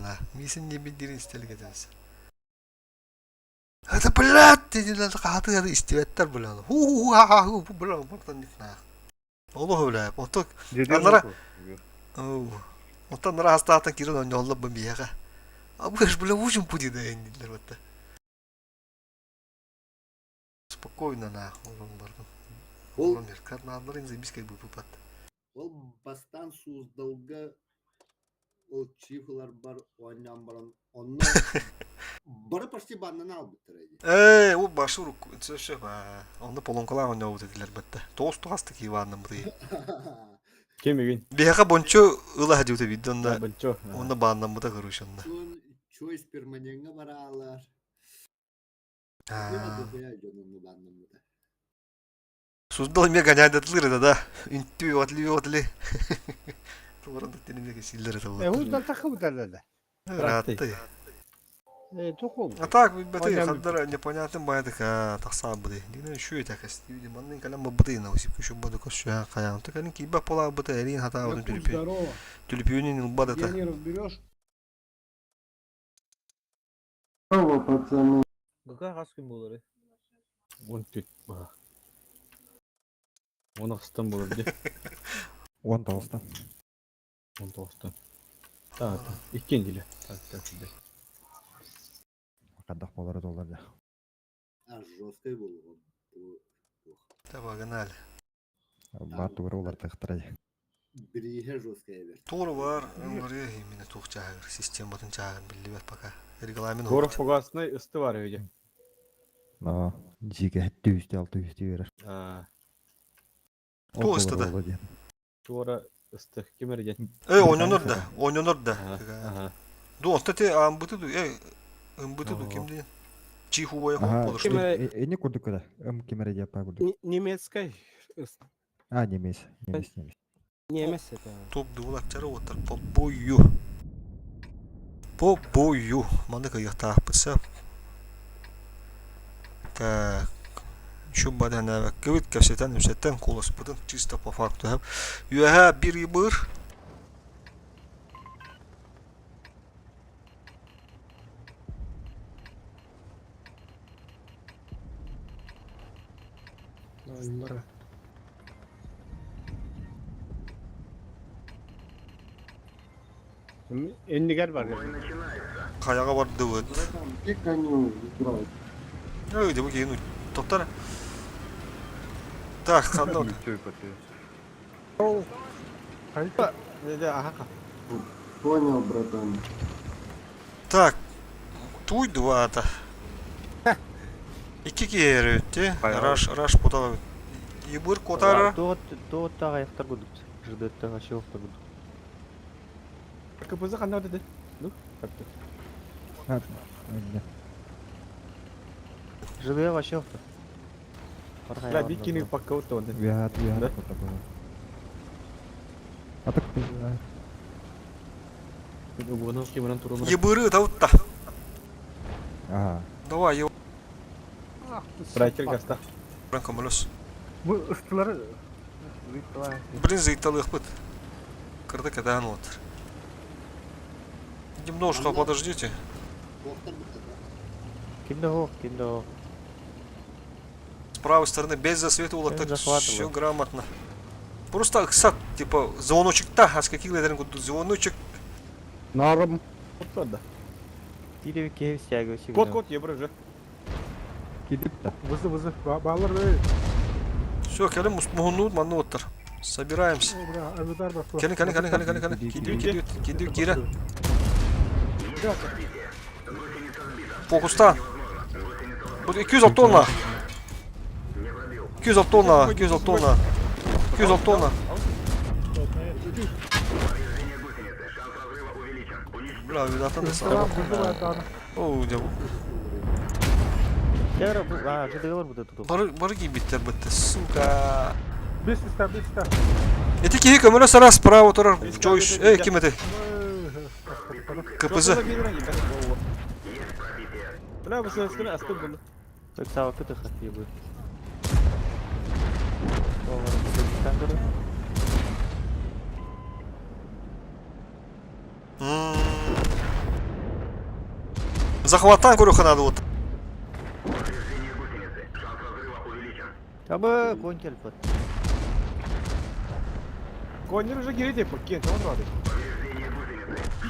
на. Миисин не билдирин истэлик этебис. Это, блядь, диэн хаһатыгар истибэттэр, бля. Ху-ху-ху-ха-ха, бля, бартан нихна. Олох, бля, оттон анара Оттон анара хастаатан кирен оонньооллор бу биһиэхэ. А вы ж, бля, учим пути да дииллэр батта. Спокойно нахуй олорон бардым. Ол Олорон карманнарын заебись бы бат. Ол бастаан Суздалга ол чиф ыларбар оонньоон баран онно бары почти баннан аалбыттара дии. Ээ, ол башы урукку сөп онно полонкалаах оонньообут этилэр батта. Тоҕус туһастык Иваннаммытый. Ким үгүн? Биһиэхэ бончу ыла сылдьыбыта биирдэ онно Бончо. онно бааннаммыта короче онно. Чуон Чойс перманеҥҥа бараалар. Суздал эмиэ гоняйдатылыр это да. Үнтүү отли отли. Туоран да тининэ кесиллер это Э, вот. удан тахыбытар да. Ыраатты. Э, тоқол. А так баты хаддара непонятным баядык тахсаабыты. Дина үшү этакас. Маннын калам бабыты на усип күшү бады көссү хаян. Тыкарын киба пола быты эрин хатаабытын Якут, түлүпү. здорово. Түлүпүнүн ылбадата. Я не разберешь. Здорово, пацаны. Гыка хас күн буоларый? Он түт баha. Он ахстан болар ди. Он тоғыздан. Он тоғыздан. Так, иккен диле. Так, так, так. Қандақ болары доллар да. А жесткой буолуҕум. Да погнали. Бар тугары олар тықтыра. Бирииһэ жесткая бэрт. Тур бар, ыңгыры именно тух чаагыр, систематын чаагын биллибет пока. Регламент Горох фугасный ысты бар өйде. Но жиге хәтті үсті алты үсті берер. А, Ту ысты да. Туора ысты ким эрден? Э, ойнонор да, ойнонор да. Ага. Ду, онта те амбыты ду, э, ымбыты ду ким диэн? Чиху Ага, болушту. Эне курдук куда? Ым кемере деп курдук. Немецкой. А, немес, немес, немес. Немец это. Топ дуулаччары оттар по бою. По бою. Маннык ыйыахтаахпытса. Так. Şu баданабаккыбыт кэпсэтэн үсэтэн куласпытын чисто по факту хэп. Үөһэ бир ыбыр. Эннигер бар. Хайаҕа бардыбыт. Братан, где коню играть? Ой, де бу киһин топтар. Так, ханна Понял, братан. Так, туй двата. Икки киһи өттү. Раш, раш кутала. Ибыр кутара. Туоттаҕа айахтар курдук. Жырдыттаҕа шелохтар курдук. КПЗ ханна өтөдө? Ну, как-то. А, не. Жырдыга шелохтар. Бля, бикини пока вот он. Виат, виат, Да? вот такое. А так, Угону кимран турун. Ебыры таутта. ага. Давай, еб... Брайтер гаста. Көмөлөс. Бу ыстылары Блин, зыйталыхпыт. Кырды кадан вот. Немножко подождите. Туохтар быттата. Ким да хоох, ким да хоох. С правой стороны без засвета улак так захватываю. все грамотно. Просто аксат, типа, звоночек та, а с каких лет звоночек. Нарым. Вот да. Тире киһи стягивай Кот, кот, ебры же. Кидип та. Вызы вызы. Балар эй. Все, кэлим мухуннут маннуоттар. Собираемся. Бра, авидар бар. Кэлин, кэлин, кэлин, кэлин, кэлин, кэлин. Кидип, кидип, кидип, кира. Фокуста. Бу 206 тонна. 206 тонна, 206 тонна. 206 тонна. Бля, видатан да сам. Оу, дя. Тера бу, а, жырдыгалар бу туту. Бары бары кийбиттер бытты, сука. Бес үстә, бес үстә. Эти киһи көмөлө сара справа турар. Чойш, эй, ким эти? КПЗ. Бля, бу сен асты булды. Так сава кытыха ебы. Олар бу көрө. М. Захваттаан көрүөххэ наада вот. Табы конь кэлбит. Коннер уже кириде, пакет, он рады.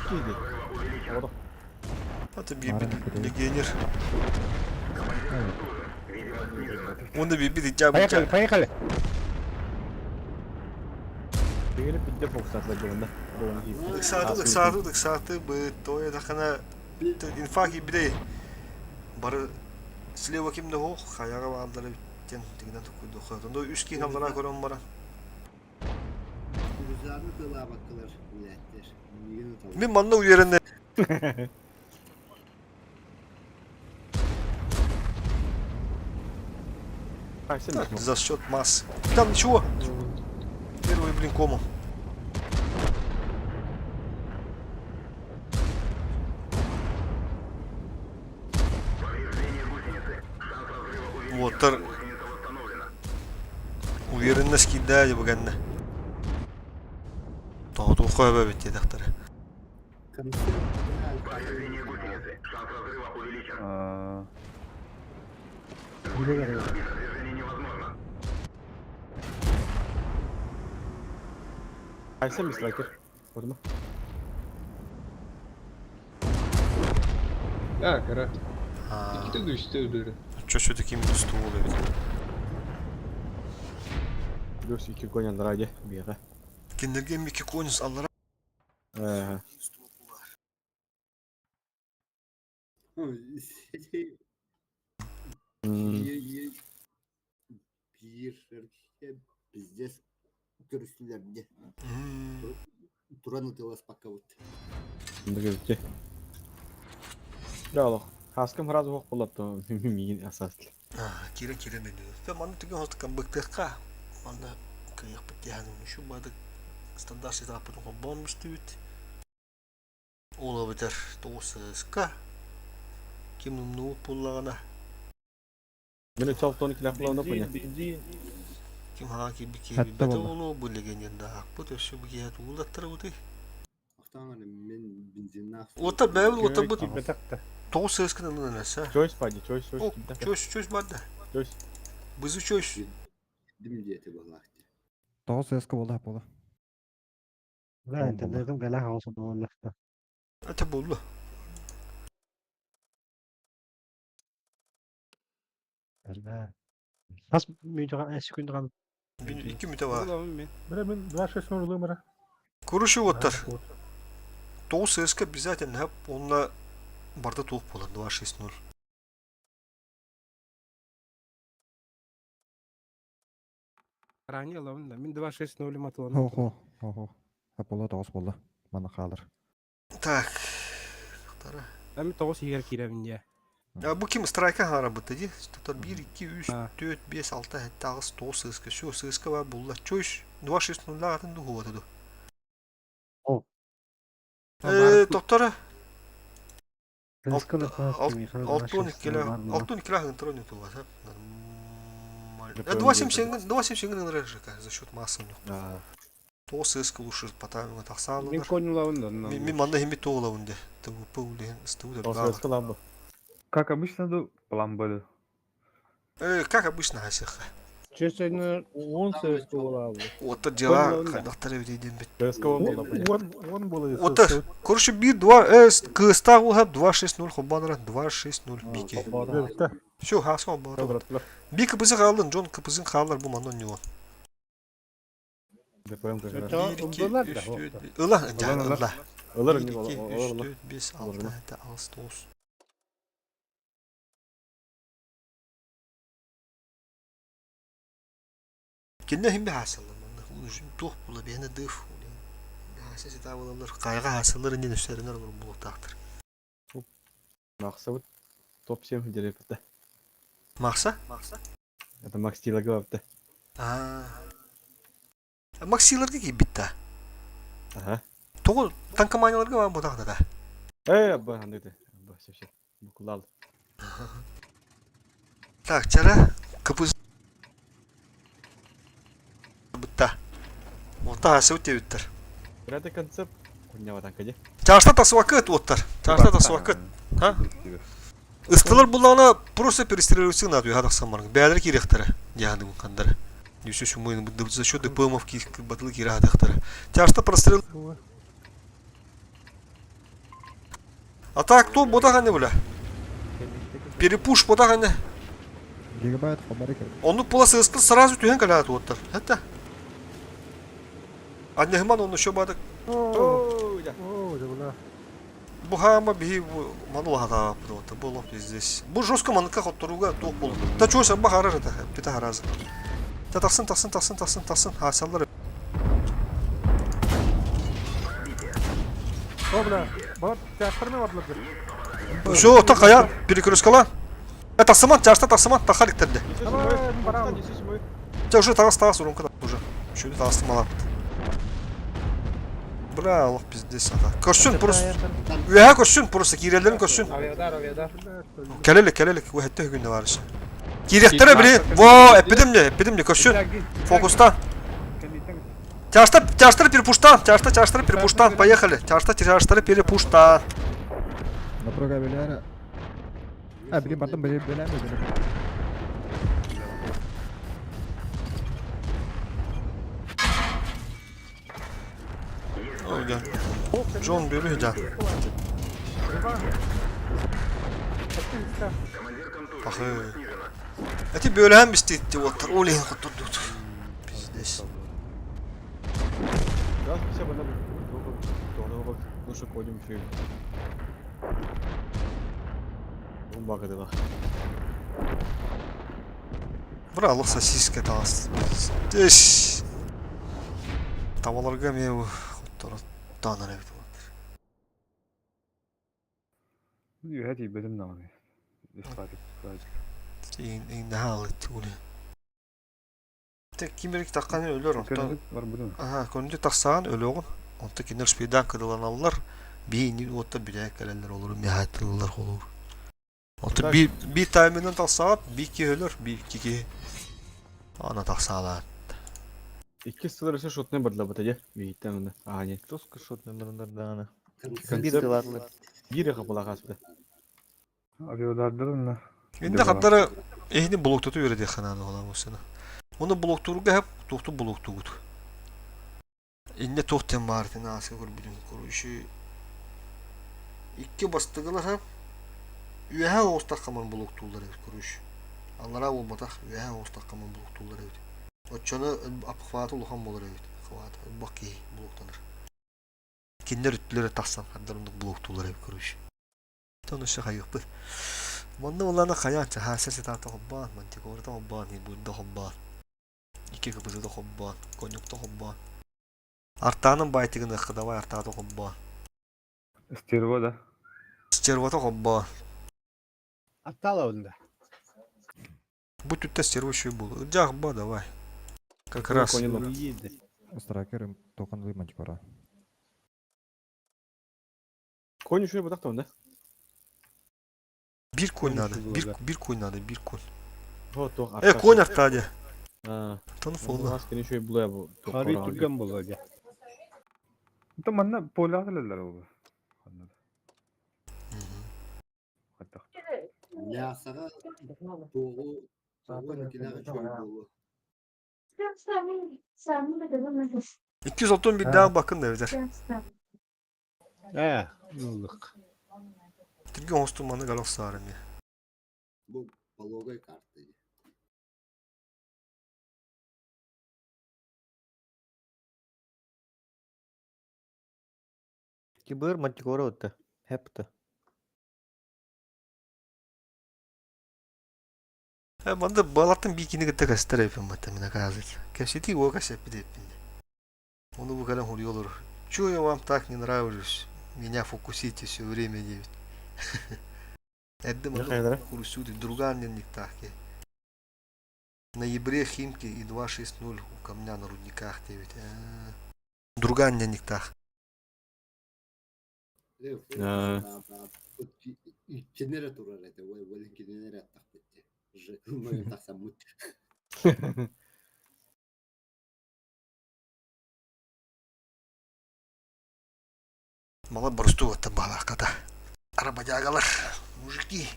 Кириде. Ода. Это легионер. Он да бибит и Поехали, поехали. Бигини пидде фокусатла жолунда. Ыксааты, ыксааты, ыксааты, бы, то я тахана инфа киирбитэ бары слева ким да суох хайаҕа бааллара диэн тигинэн туккуйдуохха онно үс киһи аллараа көрөн баран Рюкзагы тылаабаккалар билээттэр. Миигин ыталлар. Мин манна уверенный за счет массы. Там ничего. Первый блин кому. Уоттар уверенность киирдэ дии Тоҕотуохха эбэбит диэтэхтэрэ. Айсен мистрайкер. Көрдүм. А, кара. Иккитэ үстэ өлөрө. Чё все-таки минус туол эбит. Плюс икки конь Андраде биэҕэ. Кинилэргэ Микки Конис аллара Э, Биир пиздец көрүстүлэр дии. Туран ытыаласпаккабыт. Бөгөбүттэ. Дьэ олох. Хаскым сразу суох буолла миигин асаастыл. Киирэ киирэн өйдөнөр. Манна түгэн хостукан быктыахха. Манна кыайыахпыт диэханын үшу бадык стандарт ситааппытын холбоон мүстүбүт. Ол эбэтэр тоҕус сыска ким умнубут буоллаҕына Мин өссө алтан килэх буолан Бензин, поня. бензин. ким хаҥа киирбит киһи Хатта билбэтэ буолла. буолуо бу легионердаахпыт өссө бу киһи туулаттарабытый. Ахтаан эрэ мин бензиннаах Уоттар бэйэбит уоттарбыт Киирбэтэх да. тоҕус сыскын ылын элэсэ. Чойс пади, чойс, чойс О, киирдэ. чойс, чойс барда. Чойс. Бызы чойс. Дим диэти буолаах дии. Тоҕус сыаска буолла буола. Да, интернетим кэлэ хаҕыс буоллахта. Это булла. Да. Хас мүнүүтэ секундаҕа Икки мүтэ бар. Бля, мин 2-6 ылыам эрэ. Короче, уоттар. Тоҕус сыска обязательно хап онно барда туох буолар 2-6-0. Ранее ылабын да. Мин 2-6-0 матыланам. Охо, охо. Аполло тоҕус буолла. Мана хаалар. Так. Тара. Мин тоҕус иһигэр киирэбин дии. А бу ким страйка хаҥарабыт дии? Тутар 1, 2, 3, 4, 5, 6, 7, 8, 9 сыска. Все, сыска бар булла. Чойс 2-6-0 атын дуһуота ду. Э, доктора. Алтон кило гынтро не тула, Нормально. 2,7 2,7 гын РЖК за счет массы у них. То сыска лучше потом Мин тахсаалылар. коннулабын да. Мин манна хими туолабын де. ТВП улehen студа баалар. Как обычно, ду, план был. Э, как обычно хасиха. Честно, Он сыскалабы. Ота дела хадахтар эбит бит. Уон, уон буола Ота, короче, бир 2 э кыста улхап 2-6-0 хобанра 2-6-0 бики. Все, хаска бар. Би кпз хаалын, Джон кпзын хаалар бу манон него. Ыла, ыла. Ылар 1, 2, 3, 4, 5, 6, 7, 8, 9. Кинне химби хаасаллар манна. Туох була биһиэнэ дыф. Хааса ситаа буолаллар. Хайга хаасаллар иннин үстэринэр олор буолуохтаахтар. Максабыт топ-7 директорда. Макса? Это Макс Тилагы бапты. Аа. Максиларга киирбит да. Ага. Тоҕо танкоманияларга баар буотах да. Э, абба, андыты. Абба, все, все. Букулал. Так, чара кыпыз бытта. Ота асып тебиттер. Это концепт. Хуйня танка де. Чашта тасвакыт оттар. Чашта тасвакыт. А? Ыстылар буллаҕына просто перестреливаться надо үһэ тахсан баран. Бээлэр киириэхтэрэ дьаһаныгын хандара. Нүсү сумуйун за счет ДПМов батылы киирэ хатыахтара. Тяжто прострел. А так то ботах бля. Перепуш ботах ане. Гигабайт хабарик. Оннук була сыыстыл сразу түһэн кэлээт уоттар. Это. Анньыһыман онно еще бадык. Оо, бля. Бу хаама биһи маны улахатаабыт вот бу олох здесь. Бу жестко маныкка хотторууга туох буолу. Та чуос арба харар это пита харазы. Та тахсын тахсын тахсын тахсын тахсын хаасаллар. О, бля. Балар театрына бардылар. Все, та хая перекрескала. Э, тахсыман, тяжта тахсыман, таха ликтерде. Давай, Те уже тағас тағас урунка уже. Шүді тағасты малапты. Бля, Аллах пиздец ата. Көрсүн просто. Үөһэ көрсүн просто киирэллэрин көрсүн. Авиадар, авиадар. Кэлэлик, кэлэлик, үөһэттэ үгүннэ барышы. Киириэхтэрэ били. Во, эппитим де, эппитим де көрсүн. Фокустан. Тяжта, тяжтар перепуштан, тяжта, тяжтар перепуштан, поехали. Тяжта, тяжтар перепуштан. Напруга Беляра. А, блин, потом Беляра, Беляра. Джон бери, да. Пахы. Эти бөлөһөн биститти оттар ол иһин хоттордут. Пиздец. Да, все, бана лучше ходим фильм. Бумага Бра, алых сосиска таас. Пиздец. Табаларга мен хоттору таанар эбит оттар. Үһэ тиийбэтим даҕаны. Иин наһаалыт ули. Те кимерик таққаны өлөр онтон. Барбытым. Аха, көрүндү тахсаан өлөҕүн. Онто кинилэр шпидан кыдыланаллар. Биини уотта билэ кэлэллэр олору миһааттылылар холуур. Онто би би таймынан тахсаат би ки өлөр, би ки Ана тахсаалаат. Икки сылар өсө шотны бардылабыта дьэ. Биһиттэн онно. Аа, не. Тоска шотны бардана. Концерт Бир дыларлар. биир хапылаах ааспыта. Авиадардар Инде хаттары эхини блоктоту үөрэтиэх ханааны ола бусына. Уну блоктурга хап туохту блоктугут. Инне туох тем баар ааска көрбүтүм короче икки бастыгылар хап үөһэ оҕустаххаман блоктуулар эбит короче. Аллараа буолбатах үөһэ оҕустаххаман блоктуулар эбит. Оччону обхваты улахан буолар эбит. Хват бак киһи блоктанар. Кинилэр үттүлэрэ тахсан хандар оннук блоктуулар эбит короче. Тон өссө хайыахпыт. Манна улаана хайаан чаһааса сытаата холбоон, мантикората холбоон, хибуурда холбоон, икки кыбызыда холбоон, коньюкта холбоон. Артаанын байтыгыныахха давай артаата холбоон. Стерва да. Стервата холбоон. Аттала онда. Бу түттэ стерва еще было. Дьах ба давай. Как раз. Страйкер тоқан мантикора. Конь еще батах да? Бир конь надо. Бир, бир конь надо, бир конь. Вот, то Э, конь артаде. А, Тон фолла. Нас еще и була бу. Хари түргэн боло дьэ. Это манна полягалар ол. Лясаҕа туоҕу туоҕу киниэхэ үчүгэй буолуо. 261 daha bakın da evler. Ээ, ыллык. Түргэн оҥостун маны галох саарым я. Бу пологой карта. Кибер мантикора отта. Хепта. Э, манды балаттын бикини кытта кастар эпин бата мен оказывается. Кэпсэти го кэсэппит эппин. Ону бу кэлэн хуруйа Чё я вам так не нравлюсь? Меня фокусите все время девять. Эрдэ маны хурусуды друган никтахе. В ноябре Химки и 2.6.0 у камня на рудниках 9. Друган никтах. Кинere турар этэ, уолин кинere аттахпыт. Жы тахсаммыт. Мала боросту отта балаката. Работягалар, мужики.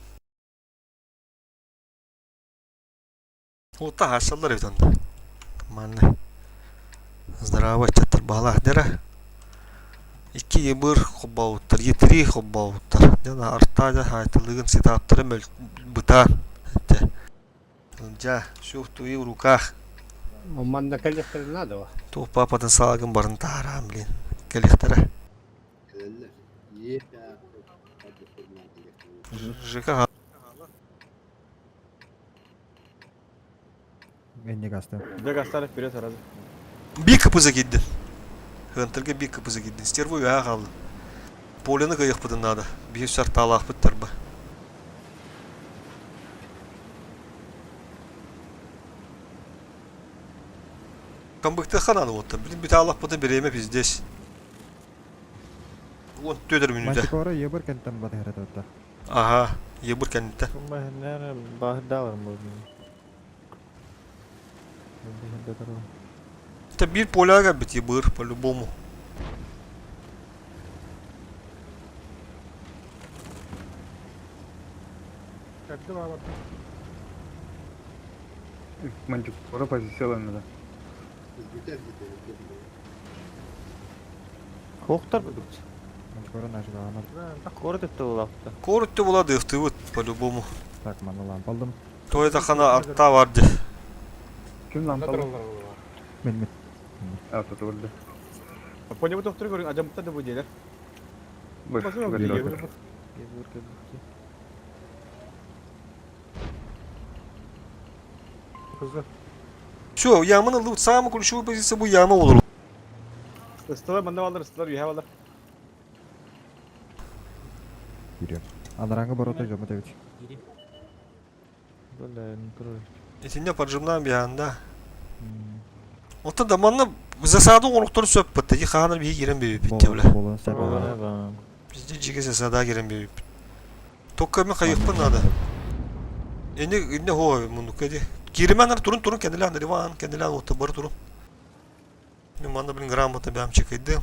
Ута хасаллар эбит онно. Манна. Здорово, чаттар баалаах дера. Икки ебыр хоббауттар, етри хоббауттар. Дена артада хайтылыгын ситаптары мөл бытаан. Дьа, все в твоих руках. Манна кэлиэхтэрин наада Туох папатын саалагын барын таараан, блин. Кэлиэхтэрэ. Кэлэллэр. Е ЖК Энник аста. Бег астары вперед сразу. Биир кыпыза киирдин. Хантарга биир кыпыза киирдин. Стерву үөһэ хааллын. Поляны кыайыахпытын наада. Биһи сартаалаахпыт тарба. Камбыктыахха наада уоттан. Билин бүтэ аалахпытын бириэмэ пиздец. Уон түөдэр мүнүүтэ. Мантикора ебыр кэнтэн батыһыра Аха, ебыр кэнниттэн. Баһырдааларым буолдум. Это биир поляга бит ебыр по-любому. Кэрдэ баабарда. Мантикора позициялар надо. Бүтэр бүтэр. Хохтар будут. Мантикора нажигаланар. Город это улапта. Коротте болады ықтыбыт по-любому. Так, манна лампа алдым. Той тахана арта барды. Ким лампалы? Мен мен. А, тут өлді. Поня бу тохтор көрүн ажамытта да бу диэлэр. Быр, Басып быр, алып быр. Кызы. Все, яманы лут самый ключевой позиция бу яма olur. Ыстылар манна балдар, ыстылар үйэ балдар. Yürüyorum. Анараңы борота жомут эбит. Бля, не крой. Итинне поджимнан биһанда. Оттон да манна засада оҥоруктары сөп бытта. Ди хаанар биһи кирен биэбиппит диэбилэ. Болон сәбә. Бизде жиге засада кирен биэбиппит. Только мен хайыппын надо. Эне инне хоо мунука ди. Кирименер турун турун кенделен Иван кенделен отта бар турун. Мен манна блин грамота бәм чекайдым.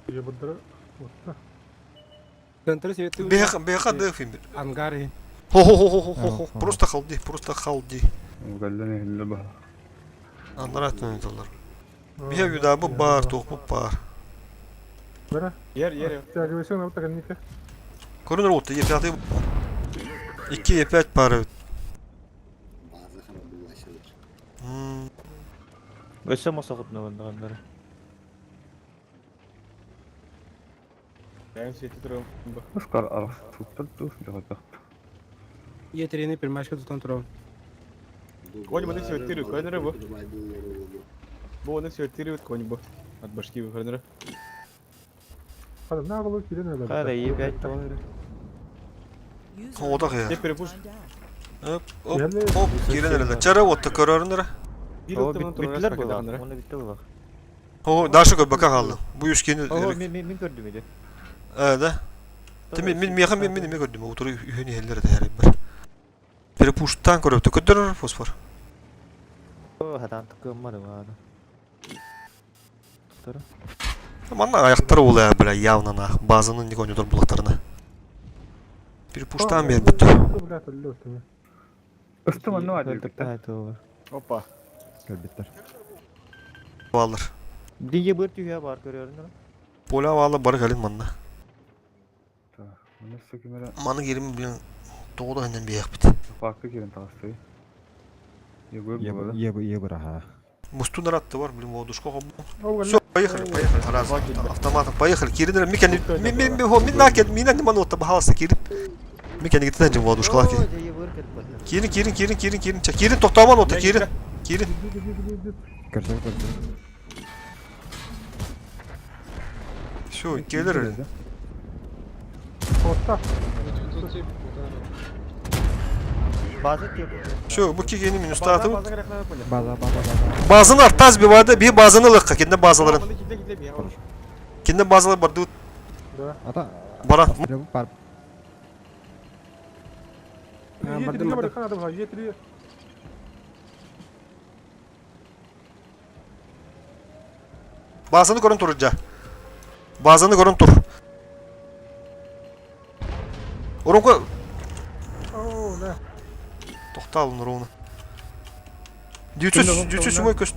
Ебырдары. Отта. Беха беха дефим. Ангары. Хо хо хо хо хо хо. Просто халди, просто халди. Угалланы хилле баһа. Анлар айтын Биһэ юдабы бар, тоқпу бар. Бара. Ер, ер. Тягивайся, отта кэнники. Көрүнөр отта Е5 2 Е5 бар. База харабылашылар. Өсө мосохот нагандагандары. Бәйм свети турам. Оскар арах туттар тух жагата. Етерини примашка тутан турам. Конь маны свети, конь рыбу. Бу оны свети конь бу. От башки выхорнера. Хада нагылы кирен өлөр. Кара Е5 табалары. Одақ я. Те перепуш. Оп, оп, оп, кирен эле. Чара отта көрөрүнөр. Бир О, оттан турар. биттилер була. Оны битти була. О, дашы көп бака қалды. Бу үскені. О, мен мен мен көрдүм иди. Э, да. Те мен мен меха мен мен неме көрдүм. Утуру үйөне хеллер да хәреп бар. Перепуштан көрөп төкөдөр фосфор. О, хадан тыкыммады баада. Тутары. Манна аяктары ол ә, бля, явно на базанын не конютор булактарына. Перепуштан бер бүттү. Бля, төллө өттү. Ысты манна бар дебит. Опа. Көрбүттер. Балыр. Диге бир түйө бар көрөрүнөр. Поля балы бар калин манна. Мына сөкемere Маны керим блин тоғда хенен бияк бит. факты керен тағысты. Егөр болады. Ебыр ебыр аха. Мустун ратты бар, блин, водушка хоб. Ол Все, поехали, поехали, раз, автоматом, поехали. Кирин, микен, ми ми ми хо, ми накен, ми на ману табахалса кирин. Микен гитен жим водушка лаки. Кирин, кирин, кирин, кирин, кирин. Ча, кирин токтаман ота, кирин. Кирин. Көрсөк көрсөк. Все, келер. Отта. Базы теп. Все, бу кигени минус таатым. База керек на поле. База база база. Базаны артаз бивады, би базаны лыкка, кенде базаларын. Маны киде киде бия. Кенде базалар барды Да. Ата. бара. Стрелу бар. Е3 бар, хана да Е3. Базаны көрін тур жа. Базаны көрін тур. Урука Оо, да. Тохтаалын ровно. 907 көс.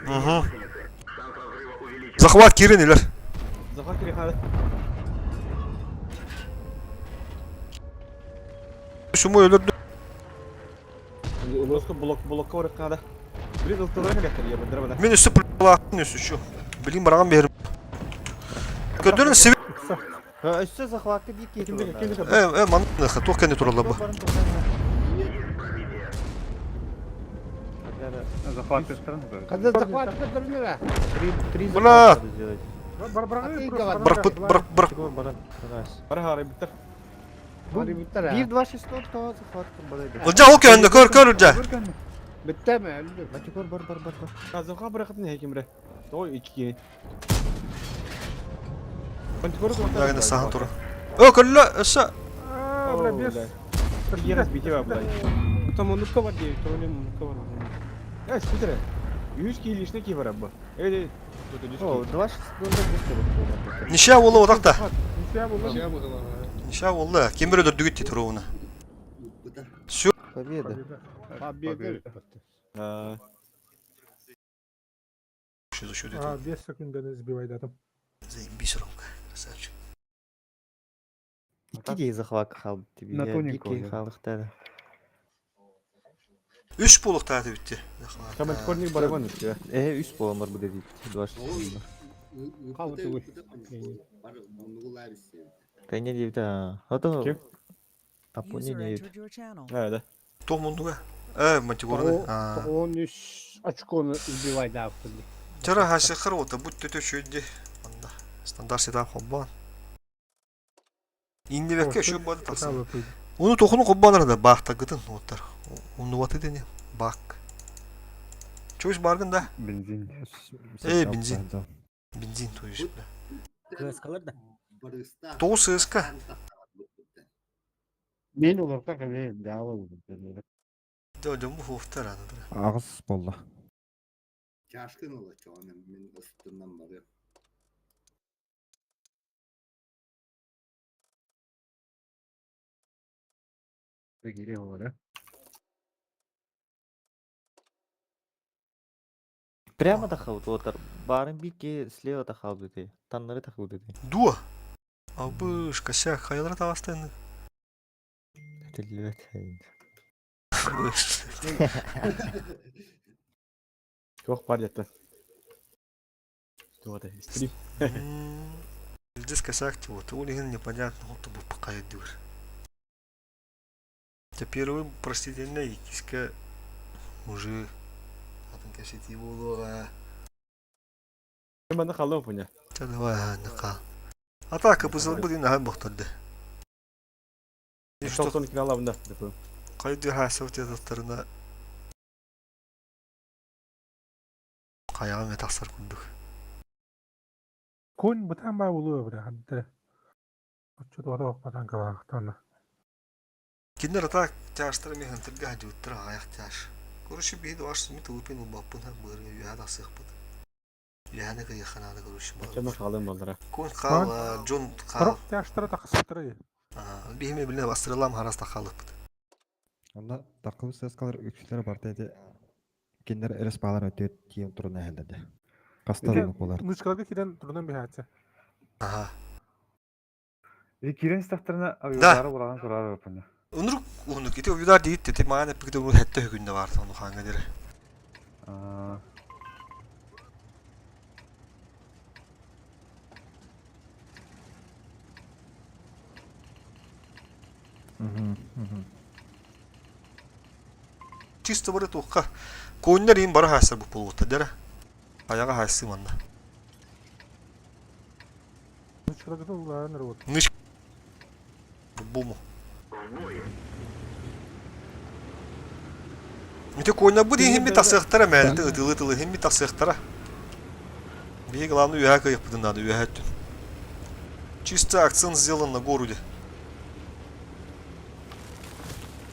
Угу. Захват кирин илер. Захват кирин хады. Сумой өлөрдү. Улуска блок блокка барып хады. Блин, ылтылар келектер, я бандыра бана. Мен үсті пулалаахын үсү. Билин бараган берим. Көдөрүн сиби. Өссө захватка биир киһи Кимдик, турар. кимдик? Э, э, манны туох кэнни тураллар бу. Захват страны. Когда захват көтөрүнүрэ. Три, три Бля. захвата надо сделать. Бар барагы просто. Бырпыт, быр, быр. Егор, баран, раз. Бара хары биттер. Бары бүттэр Бир, два, шесть, ноль, то захват балайды. Ылдьа ол көннө, көр, көр ылдьа. Бүттэ ме өлдү. Матикор, бар, бар, бар, бар. Захват бырахатын хекимре. Той iki кини. Дагына сахан тура. Ö, көллө, өссө. А, бля, без. Ерас бите бар блядь. Там онукка бар диye, тоне онукка бар. Э, спитере. Үч ки лишне ки бар бу. Эй, тут О, два, шесть, ноль, быстро. Нişа болу одакта. Ничья була. Нişа болду. Кембир өдөрдүгүт ти туруна. Ыппыта. Всё. Победа. Победа. Что за А, 5 секунд сбивай, да, там. Заебись, Ромка. Красавчик. Икки захват халды тебе. На тоненького, Икки да. халыктары. Үч болук тааты битти. Там корник барабан үстү. Э, үс болан бар бу деди. Два, шесть, ноль. Кабыты Ыппыта, ыппыта. Бары мунугулар истейбит. Кайне дейт, а. Ото. Ким? Апоне User дейт. entered your channel. Да, да. Тох мундуга. Э, мантигорны. А. 13 очкону сбивай да. Тара хашы хыр ота бут төтө шөйдү. Анда стандарт сетап хоббан. Иннибекке шө бады тахсан. Уну тохуну хоббанара да баахта гытын оттар. Уну ваты дене бак. Чөш баргын да. Бензин. Э, бензин. Бензин то есть. Кыскалар да. Барыста. Тоғыз ССК. Мен оларга кэлэ дава Жо жомбу хофтар аны. Ағыз болды. Чашкын ола чоғаны мен ыстынан барып. Прямо тахабыт отар. Барын битке слева тахабыт деди. Таннары тахабыт деди. Дуа. Абыш, косяк, хаялар табастын. Телебет. Абыш. Жок бар жатты. Что это? Стрим. Здесь косяк типа, ты улиген непонятно, вот бу пока дюр. Теперь вы простите киска уже атын кәсети болуға. Мен қалдым пуня. Та давай нақа. Атака бузыл будин ахан боқтарды. Что киналабында. Қайды хасып тетаттарына қаяға мен тақсар күндік. Конь бытан ба болу бля, ханты. Что-то вот батан калахтан. Киндер атак тяштар мен хантырга хажуттар аяқ тяш. Короче, бейді ваш смит улпин улбаппын ха бырга юха тақсықпыт. Юханы кыйхананы короче. Жана қалдым балдара. Кон қал, Джон қал. Сорок тяштара тақсыптыры. Бейме біліне бастырылам хараста қалыппыт. Онда тақылы сескалар үксүлер бар деди. Киндер респалар өтө тием туруна хелдеди. Кастар болар. Нычкаларга кирен турунан бихатса. Ага. И кирен стахтарына Да. авиалары ураган турар пуня. Унрук унук ити удар дейт ти маған эпикте бу хәтта хүндә бар соны ханга дире. А, Чисто бары туққа. Коннер им бары хасыр бу полута дире. Аяга хасы манна. Нычкаларга уларыныр вот. Ныш буму. Мите конна бу дин химми тасыктара мәлде ытылы тылы химми тасыктара. Бие главное юха кыйыппытын надо юха түн. Чисто акцент сделан на городе.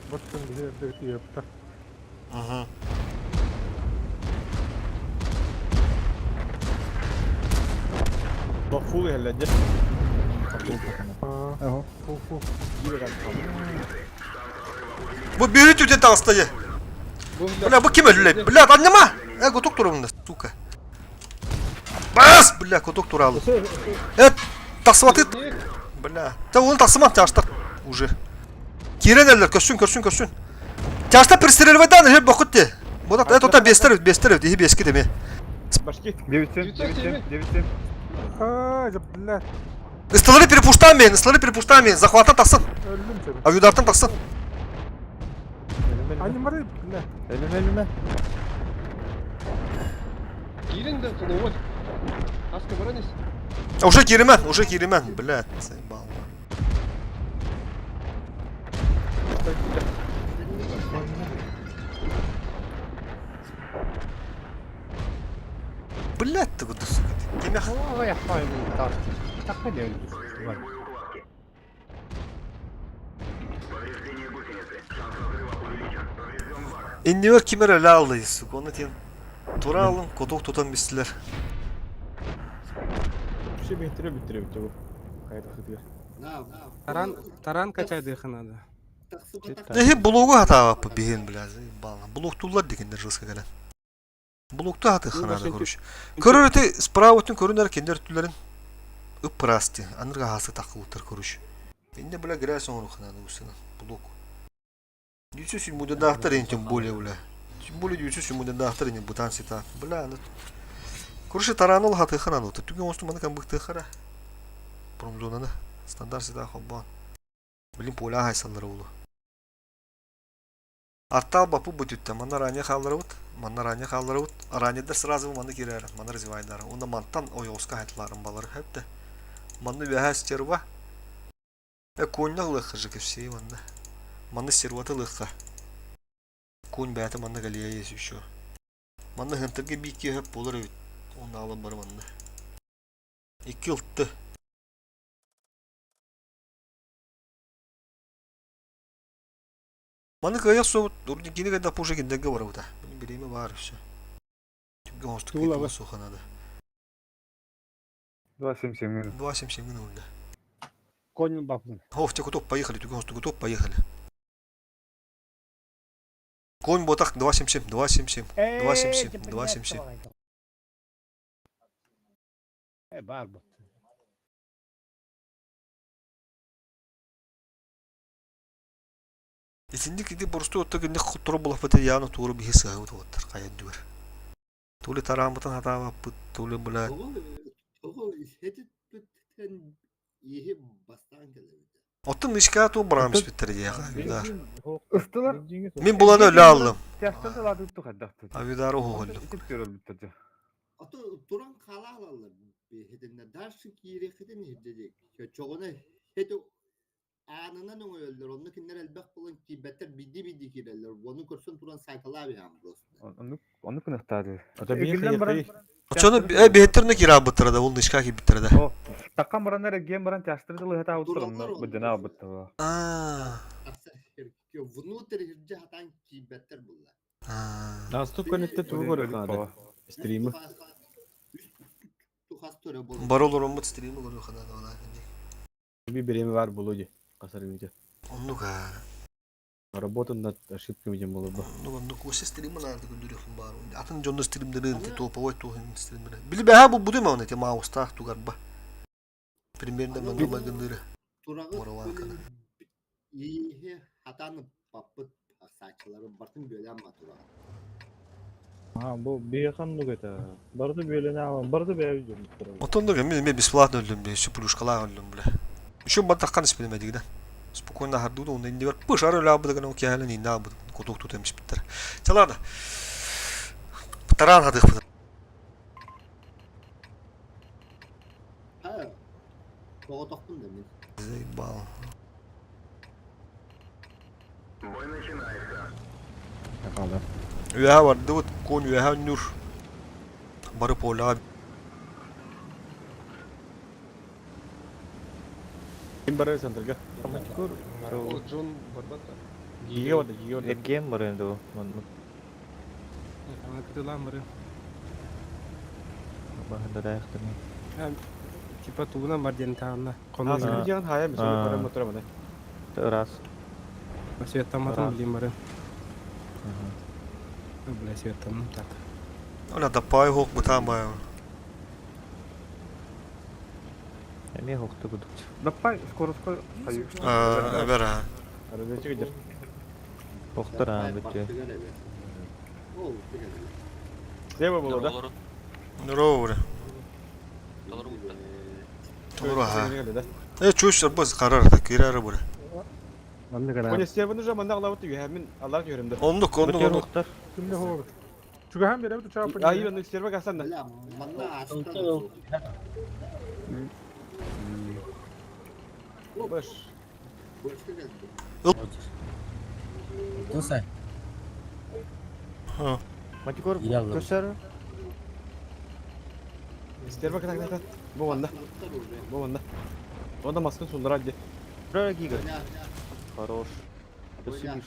Вот там где ёпта. Угу. Бак фул хелледи. Ого. Бу бири түтен таҕыста дьэ. Бля, бу ким өллөй? Бля, анныма! Э, кутук турумна, сука. Бас, бля, кутук туралы. Э, тахсыбаты. Бля. Та оны тахсыма, тяжтар. Уже. Кирен эллер, көрсүн, көрсүн, көрсүн. Тяжта пристреливайдан, э, бокут те. Бодат, э, тота бестер, бестер, дихи бески деме. Башки. 9-7, 9-7, 9-7. Аа, блядь. Ыстылары перепуштан мен, ыстылары перепуштан мен, захваттан тахсын. Өлдüm seni. Авюдартан тахсын. Өлүмэ өлүмэ. Анимары, блядь. Өлүмэ өлүмэ. Уже киримен, уже киримен, блядь, заебал. Блядь, ты куда, сука, ты? Кемях. Ой, Так не Иннивер кимер эле алды, сука, оны тен тура алын, коток тутан бистилер. Все биттере биттере битте бу. Кайда хытыр. Таран, таран качайдыхы надо. Эхи блогу хатаабаппы биһин, бля, заебал. Блоктуулар дегендер жестко кэлэн. Блокту хаты ханада көрүш. Көрөр эти справа өтүн көрүнөр кендер түлерин ыппырасты. Анырга хасы такылыттар көрүш. Инде, бля, грязь оңору ханада усына. Блок. Дүйсү сүмүдө даахтар тем более, бля. Тем более дүйсү сүмүдө даахтар ин бутан сита. Бля, аны Көрүшө таранол хаты ханада. Түгөн осту маны камбыкты хара. Промзонаны стандарт сита хоббан. Билин поля хайсаллар улу. Артал бапу бүтүттэ, манна ранее хаалларыбыт, манна ранее хаалларыбыт, ранедар сразу манна киирэр, манна развивайдар. Уонна мантан ойоҕоско хайтыларын балар хэптэ. Манна үөһэ стерва. Э, коньна ылыахха же кэпсии манна. Манна стервата ылыахха. Конь бэйэтэ манна кэлиэ есть еще. Манна хынтырга биир киһи хөп буолар эбит. Уонна аалан бары манна. Икки ылтты. Маны кыайах суобут, урдикини кайда пуша киндерге барабыта. Бириме баар все. Түгге оҥостук Туулаба. суха надо. 2-7-7 минут. 2.77 минут, да. Конь бапын. О, все, готов, поехали, түгге оҥостук готов, поехали. Конь ботах 2.77, 2.77, 2.77, 2.77. Э, бар бот. Итинник ити боростуой отто кинник хотторо булаппыт яаны тууру биһи сыһабыт уоттар хайан дүгэр. Тули тарааммытын хатаабаппыт, тули бля Тоҕо хетиттэн иһи бастаан кэлэбит. Оттон ишка туу бараам испиттэр диэхэ авидар. Ыстылар. Мин буланы өлө аллым. Тяжтан да ладып тухаддахты. Авидары оһоллум. Итип көрөлбүттер. Ото туран хаалалар хетинне дальше киире хетин хирдедик. Чоҕуна хети аанынан өҥөйөллөр, онно кинилэр элбэх буолан киирбэттэр, биирдии-биирдии киирэллэр. Ону көрсөн туран сайталаа биһаам просто. Оннук оннук кынахтаады. Ата бии хайы. Очону э биһеттерне кираабыттара да, ол нышка киирбиттэрэ да. О, таккан бараннар эгген баран тяжтыр дылы хата ауттар Тураллар онно быдына албыттар. Аа. Внутрь хирдьэ хатаан киирбэттэр булла. Аа. Наступ көнөттө тугу көрөр ханада. Стримы. Тухас төрө болар. Бар олороммут стримы көрүү ханада ола. Би биреме бар болу ди. Касар видео. Оннук аа. Работа над ошибками дем болу бу. Оннук оннук осы стримы нарды күндүрүхүн бар. Атын дьонно стримдерин топовой туһун стримдери. Били бэһэ бу будума оны те маустаах тугарба. Примерно манна магындыры. Турагы Морованканы. иһи хатаан паппыт саачылары бартын бөлөн ба турагы. А, бу бейхан это. Барды бөлөне алам, барды бәйби жүрүп. Отонно мен мен бесплатно өлдүм бе, еще плюшкалаах өлдүм бля. Еще баттаккан испедем дигден. Спокойно хардуду, он инде бар пышар өлө абыды гана океален инде абыды. Кутук тутем испиттер. Чалада. Таран хадых. Ха. Тоҕотохпун да мин. Заебал. Хаалар. Үөһэ бардыбыт, конь үөһэ үннүр. Бары поляға Ким барар центрга? Джон Барбата. Гиге барда, гиге барда. Эргем бар енді ол. Ана кытылан бары. Бахында даяқтырмын. Типа тугунан бар диэн таанна. А, Хонуу диэн хайа мисо көрө мотора мана. Раз. Светтаматын билим бары. Бля, светтамным так. Оля да пай хок бутан бай. Эми хохту кудук. Давай, скоро скоро. Э, бер. Разведчик идет. Хохтар а бүтү. Слева было, да? Роур. Толору ха. Э, чуш быз карар да кирәре бура. Коня слева нужно манда алабыт үйәмин алар көрөмдө. Оннук, оннук, оннук. Кимде хоо. Чугахан бере бит чаап. А, иван слева гасан да. Баш. Туса. Матикор көсөр. Слева ката ката. Бу ванда. Бу ванда. Онда маскын сулдырар ди. Бра гига. Хорош. Хорош.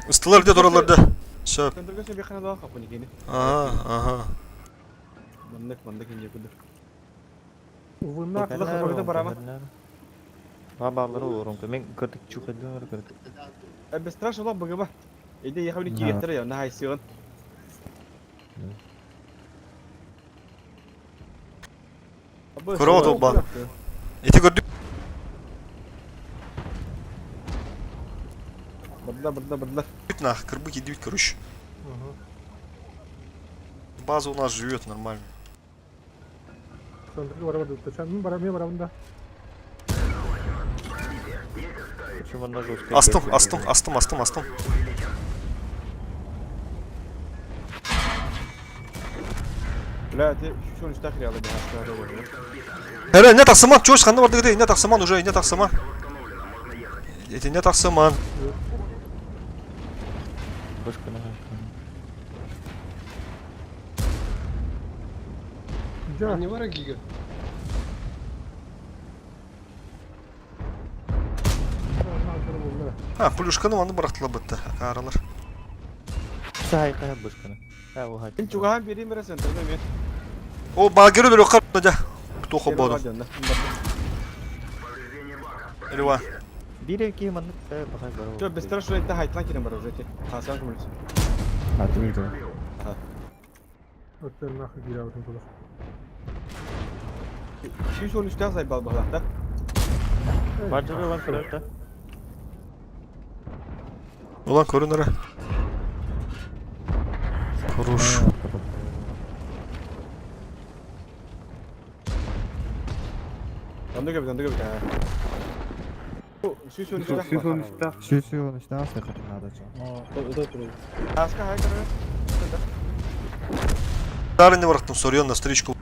Ыстылар где дураларда. Сөп. Көндөргө сен бихана да капы никени. Ага, ага. Мандык мандык инде күндүр. Вына барама. Бабалары орунка. Мен көрдүк чухадын көрдүк. Э, страшно лап быгыба. Иде яхабни кигеттер я, на хайсыгын. Көрө ба. Эти көрдүк. Бырдылар, бырдылар, бырдылар. Нах, кырбык идут, короче. База у нас живет нормально. Söndürgü барабы да. Мен барам, мен барам да. Почему она жесткая? Астым, астым, астым, астым, астым. Бля, ты что не так реально Эре, не тақсыман, чош, қанда бар дегде, не тақсыман уже, не тақсыман. Эти не тақсыман. Не бар гига. Ha, плюшканы аны бырақтыла бітті, аралар. Сай кая бышканы. Ha, o Мен чугахан берейін бір центрда мен. О, багеру дөрө қар да. Тоқы боду. Эльва. Бир эки маннык бакай бар. Жо, без страшно это хайтлан керен бар уже. Хасан кумлюс. А, ты видел? Өттен нахы кире өтін болар. 213-тен сай бал бағлақта. Бажыры lan көрөт да. Улан көрінірі. Хорош. Онды көп, онды көп. 213-тен. 213-тен. 213-тен астық надо. Аска хай көрі. Дарыны барақтым, сорьон на встречку.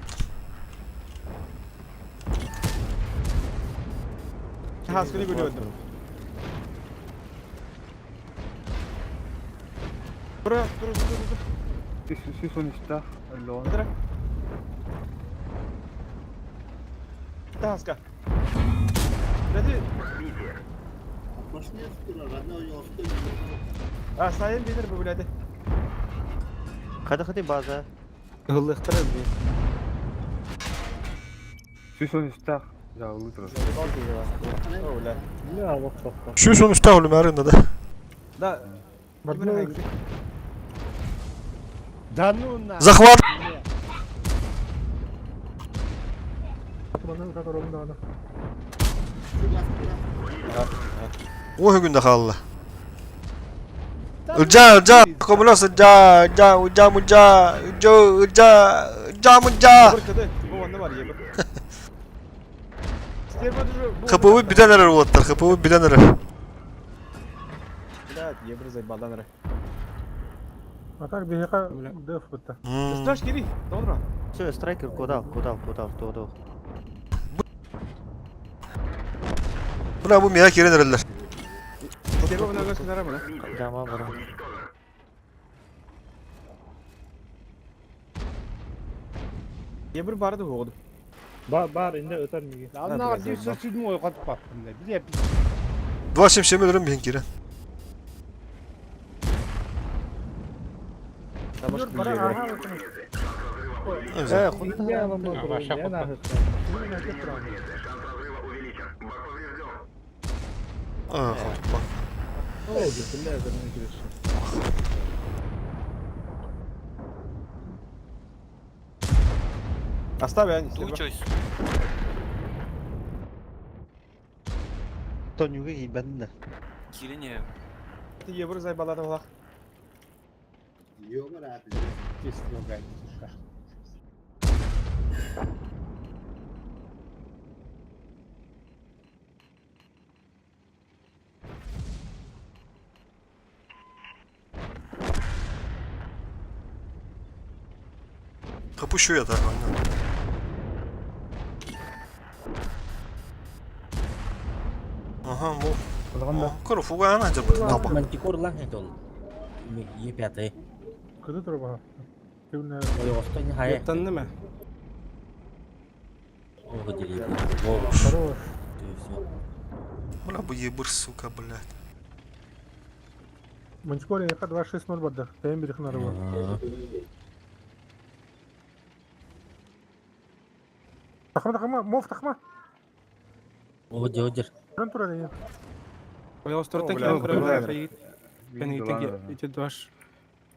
Хаскыны бөліп өттім. Тұра, тұра, тұра, тұра. 213-тен. Тұра. Хаска. Нәти? А, сайын бедер бөгіләді. Када хати база. Ыллыктыр би. 213-тен. Ja, лутро. Не, алып тоқта. Şu sonuçta oğlum arında da. Да. Да ну на. Захват. О күндө қалды. Ылжа, ылжа, комулос, ылжа, ылжа, ылжа, мылжа, ылжа, ылжа, ылжа, мылжа. ХПВ биден эрер болаттар, ХПВ биден эрер. Да, ебір зайбалдан эрер. А так бихека деф бітті. Страш кири, добро. Все, страйкер кудал, кудал, кудал, кудал. Бuna bu мия керен эрелер. Себе мына көз кенара мына. Жама бара. Ебір барды оғды. Бар, бар, инде өтөр миге. Анна 207 ойгот баппын да. Биле 277 өрім бен керен. Э, хунта Ваша А, хотуппа. Оставь, Ань, Two choice. Тонюга кийбэн да. Кирине. Ты ебр зайбалады олақ. Ёбар аты. Пропущу я так, ладно. Ага, бу. Көрө фуга ана жабы таба. Мантикор лан это ол. Е5. Кыды турба. Кимне Ой, не хая. Яттанны ма? О, дели. Во. Хорош. Все. Бля, бу ебыр, сука, блядь. Мантикор яка 2-6-0 барда. Тайм бир хнары бар. Тахма тахма, мов тахма. О, дёдер. Туран туран я. Ойостортан О, бля, кирен бля. көрөр. Кенигитен ити дваш.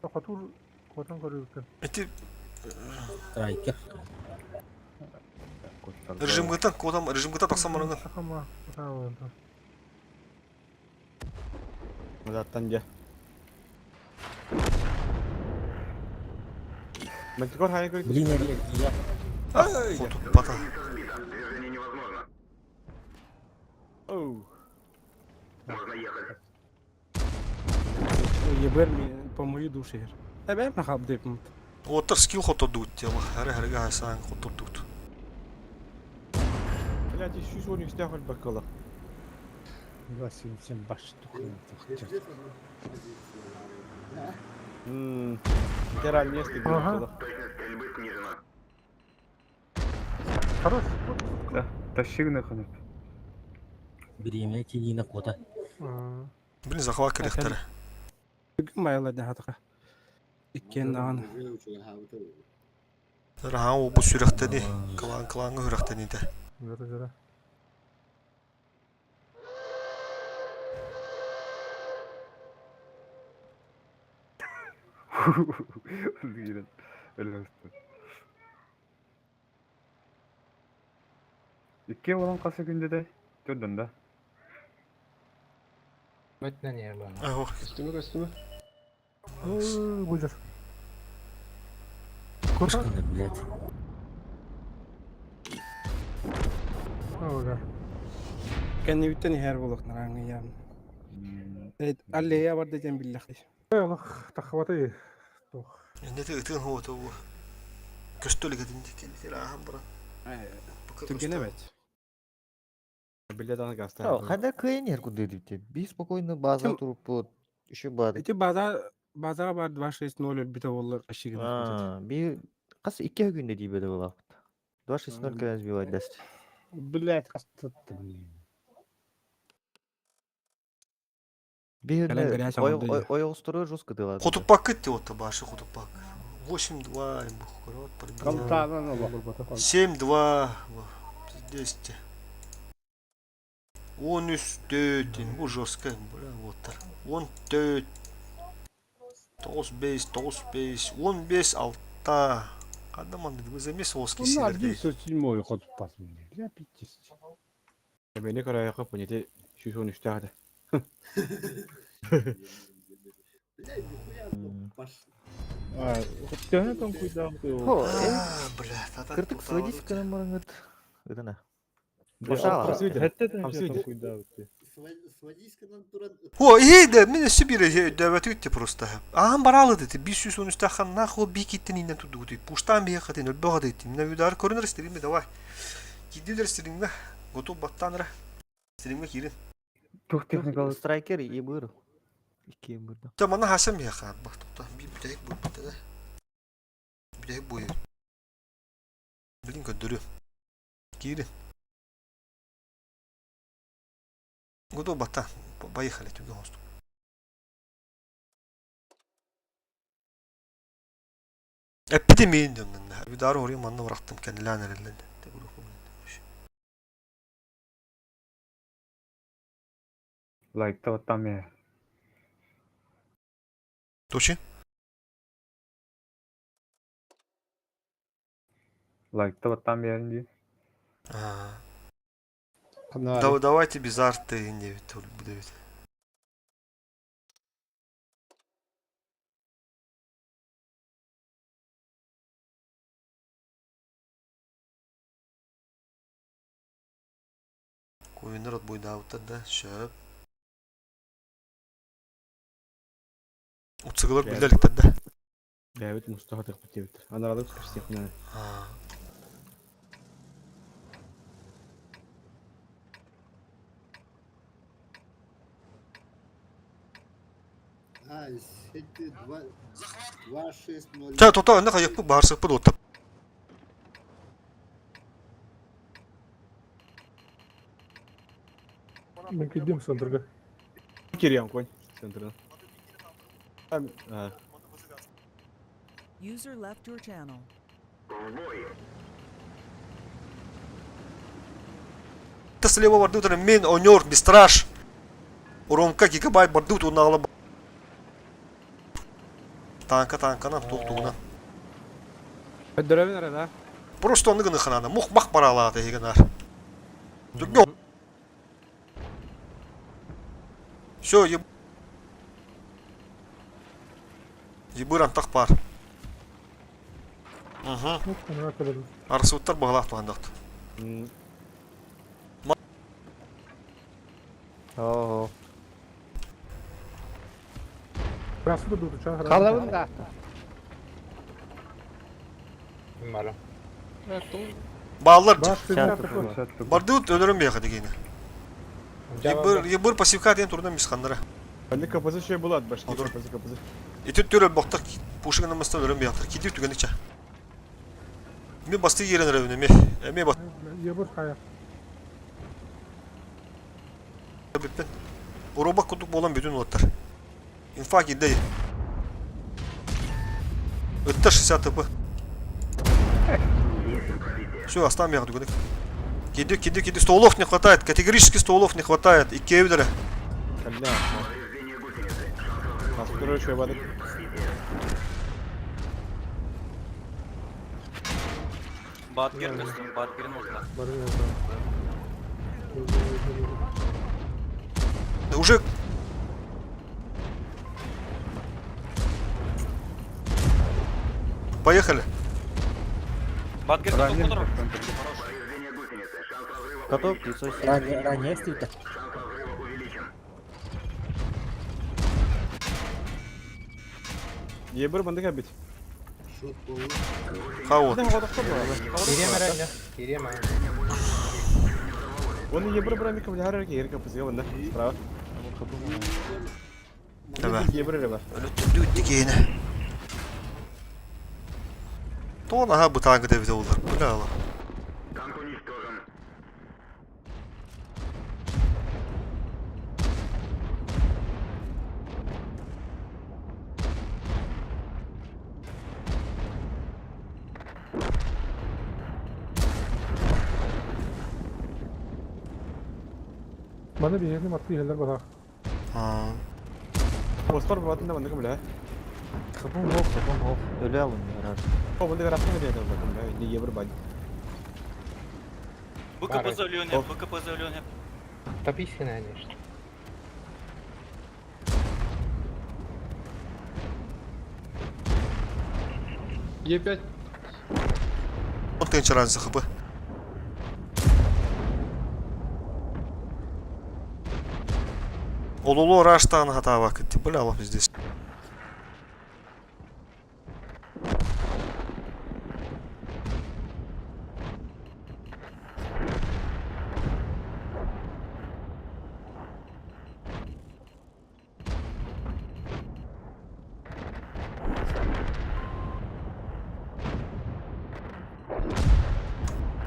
Хотур хотан көрүктен. Эти Страйкер. режим гытан, кодам режим гыта тақсан барыңын. Тахма. Тахма. Заттан же. Мантикор хайа көрік. Блин, я Хотуппата. Оу. Ебер ми по мою душу. Эбе махап деп. Оттар скилл хотодут тело. Харе харега хасан хотодут. Блядь, еще сегодня стяхаль бакала. 27 баш Ммм. Тераль место Ага. Хорош. Да, тащигны ханып. Беременна тинина кота. Блин, захват керектері. Бүгүн майла да хатка. Иккен даан. Раха бу сүрәхтәни, клан кланга хүрәхтәни дә. Жара жара. Өлгерен. Өлгөстү. Икки болан касы күндө де төрдөн да. Ах, Көстүмө көстүмө. Гүлжар. Курса? Блядь. Ага. Кенигитен хер болок нараңы ям. Аллея бар дежен биллах. Аллах тахваты. Инде тыгын хуото бу. Көстөлүк этинде келер ахан бара. Түгене бет. Билет аны гаста. Хада кыйын куды дипте. Би спокойно база туруп вот еще бады. Эти база базага бар 260 бите боллар ашигин. А, би кас икки күндө дейбеде болап. 2-6-0 кэлэн сбивать даст. Блять, кастыттым. Би Кэлэн горячий онды. ойостуру жестко дела. Хотуппак кетти отта башы хотуппак. 8-2 бу корот Калтанан ола. 7-2 10. 13 бу жестко бля вот 14 9 5 9 5 15 6 Кадаман вы замес оски Ну, силерде. 97 хотуп басым. Бля, пиздец. Мени көрө понятие шүшөн үстәгә. Бля, нихуя, ну, паш. Төһө тон куйдаах Хо, Бля, Кыртык сводись к нам марангат. Это на. О, иде, мен Сибире дәвәт үтте просто. Ахан баралы деди. 513 тахан нахуй бикиттен инен туду ди. Пуштан бияхатын өлбөга деди. Менә удар көрүнөр стримме давай. Кидилер стримге. Готов баттанра. Стримге кирин. Тух техникалы Страйкер и быр. Икки быр. Та мана хасам бияха. Бак тукта. Би бүтәк бу битә. Бүтәк бу. Блин, көдөрү. Кирин. Готов батта. Поехали, түгөн хосту. Эппитим иин дьоннонно. Видары орыйым манна бырахтым кэннилээн эрэллэн. Лайкта баттам ээ. Тучи? Лайкта баттам биэрин дии. Да, давайте без арты не будет. Кувинер отбойдаабыттар да, сөп. Уцыгылар биллэ иликтэр да. Бэйэбит муста сатыахпыт диэбиттэр. Анараалык кэпсиэхпинэ. А, сети 2, 2, 6, 0. Чэ, тото онно хайыппыт баарсыппыт уоттап. Мен кидим центрга. Кириям конь. Центрдан. А, User left your channel. Та слева бардутер мен онер бистраж. Уромка гигабайт бардут унаала. Танка танканан туох тугунан. Өдөрөбүн эрэ да. Просто ону гына ханана мух-мах баралаата иһигинар. Дүгнө. Все, еб... Ебыран так пар. Угу. Арсуттар бағалақ туғандақты. Оо. Халабын да. Баллар бардыбыт өлөрөн бияха дегени. Ебыр ебыр пассивка диэн турунан мисханнара. Аны КПЗ шөй булат башки КПЗ КПЗ. Ити түрө бохтар пушигана маста өлөрөн бияхтар. Кидир түгениче. Ми басты ерен рәвне ме. Эме бас. Ебыр хая. Бүппен. Уроба кудук болан бүтүн улаттар. Инфа кидей. Өттө 60 ТП. Все, оставим я түгенек. Киди, киди, киди. Стволов не хватает. Категорически стволов не хватает. Икки эбидere. Калля. Нас шөй бадык. Батгер көстüm, Батгерин orta. Уже Поехали. Батгер готов удар. Готов, 907. Ранее, ранее стоит. Ебыр бандык бит. Хаот. Оны ебыр брамика бляхар ер КПЗ онда. Справа. Давай. Ебыр рыба. Өлөттүрдү дигене. Тоон аха бутаангы дебите олар. Бля ала. Маны биһиэхэ маттыы иһэллэр баһаах. Постар батын да бандык бля. Хапым хоп, хапым хоп. Өлө алын ярар. О, бандык рахмет деді бакым бля. Не ебыр бан. БКПЗ өлүөн hep, БКПЗ өлүөн hep. Топись, конечно. Е5. Он тынча разница хб. Ололо раштан хатава кытты. Бля, алла здесь.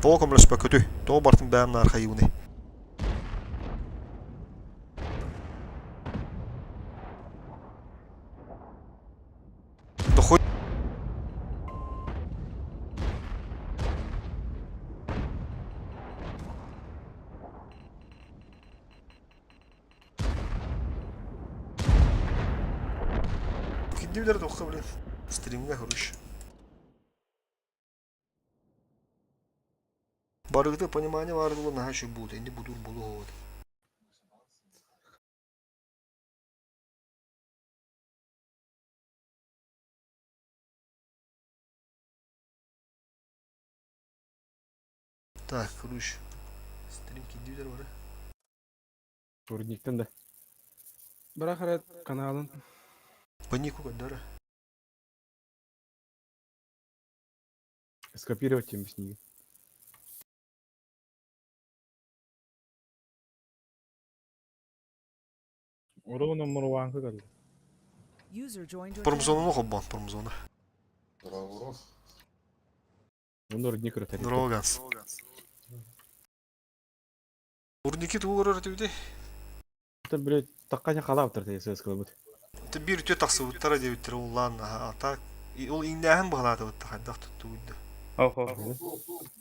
Тооком көтү. Тоо бартын бәм нар хайуны. Дохуй. Киддилер тоққа, блин. Стримге, короче. Барыгыта понимание бар була наһаа үчүгэй буолуо, инди будур буолуо вот. Так, короче. Стрим киддилер бар. Турниктен да. Быраах эрэ каналын. Панику кадара. Скопировать им с ними. Ровно Мурванка кэллэ. User joined your channel. Промзону хоббан, промзона. Он рудник ротарит. Здорово, Ганс. Урники тугу көрөр этибити. Это, блядь, такая халава ты СС будет. Ты биир үтүө тахсыбыттара диэбиттэрэ улаан а так ол иҥнээһин баһылаатыбытта хайдах туттугуйда. Охо.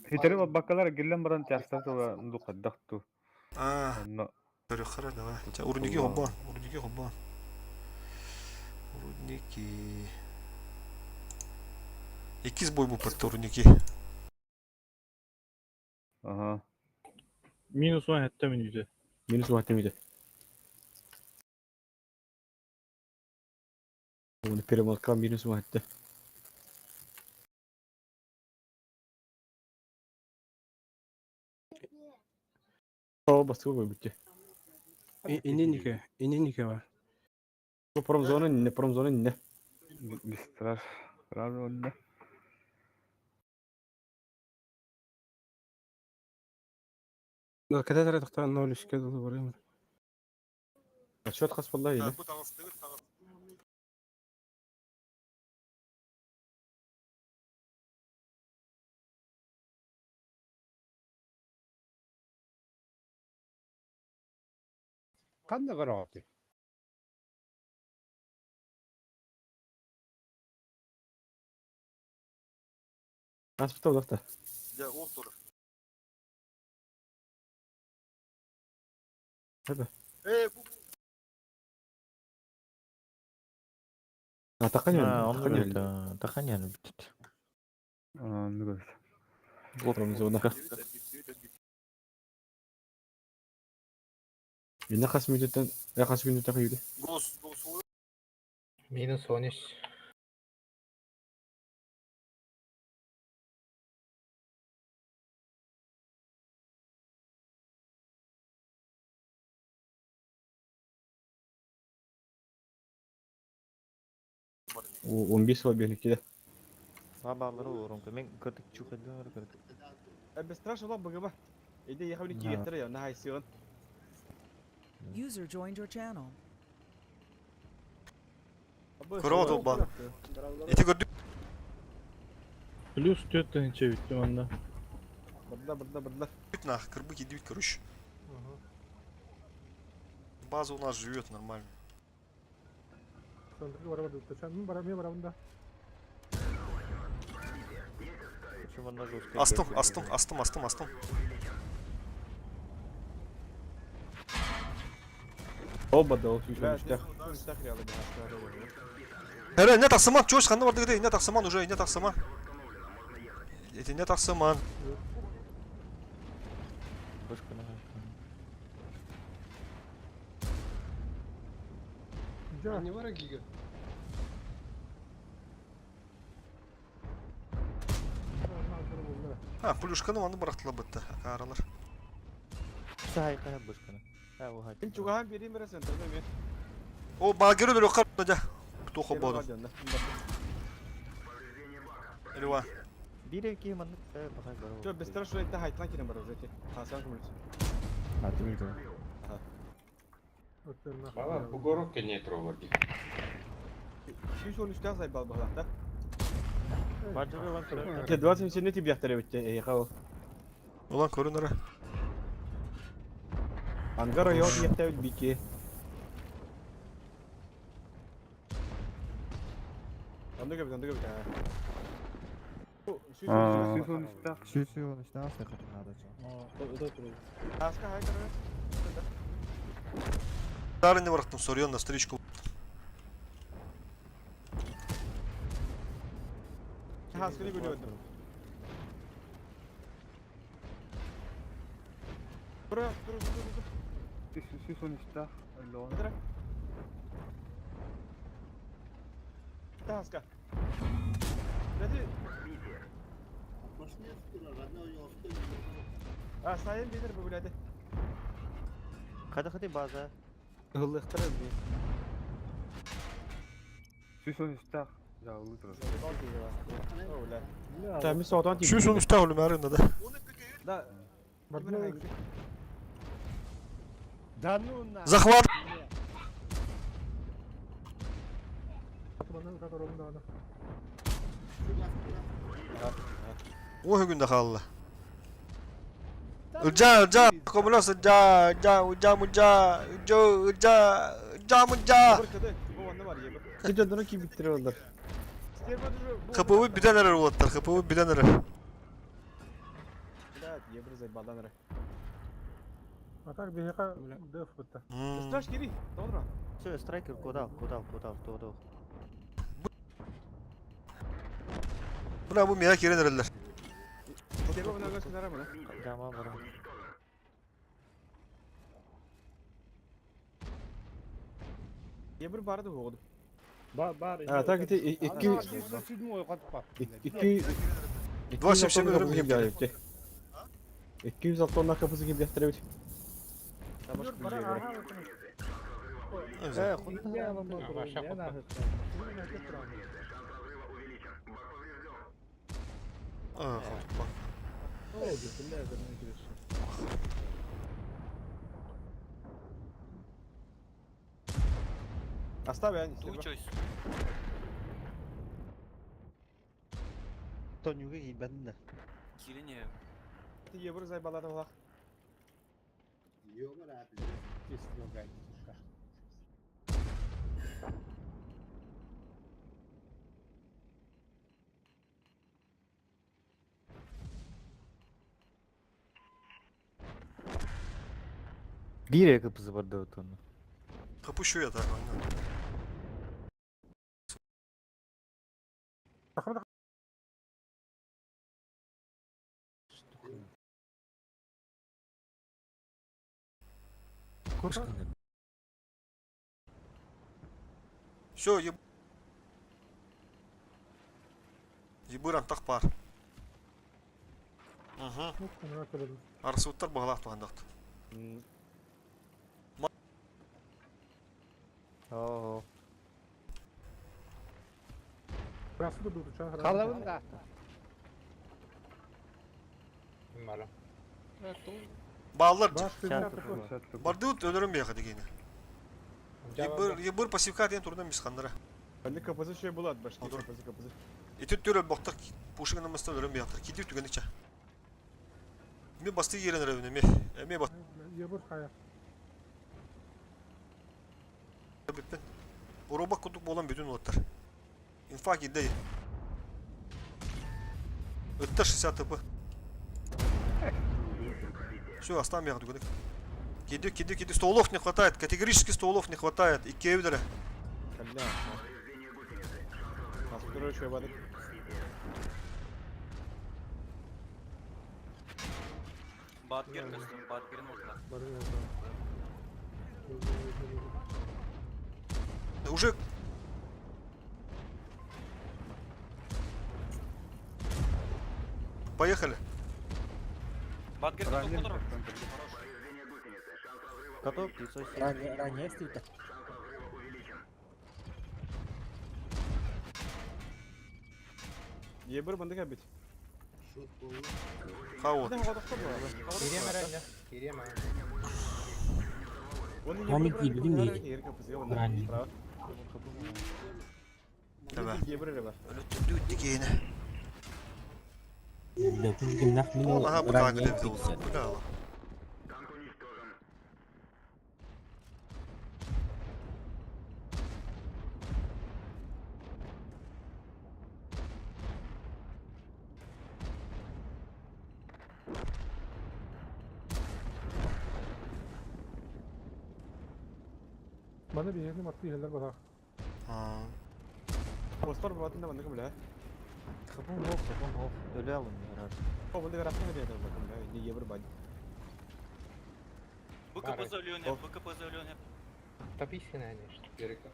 Хитери баккалар гиллен баран тястар тула дукаддах ту. Аа, Онно көрүөххэ давай. Ча урники хоббон, урники хоббон. Рудники. Иккис бой буппат рудники. Ага. Минус 17 мүнүүтэ. Минус 1 минута. Он перемотка минус 1. О, басты будет. Инниннике, инниннике бар. Промзона не, промзона не. Бистрар. Сразу онно. Кэтэ тахтан ноль үскэ дылы барыам. Отчет хас болла или? Ханна караоке. Аспыта улахта. Я ол тур. Хәбе. Э, бу А такая А, он говорит, такая будет. Ну Промзона. Мине хас минуттан, я хас минуттан юды. гос гос Минус 13. Он бес бабелики, да. Бабалары орунка. Мен көрдүк чухадыр көрдүк. Бе страшно лап быгыба. Иде яхабли кигеттер я, на хайсыгын. User joined your channel. Көрө толба. Ити көрдүк. Плюс 4 тыһынча бүттүм онно. Бырда, бырда, бырда. На, кырбык идут, короче. База у нас живет нормально. Астым, астым, астым, астым, астым. Оба да, ол сүйсөмүштэх. Эре, не тахсыман, чош, ханна барды где, не тахсыман уже, не тахсыман. Эти не тахсыман. Не вара гига. А, плюшканы аны бырактылар бытты, акаралар. Сай кая бышканы. Ha, o hadi. Мен чугахан берейін бір центрда мен. О, багеры дөрө кар да. Кто хободу. Эльва. Бир эки маннык бакай бар. Жо, без страшно это хайтлан кирен бар уже. Хасан кумлюс. А ты видел? Бала бугорок не трогать. 213 сай бал баглакта. Бажыры ван турар. Те 27 не тебе яхтары битте, эй, хау. Улан көрүнөрө. Ангар йок яхта бит бики. Анда көбүт, анда көбүт. Аа. Сүүсүү он үстэ астык надо. Аска хай карар. Дары не барактым, сорьон на встречку. Хаскыны бөлүөдүм. Тура, тура, тура, тура. 113 өллөҕүнэ. Тура. Таска. Dedi. А, сайын билер бу биледи. Хата хати база. Ыллыктар бу. 113 жаалыы турар. Та ми содан Şu sonuçta oğlum arında da. Да. Да ну на. Захват. O günde kaldı. Uca uca komulos uca uca uca uca uca uca uca uca. Кыжадыра ки биттире олар. Kapımı birden arar ulatlar. Kapımı birden arar. Да, ебр зайбадан ара. А так биһиэхэ деф бытта. Страш кири. Добро. Все, страйкер куда, куда, куда, куда. Buna bu merak yere nereler? Тебе бuna göz mı? Жама бара. Ебр барды болду. Бар бар. А, так ити 2 2 287 206 тонна капысы кип яктырып. Э, Оставь, Ань. Two choice. Тонюга кийбәдин да. Кирине. Ебр зайбалады улак. Бир кыпызы бар да отону. Kapı şu yatar. Aynen. Все, еб... Ебыран так пар. Угу. Арсуттар бағалақ туғандақ. Оо. Халавын да. Баллар. Барды өлөрөн бияка дегени. Ебыр, ебыр пассивка деген турдан мисхандара. Аны капысы шөй булат башка капысы капысы. Итүт түрө боктар пушигин мыстан өлөрөн бияктар. Кидип түгөнүкчө. Мен басты ерен рәвене ме. Эме бас. Ебыр хая. Биппен. Ороба кутук болан бүтүн улаттар. Инфа кидей. Өттө 60 ТП. Все, оставим я түгөнүк. Киди, киди, киди. Столов не хватает. Категорически столов не хватает. И кевдере. Бля. Аскыры шөй бадык. Батгер костюм, Батгер нужно. Уже Поехали. Батгер готов куда? Готов, 907. Ранее, ранее стоит. Ебр бандык бит. Хаот. Мамы кийбидим дейди. Ранее. Давай. Ебр рыба. Өлөттү дигени. Гимнах мин Ага, бу ранее так деп болду. Бля. Bana bir yerini matты yerler bana. Постар батында бандык бля. Хапым хоп, хапым хоп. Өлө алын ярар. БКП зөлүөн hep, БКП зөлүөн hep. Перека.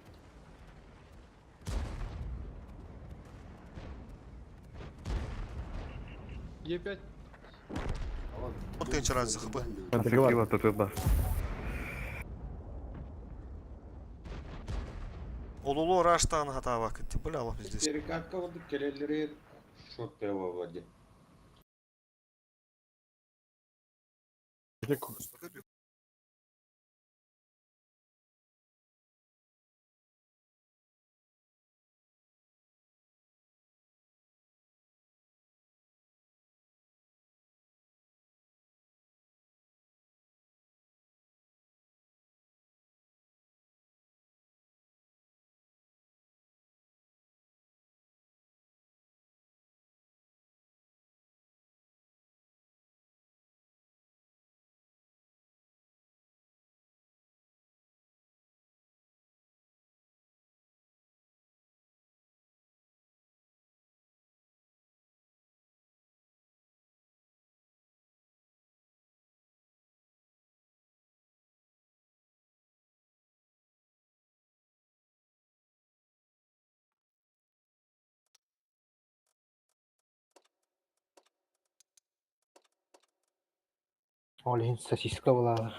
Е5. Вот ты раз ХП. Атакила татыба. Ололо раштан хатава кытты. Бля, лох здесь. Перекатка вот келелери шот пева владе. Ол иһин сосиска булаалар.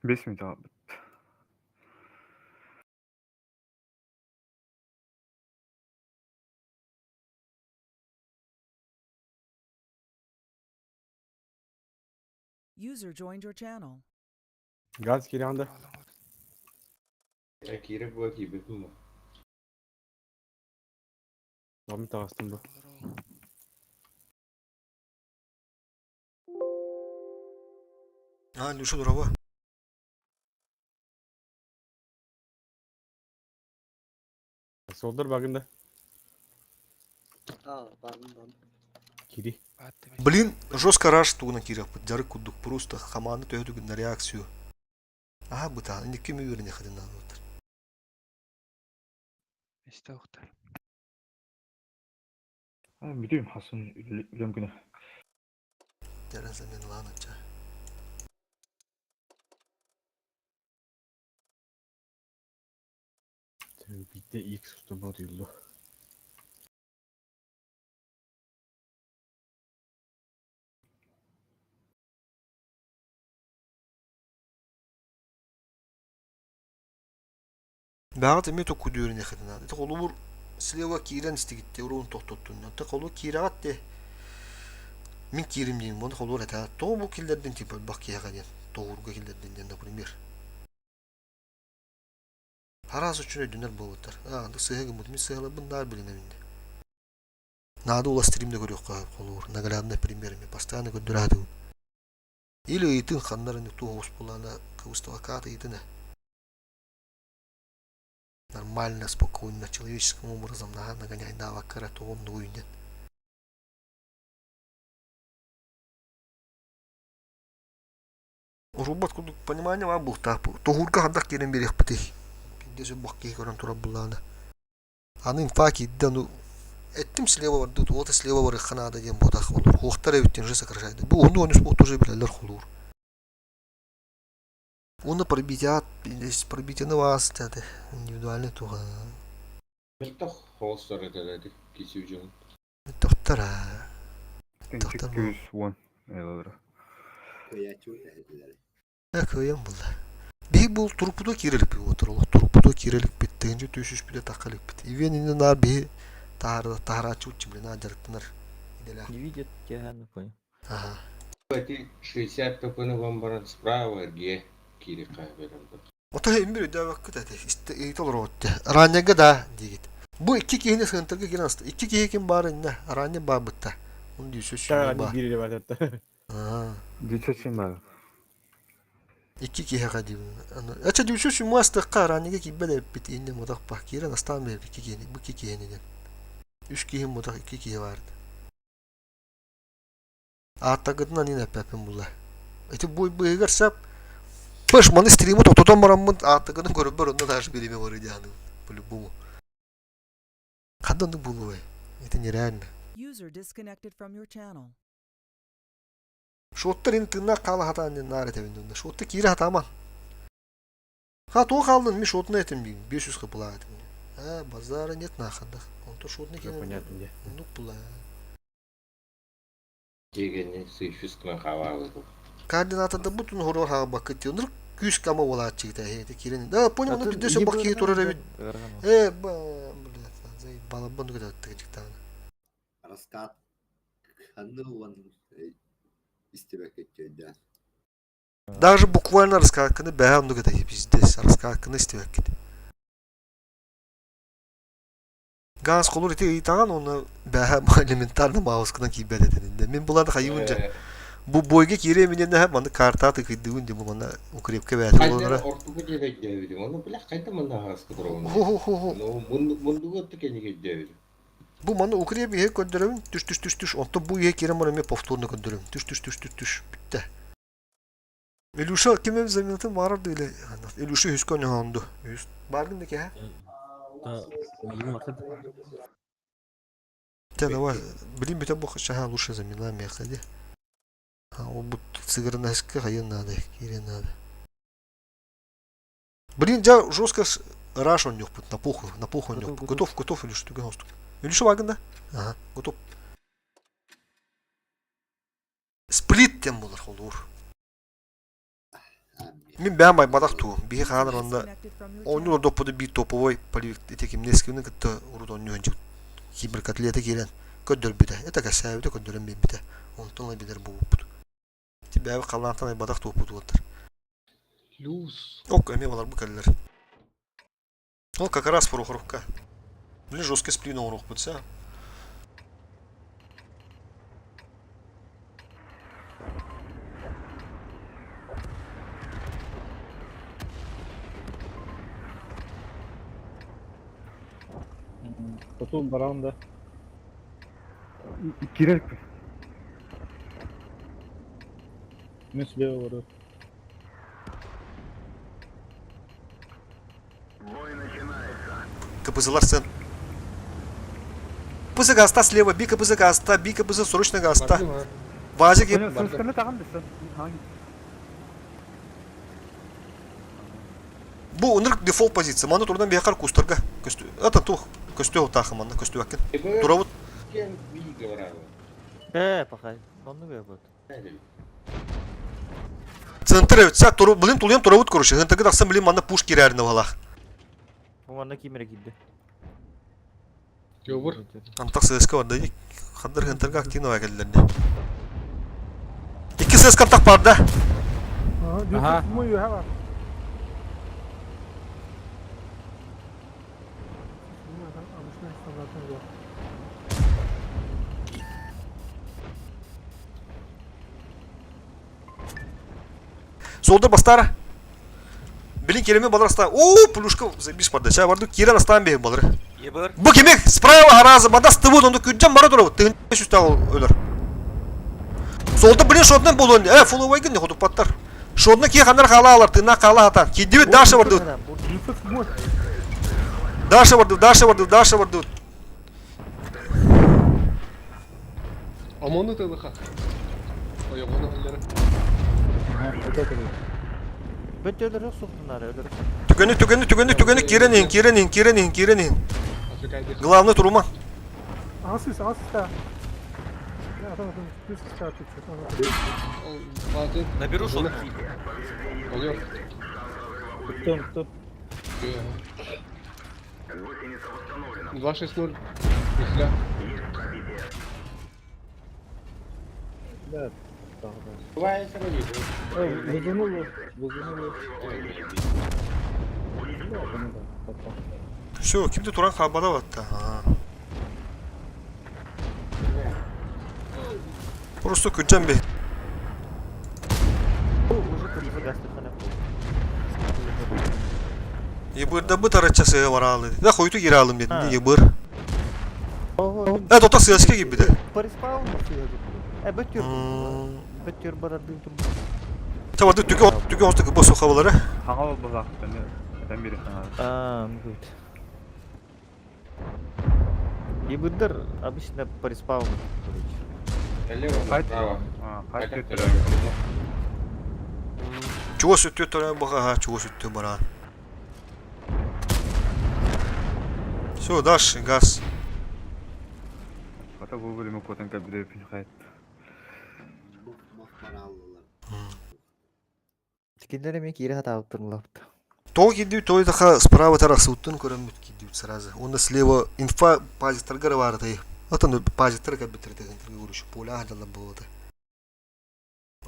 5 минут албыт. User joined your channel. Газ кирянда. Кире була кибет му. Вам тағыстым бу. А, Люша дурава. Солдар багында. А, бардым, бардым. Кири. Блин, жестко раш тугuna кирек дяры кудук просто хаманы төһөдүг на реакцию. Аха быта, инде ким үйрәнә хадин отыр. Истәүхтер. Бүтүм хасын үлөм күнө. Дәрән замен ланыча. Битте X устуба дүйүллү. Бәгат эме токку дүйрәнә хадин. Это холубур слева кирен истигитте урун токтоттун. Та холу кирагат те. Мин кирим дейм, оны холур это. То бу киллерден типа бак кияга ден. Тоғурга киллерден ден, например. Харас үчүн өйдөнөр болуттар. А, анда сыһыгы мут, мин сыһылабын даар билинеминде. Надо ула стримде көрүөхкө холуур. Наглядный примерами постоянно көрдүрәдүм. Или ыйтын ханнарын туоҕус булана кыбыстыбакаат ыйтына. Нормально, спокойно, человеческим образом наһаа нагоняйдаабакка эрэ тоҕом нугуйден. Урубат курдук понимание баар буолтаах. Тоһуурга хардах киирэн биэриэхпитий. Биирдэ бах киһи көрөн турар буллаана. Аны инфа киирдэ, ну эттим слева бардыбыт, уота слева барыахха наада диэн буотах олор. Хуохтар эбиттин уже сокращайды. Бу ону онус буот уже билэллэр холуур. Уонна пробитиат, пробитияны баас индивидуальный туха. Мөлтөх холстор этэлэди кисүү Тохтор Тохтор Күүс 10. Элодра. Кыйаччы этилер. Кыйан булла. Биһи бул туруппуту киирэлик отор олох туруппуту киирэликпит тыһынча түүсүспүтэ таххалыкпит. Ивен инне наар биһи таһар таһарааччы уччу наа дьарыктанар иделээх. Не видит, я не понял. Ага. Эти 60 ппны вон баран справа ге кири кайберем. Ото эмир өйдөөбөккүт этэ ыйыта олоробут Ранняга да диигит. Бу икки киһини сыһынтарга киирэн аста. Икки киһи ким баар иннэ Ранья баабытта. Он дүүсө сүүнэ баар. Биир бар. Аа. Дүүсө сүүн бар. Икки киһиэхэ диибин. Ача дүүсө сүүмэ астыахха Раньяга киирбэт эбиппит иннэ мутах баа. Киирэн астаан биэрбит икки киһини бу икки киһини диэн. Үс киһи мутах икки киһи баарда. Ааттаргытынан иин эппэппин булла. Ити бу быыһыгар сап. Пыш, маны стримы тохтотон бараммын ааттыгын көрөрбөр онно даже бириэмэ барыы диэханыгын по-любому. Ханна оннук буолуой? Это нереально. User disconnected from your channel. Шоттар ин тыыннаах хаала хатаан диэн наар этэбин дунна. Шотта киирэ хатааман. Ха, туох хаалдын, ми шотна этим бин, 500 хыпылаа этим. А, базара нет нахандах. Онто шотна Уже понятно где. Ну, була. Дегенне сыйфискынан хабаабытым. Координатада бутун хорор хаабаккыт тионур күүс кама болааччыгыта эти кирен. Да, понял, ну Атын пидесе бак кии турар эбит. Ыархан. Э, блядь, зай балабан гыдаттыгы чыктааны. Раскат ханны уон истибэккэ өйдөөн. Даже буквально раскатканы бэһэ оннук это пиздец, раскатканы истибэккит. Газ холур ити ыйтаҕан уонна бэһэ элементарно маускынан киирбэт этининде. Мин булан хайыбын дьэ. Бу бойга киириэ минэнэ манны картаа тыкыйдыбын дьэ бу манна укрепка бээтэ Хайдах болонора. ортуку диэн өйдөөбүтүм. Ону бля хайда манна аһаҕаска туругун. Ху-ху-ху-ху. Ну мундугу отто кэннигэ өйдөөбүтүм. Бу маны укреп иһэ көрдөрөбүн түш түш түш түш онтон бу иһэ киирэн баран эмиэ повторно көрдөрөбүн түш түш түш түш түш бүттэ. Илюша ким эм заменатын баарар да или Илюша үһүскэ оҥоһонду. Үһүс бааргын да кэһэ. Те давай, блин, бүтэн бу шаха лучше замена меха ди. А ол бу сыгырнаска хайын надо, киирен надо. Блин, дьа жестко раш он нюхпут, на похуй, на похуй Готов, нюхпут. готов. Готов, готов или что ты Илюша вагын да? Ага, готов. Сплит тем болар холур. Мин бэм байбатах туу. Биһи хаанар онно Disconnected from your оонньуур channel. доппуду биир топовой полевик ити кимнескини кытта урут оонньуон киберкотлета киирэн көрдөрбүтэ. Это кэсээбитэ көрдөрөн биэрбитэ. Онтон ыла билэр буолбуппут. Ити бэйэбит халлаантан айбатах туоппут уолаттар. Плюс. Ок, эмиэ балар бу кэллэр. Ол как раз Прохоровка. Блин, жесткий сплин оҥоруохпут саа. Потом баран да. Кирер Мен слева барар. КПЗлар сен. КПЗ гаста слева, би КПЗ гаста, би КПЗ срочно гаста. Вазик Сысканы тагын десен. Бу ынырык дефолт позиция. Маны турдан биһиэхэр кустарга көстү. Это тух көстүө утаахы манна көстүбэккин. Турабыт. Кем биигэ барабын. Э, пахай. Оннук эбит. Центр эбит. Сак туру, блин, тулуйан турабыт короче. Хынтыгы тахсан блин манна пуш кирээринэ балах. Бу манна кимэрэ киирдэ. Йобур. Антах ССК барда. Хандар хынтырга активно кэллэрди. Икки ССК антах барда. Ага. үһэ бар. Обычный стандартный жол. Солда бастара. Блин, кереме балар аста. О, плюшка забиш барда. Ча барды кирен астан бе балар. Ебір. Бу кемек справа харазы бада стыбы онду күджен бара турабыт. Тыгын сүстә өлөр. Солда блин шотнан болон. Э, фуловайгын не ходуп паттар. Шотна ки ханар хала алар, тына хала хата. Кидибит даша барды. Даша барды, даша барды, даша барды. Омону тылыха. Ойоҕону өллөрө. Бөттө өлөрө суқтунары өлөрө. Түгені, түгені, түгені, түгені кирен ин, кирен ин, кирен ин, кирен ин. Главный турума. Ағасыз, ағасыз да. Атын, атын, плюс чуть-чуть. Наберу шот. Oluyor. Кто, кто? 2-6-0. Нихля. Да. Бывает, Вызывнули, вызывнули. Все, кимде туран хабада батта. Просто күджен бе. Уже кыргызы гастырхана Ебырда бу тарача сыга баралы. Да хойду кире алым дедим де ебыр. Э, тота сыаска gibi de. Париспаун сыга. Э, бөттөр. Бөттөр барар дым тур. Чабарды түгө түгө оттук бу сухабылары. Хаҥа болбалаахтан этэн бири хаҥа. А, ну тут. Ибыдыр обычно по респауну, короче. Налево, направо. Хайт Хайт Чугас өттү төрөн баха, чугас өттү баран. Все, дашь газ. Хата бу бөлүмү куотан кэлбит хайт. Бох-бох барааллылар. Кинилэр эмиэ киирэ сатаабыттар То кирдүү той таха справа тарахсыбыттан көрөммүт кирдүүт сразу. Уонна слева инфа пазиктарга баар тай. Отон пазиктар кэлбиттэр тыгын көрүш поля хадалар буолуота.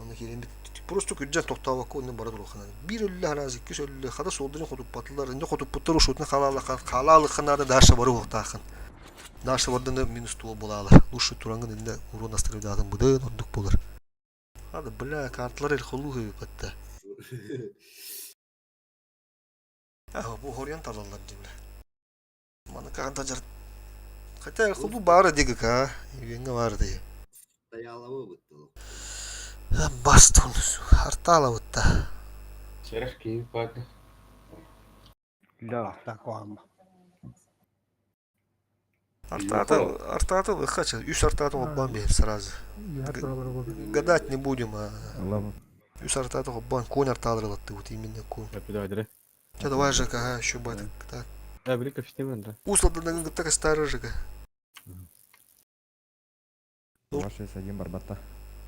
Онно киирэн просто күрдьэн тохтообокко онно бара туруохханан. Биир өллө хараас, иккис өллө, хата суолдарын хотуппатылар, инде хотуппуттар ушутун халаалахан, халаалыхханаада дальше бары уохтаахын. Дальше барданы минус туол булаалар. Лучше турангын инде урон астырыдаатын быдын ордук болар. Хада бля, карталар эл холуу батта. А, бу хорьян талалар дибля. Маны каанда жар. Хотя холуу баара дигика, үйеңе баара дии. Стоялова быттылы. Бастон, артала бутта. Серах киев бады. Да. Артата, артата выхача, үс артата оббан бер сразу. Гадать не будем, а үс артата оббан, конь арталырылатты, вот именно конь. Давай, Че, давай, Жека, ага, еще бат. Так. Да, били кофе да. Услада так старый Жека. 261 барбатта.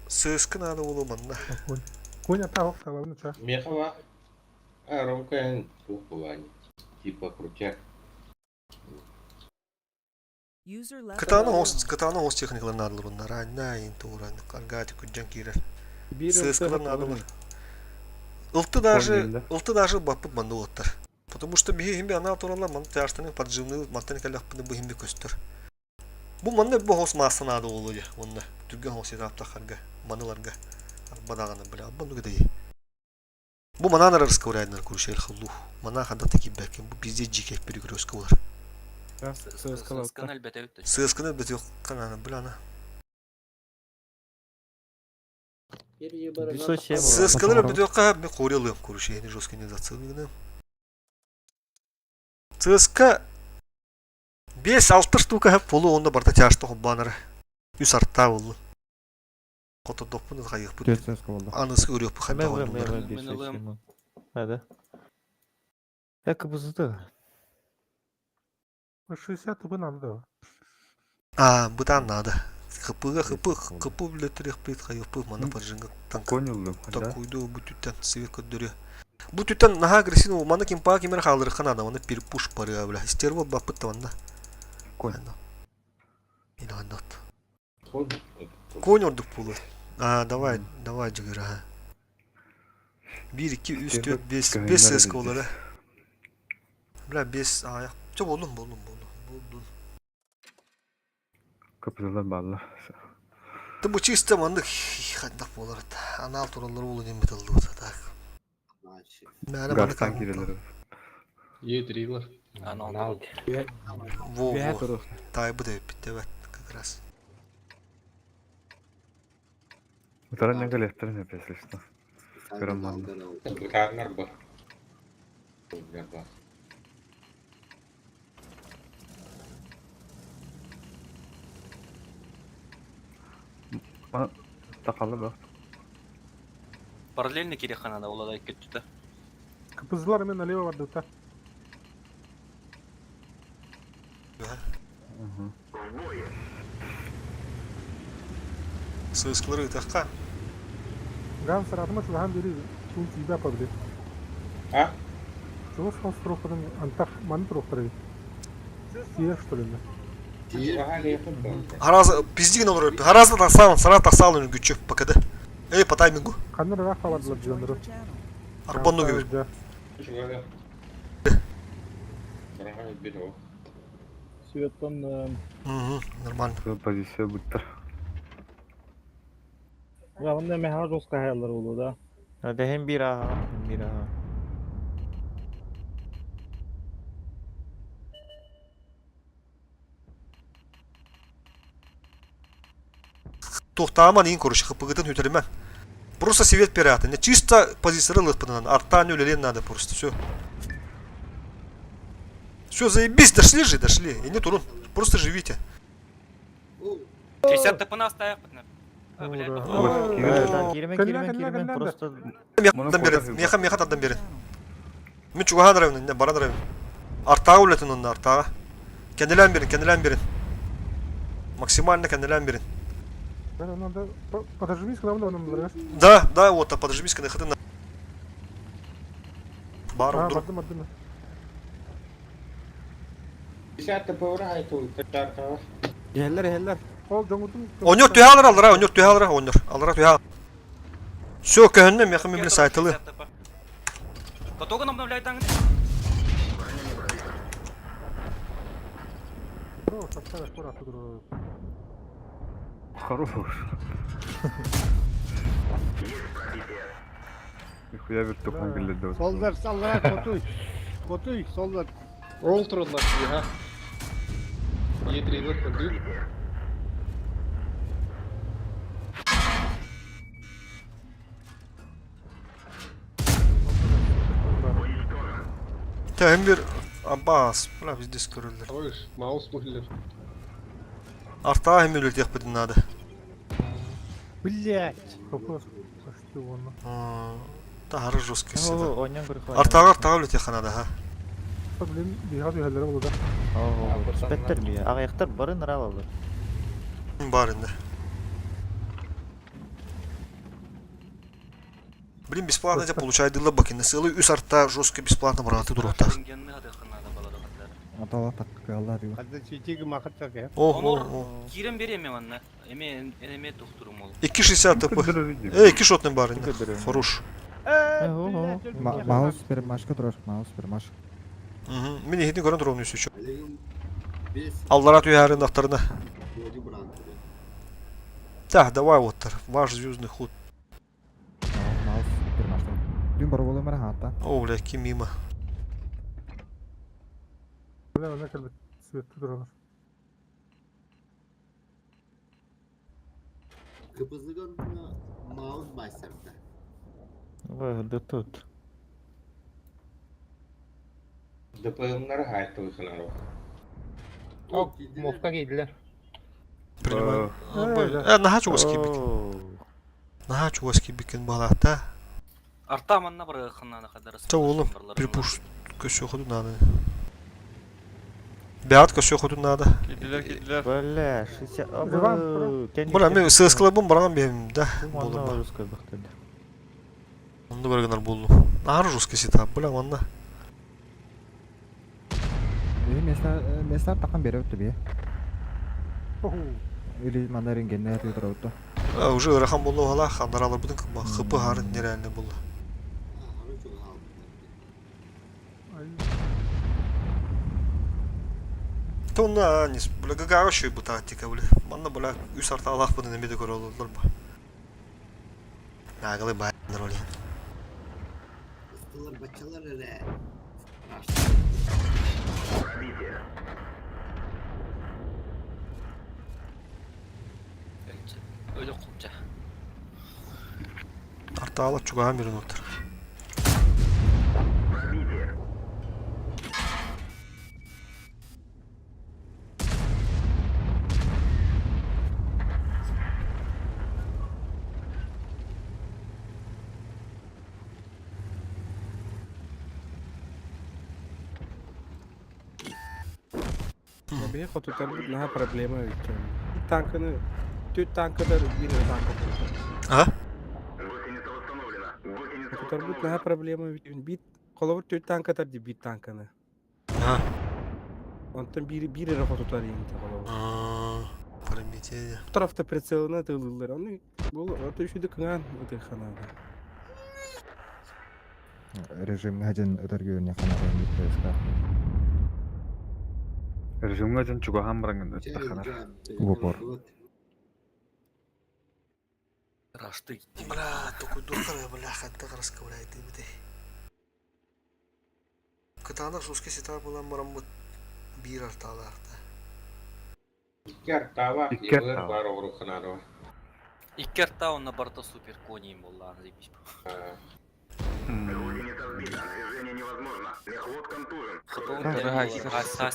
Сыска надо было манна. Конь ата охталабын ча. Мехова. А, Ромка тух Типа крутяк. User left your Кытааны хос, channel. кытааны хос техникалар надылар онна. Ранна ин тууран, каргати күджан кирер. Биир Сыскалар надылар. Ылты даже, ылты даже баппыт манны оттар. Потому что биһи химби анал туралар ман тяштаны поджимны мантан калякпыны бу химби көстөр. Бу манны бу хос масса нады болу я. Онна түргөн хос етаптахарга, маныларга. Арбадаганы бля, аббан дугдай. Бу манан арарска урайнар куршел хыллу. Мана ханда таки бәкен бу пизде жикек перекрестка олар. Сыскан әлбәтә үтте. Сысканы бит yok кананы бля Сыскалары бит yok ка мен корелым куршейни жестко не зацелыгны. ЦСКА 5-6 штука полу онда барда тяжты хоббанары. Үс артта болду. Котодоппун хайык бут. Төрт ЦСКА болду. Анысы көрөп ханда болду. Hadi. Ya кыбызды. 60 тубы надо. А, бутан надо. Хпга хп хп билеттерих бит хайык бу мана паржинга танк. Конюлду. Такуйду бу түттен свет көддөрү. Бу түттен наха агрессивный мана кимпа кимер халдыр ханада мана перепуш пары бля. Стерва бапыт ванна. Конь. Инаннат. Конь. Конь ордук пулы. А, давай, давай, Джигир, ага. 1, 2, 3, 4, 5, 5 ССК олар, а. Бля, 5, а, Чо болдум, болдум, болдум, болдум. Капиталдар балла. Ты бу чисто мандык хандак болар. Анал туралар болу неме тылды так. Мәне маны Гастан кирелер. Е3-лар. Анал. Во, во. Тай бу деп битте как раз. Утаран нәгәл яттырын если что. Көрөм манны. Бутаннар бар. Бар. Мана такалы бар. Параллельно киреханада олада икки түтэ. Кыпызлар мен налево барды та. Сыскалары таққа. Ган саратыма чугахан бери чун тиба пабли. А? Чего с трохадан антах маны трохтары. Тиер что ли? Хараза пиздигин olur. Хараза тасалын, сара тасалын күчү ПКД. Эй, по таймингу. Каныр рафа бардылар жонору. Арбанну gibi. Светтан Угу, нормально. Позиция буттар. Главное меха жестко хаялар болду да. Hadi hem bir aha, hem bir aha. Тухтааман ин коруш хпгытын хүтермен. Просто свет пираты. Не чисто позиция ылыппытынан. Артан үлелен надо просто. Все. Все, заебись, дошли же, дошли. И не турун. Просто живите. 60 тпны астаяк бит. Киримен, киримен, киримен, просто... Меха берин, меха, меха тардан берин. Мен чугаһан районун, баран район. Артаға үлетін онда, артаға. Кенделен берин, кенделен берин. Максимально кенделен берин. Надо подожмись, когда он Да, да, вот, подожмись, когда хаты на... Бар, друг. 50 поврагай тут, так. Иһэллэр, иһэллэр. Ол жоҥутун... Оньор түһэ алара, алара, оньор түһэ алара, оньор. Алара түһэ алара. Все, көһүннэ, меха мен сайтылы. Катогын обновляй таңын. Хорош. Нихуя вертухан кэллэ Солдар, саллара, хотуй. Хотуй, солдар. Ролл тураллар ха. Е3-лер көрдүк. Тәһим bir Аббас, бля, везде көрөллөр. Ой, маус бухиллер. Артаа хим үлетиэх надо. Блять. Тахары жесткий седа. Оньон көрөх. Артаға артаға үлетиэх надо, ха. Блин, бихат үйелері болды да. Спеттер би. Ағаяқтар барын алалар. Бар инде. Блин, бесплатно тебя получает дылы бакины. Сылы үс арта жестко бесплатно браты дурута. Атала так кыалла дию. Хадда читиги махаттак я. О, о, о. Кирен береме манна. Эме эме тухтурум ол. 2.60 ТП. Эй, 2 шотный бар инде. Хорош. Маус бер машка турар, маус бер маш. Угу. Мен ихитин көрөн турам үсү. Аллара түйәрин ақтарына. Так, давай вот, ваш звездный ход. Маус бер машка. Дүн бар болу мара хата. О, бля, ки мимо. Бля, она как бы свет туралар. Кыпызыгын маус басарда. Ой, да тут. ДПМнар хайтыл ханаров. Мовка кийдилер. Принимаю. Наха чугаски бик. Наха чугаски бикен балата. Арта манна бар ханнаны кадар. Та oğlum, припуш көсө ходу надо. Бят көсө ходу надо. Кийдилер, кийдилер. Бля, 60... Бля, мен СС клубым барган бем, да. Манна русской бахтады. Онды барганар болду. Нары жесткий сетап, бля, манна. Места места такан бере өттү бе. Или мандарин генне турар өттү. Уже ырахан болду ала, хандаралар будун хп харын нереально болду. Тонна нис, бля, гагара шөй бу тактика, бля. Манна, бля, үс арта алах буны немеде көрө олдулар ба. Нагылы бай роли. Ыстылар бачалар эре. Өлө кулча. Арта алах чугаан бирин отыр. Биһи хотутарбыт наһаа проблема өйттөн. Танканы, түт танкадар бир танка болду. А? Хотутарбыт наһаа проблема өйттөн. Бит холобур түт танкатар ди бит танканы. А. Онтон бир бир эрэ хотутар инте холобур. Пробитие. Бу тарафта прицелына тылылар. Аны бул ото үшүдү кыңан өтө ханада. Режим один өтөргө ханар ПСК. Режимга жан чугахан баранган таханар. В упор. Рашты. Бля, такой духара, бля, хатта раскавляет и бите. Кытаанах жесткий сетап булан бараммыт бир арталаахта. Икки артаалаах, Икки ебыр артаалаах. бар оҕуру ханарова. Икки арта онно барыта супер конийим буоллаҕына заебись.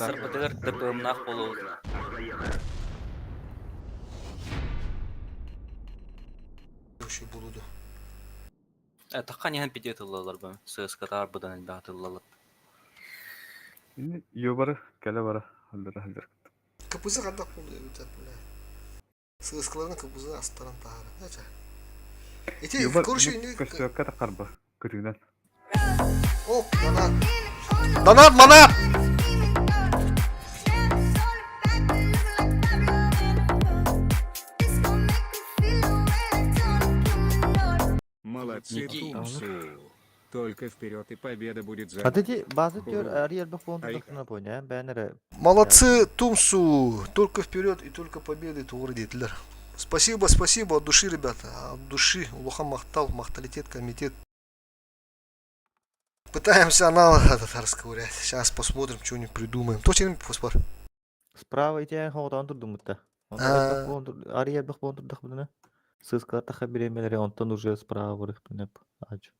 Сарбытыгар ДПМнаах буолуо. Буолуду. Таххан иһэн пиде тыллалар бу. ССК-таар быдан элбэх тыллалар. Юбары кэлэ бара аллара сылдьар. КПЗ хандах буолуо эбитэ бля. Сыыскаларын КПЗ астаран таһаара. Ача. Ити Юбар короче ини көстүөккэ тахарба кытыынан. Оп, донат. Донат, манат! Молодцы, Тумсу. Только вперед и победа будет за... А ти базы төр ари элбэх буолан турдахтына поня, бээнэрэ Молодцы, Тумсу! Только вперед и только победы тугур диэтилэр. Спасибо, спасибо от души, ребята. От души. Улахан махтал, махталитет, комитет. Пытаемся анал этот расковырять. Сейчас посмотрим, что-нибудь придумаем. Точно фосфор. Справа итиэн хоҕотоон турдуммутта. Онтон элбэх буолан тур ари элбэх буолан турдахпытына сыыскалар таха бириэмэлэри онтон уже справа барыахпын ач.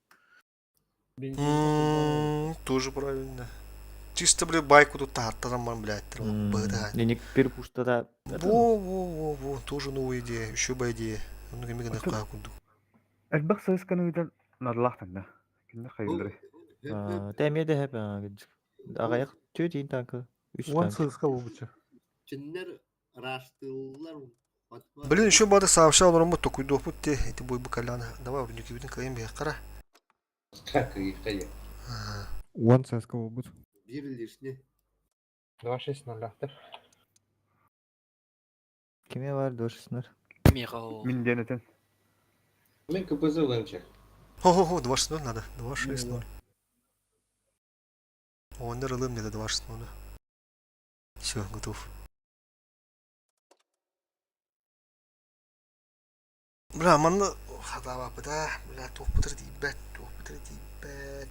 Тоже правильно. Чисто, блядь, байку тут таһаттаран баран, блядь, быһыта. Леник перепуштата. Во, во, во, во, тоже новая идея, еще бы идея. Ну, кими гына курдук. Элбэх сыысканы ыытан надлаахтанна. Кинне хайыллары. Тэмиэ дэһэп аҕайах түөтийн танка үс Уон танк. сыыска буолбучча. Кинилэр ыраастыыллар Блин, еще бады сообщал олороммут токуйдуохпут те ити бойбу каляны. Давай урнюкибитин кыайын биһиэххара. Так, и Уон сыска буолбут. Биир лишний. 2-6-0 ахтар. Киме бар дошсынар. Миэхэ ол. Мин диэн этин. Мен КПЗ ланча. Хо-хо-хо, 2-6-0 надо. 2-6-0. Оннор ылым где-то 2-6-0. Все, готов. Бля, манна хатаабаппыта, бля, туохпутар тиийбэт, туохпутар тиийбэт.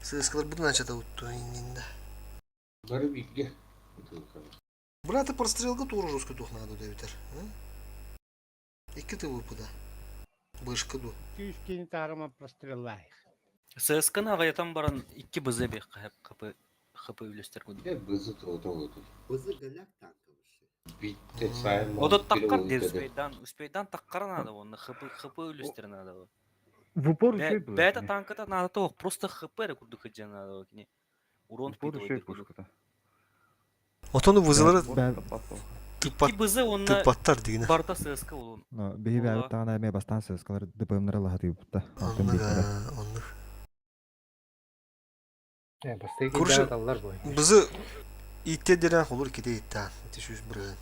Сыыскаларбытын ачата утту иннинэ. Бары бииргэ. Бля, ты прострелга туора жестко туох надо дэбитэр. Икки ты выпада. Бышка ду. Күүс кини таарыма простреллаах. ССК-ны аҕыйатан баран икки БЗ биэххэ ХП ХП үлэстэр курдук. Э, бызы тоҕо Бызы галяк танковышы. Битте сайын Одот таккар диир успейдан, успейдан таккара надо онно ХП ХП үлэстэр надо. В упор үчүгэй было. Бэйэтэ танката наада тоох, просто ХП эрэ курдук сылдьан надо кини. Урон В упор үчүгэй впитывает курдук. пушката. Отону вызылары Икки БЗ уонна тыппаттар дигинэ. барыта ССК болун. Но биһи бэйэбит даҕаны эмиэ бастаан сыскалар ДПМнары лаһатыыбыт да. Онтон Оннук, биирдэрэ. оннук. Э, бастакы Короче, киирдэҕэ таллар бу. Бызы итте дерен холур ките иттаан. Ити сүүс бырыһын.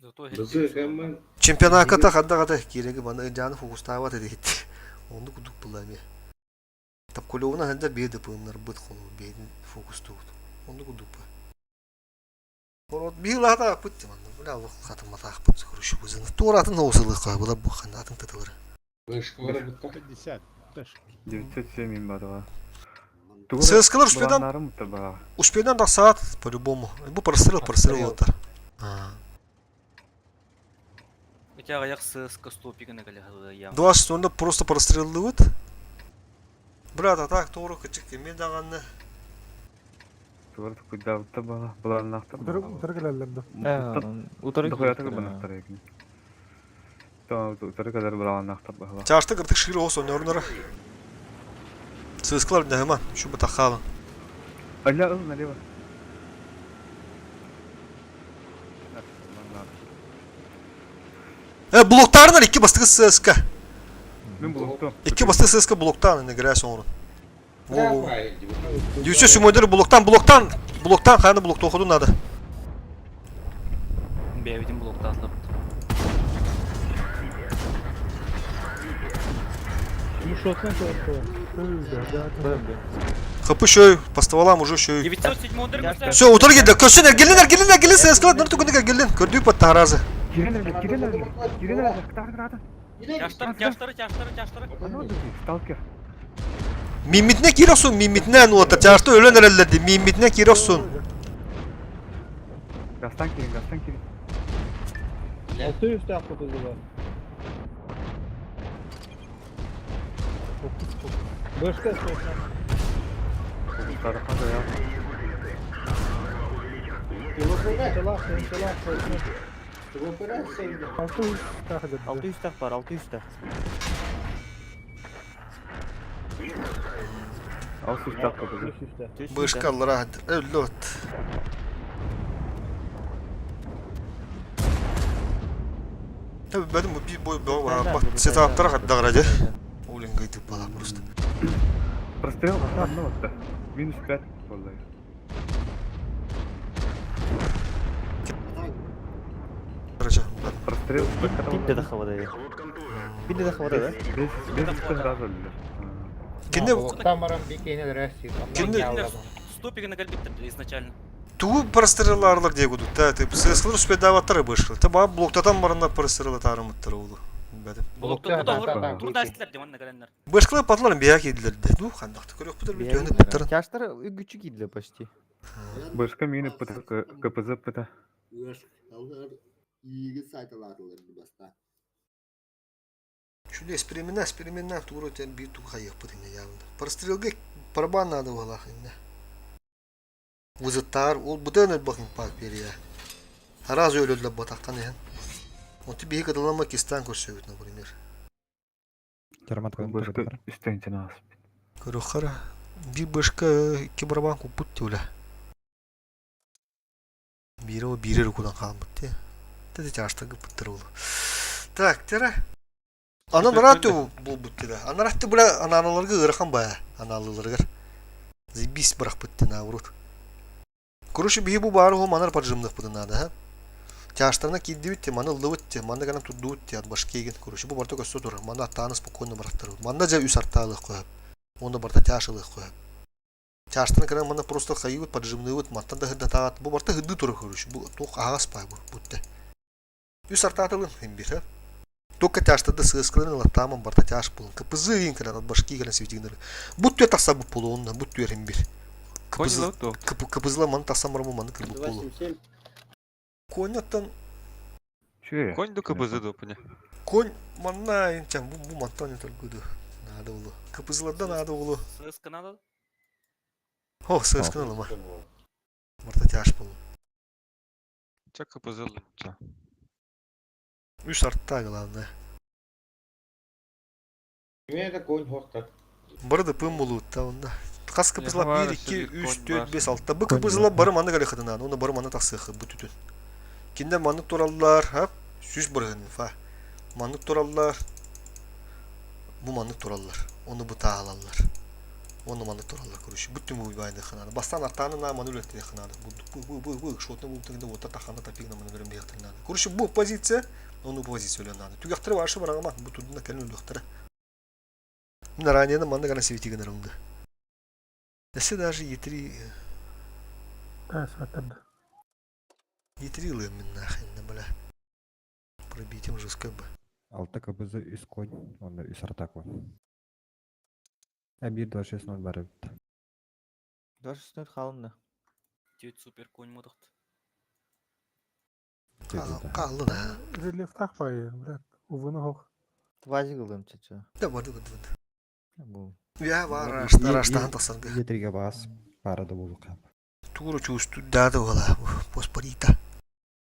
Зато Бызы гамман Чемпионакка хаддагата кииреги баны ыдьааны фокустаабат эдихит. Оннук кудук була эмиэ. Тапкулевна хандар бие ДПМнарбыт холу биэдин фокустуут. Оннук кудук ба. Орот биир лаата аппыт манна. Бля олох хатымматаахпыт короче бызыны. Туоратын оусылык была бу ханна атын тытылары. вышка бара бутта. 50. Тышки. 907 мин бадыга. ССКлар успедан Буланнарым мутта бага. успедан тахсаат по-любому. Бу прострел прострел отар. Ити аҕыйах ССК стопигына кэлэ я. 20 онда просто простреллыбыт. Брат, а так тоҕо кычык эме даҕаны. Тугар тукуйдаабытта бала буланнаахтар. Утары утары кэлэллэр да. Утары Дохуятыгы киирдилэр. банахтар эбин. Утары кэлэр буланнаахтар баһыла. Чаашта кыртык шиир оҕус онньорунара. Сыыскалар нэһима, шу бутахаалын. Аля ыл налево. Э, блоктаарынар икки бастыкы ССК. Мин блокту. Икки бастыкы ССК блоктаан, не грязь оҥорун. Во-во. Давай. Дүйсө сүмөдөр блоктан, блоктан, блоктан хайны блоктоходун надо. Бэйэбитин блоктаатылар. ХП шөй, поставалам уже шөй. 907 удар Все, утар келді. Көрсін, эргелин, эргелин, эргелин, ССК, ныр түгінік эргелин. Көрдүй паттаразы. Кирен эрге, кирен эрге, кирен эрге, кытар кытар. Тяжтары, тяжтары, тяжтары, тяжтары. Сталкер. Мимитне киросун, мимитне нуата. Чашты өлөн эреллерди, мимитне киросун. Гастан кирин, гастан кирин. 600 КПЗ бар. Бышка точно. 600 так бар, 600 так. 600 так КПЗ. Бышка аллара өллөт. Tabi benim bu bir boy бак сетаптара каддагара же. Улин гайтып бала просто. Прострел одно вот Минус 5 болды. Короче, Прострел Бит де хавада я. Бит де хавада да? Без сразу өлдүлөр. Кинде Тамарам бикени рәсти. Кинде Стопигini калбиттер изначально. Тугу прострелларлар дие кудук та тип сыскылыр успедаваттар бышкыл. Та ба блоктатан барында прострелла тарымыттар улу. Бәдем. Блокта турда демон нагаленнер. Бышкылар патлар бияк едилер де. Ну хандакты көрөк бутыр бит өнүк буттар. Тяштар үгүчү кийдиле почти. Бышка мини ПТ КПЗ ПТ. Алар иги сайталарылар баста. Шүле эксперимент эксперимент тууру тен бир туг хайык бут инне явында. Прострелге барабан надо было инне. Вызыттар ол бутын өт бакын пак берия. Разы өлөллөп батаккан эн. Онты бии кадалама кистан көрсөбүт, например. Бышка үстен ас. Көрөхара би бышка икки барабан купут тюля. Бири о бири рукудан калмыт те. Теде чаштыгы пыттыр ол. Так, тера. Анан рату бул бутты да. Анан ратты була аналарга ырахан бая. Аналыларгар. Заебись барах бутты наоборот. Короче, биһи бу бары манар поджимных буды надо, ha? Тяштарына киддибит те, маны лыбыт те, маны гана турдуут те, башкеген, короче, бу барта көстө тур. Маны аттааны спокойно бараттыр. Манда жа үс артаалык кояп. Онда барта тяшылык кояп. Тяштарына кирен маны просто хайыбыт, поджимныыбыт, маттан да хыдда таат. Бу барта хыдды тур, короче. Бу тук агас пай бу, бутте. Үс артаатылын хим бир, ha? Только тяштарды сыскылын латтамын барта тяш булын. КПЗ ин кирен, от башки кирен светигнер. Бут түе таса бу полу, онда бут түе хим бир. Конь то. КПЗ маны таса марму маны кыр бу полу. Коньяттан Конь до КПЗ до поня. Конь манна инчан бу бу мантан только Надо было. КПЗларда надо было. Сыска надо? О, сысканы лама. Марта тяж был. Ча КПЗ лучше. Үс артта главное. Кимэ конь хохтат. Барды пым болуутта онда. Хас КПЗла бар, 1 2 бір 3 конь 4 бар. 5 6. Бу КПЗла бары маны гале хадына. Оны бары маны тасыхы бу түтүн. Кинде маны тураллар, ха? Сүз баргын фа. Маны тураллар. Бу маны тураллар. Оны бу таалаллар. Оны маны тураллар короче. Бүттүн бу байды хананы. Бастан артаны на маны үлетте хананы. Бу бу бу бу шотны бу тегенде ота тахана тапигна маны берем бияктырнаны. Короче, бу позиция, оны бу позиция өлөннаны. Түгәхтер баршы барагама бу турдуна кэлен өлөхтөр. Мына ранее маны гана светигенер онда. Если даже Е3 Да, светтерді. Е3 лым нахрен, бля. Пробить им жестко бы. 6 КПЗ үс конь, онда үс арта конь. А 1 2 6 0 бар бит. 260 халында. Түйет супер конь модахт. Калды да. Рельефтах бай, блядь. Увыны хох. Вазик ылым чача. Да барды барды барды. Бу. Я бар рашта раштан тасанга. Е3-ге бас парада болу кап. Туру чувствую да да вала. Поспорита.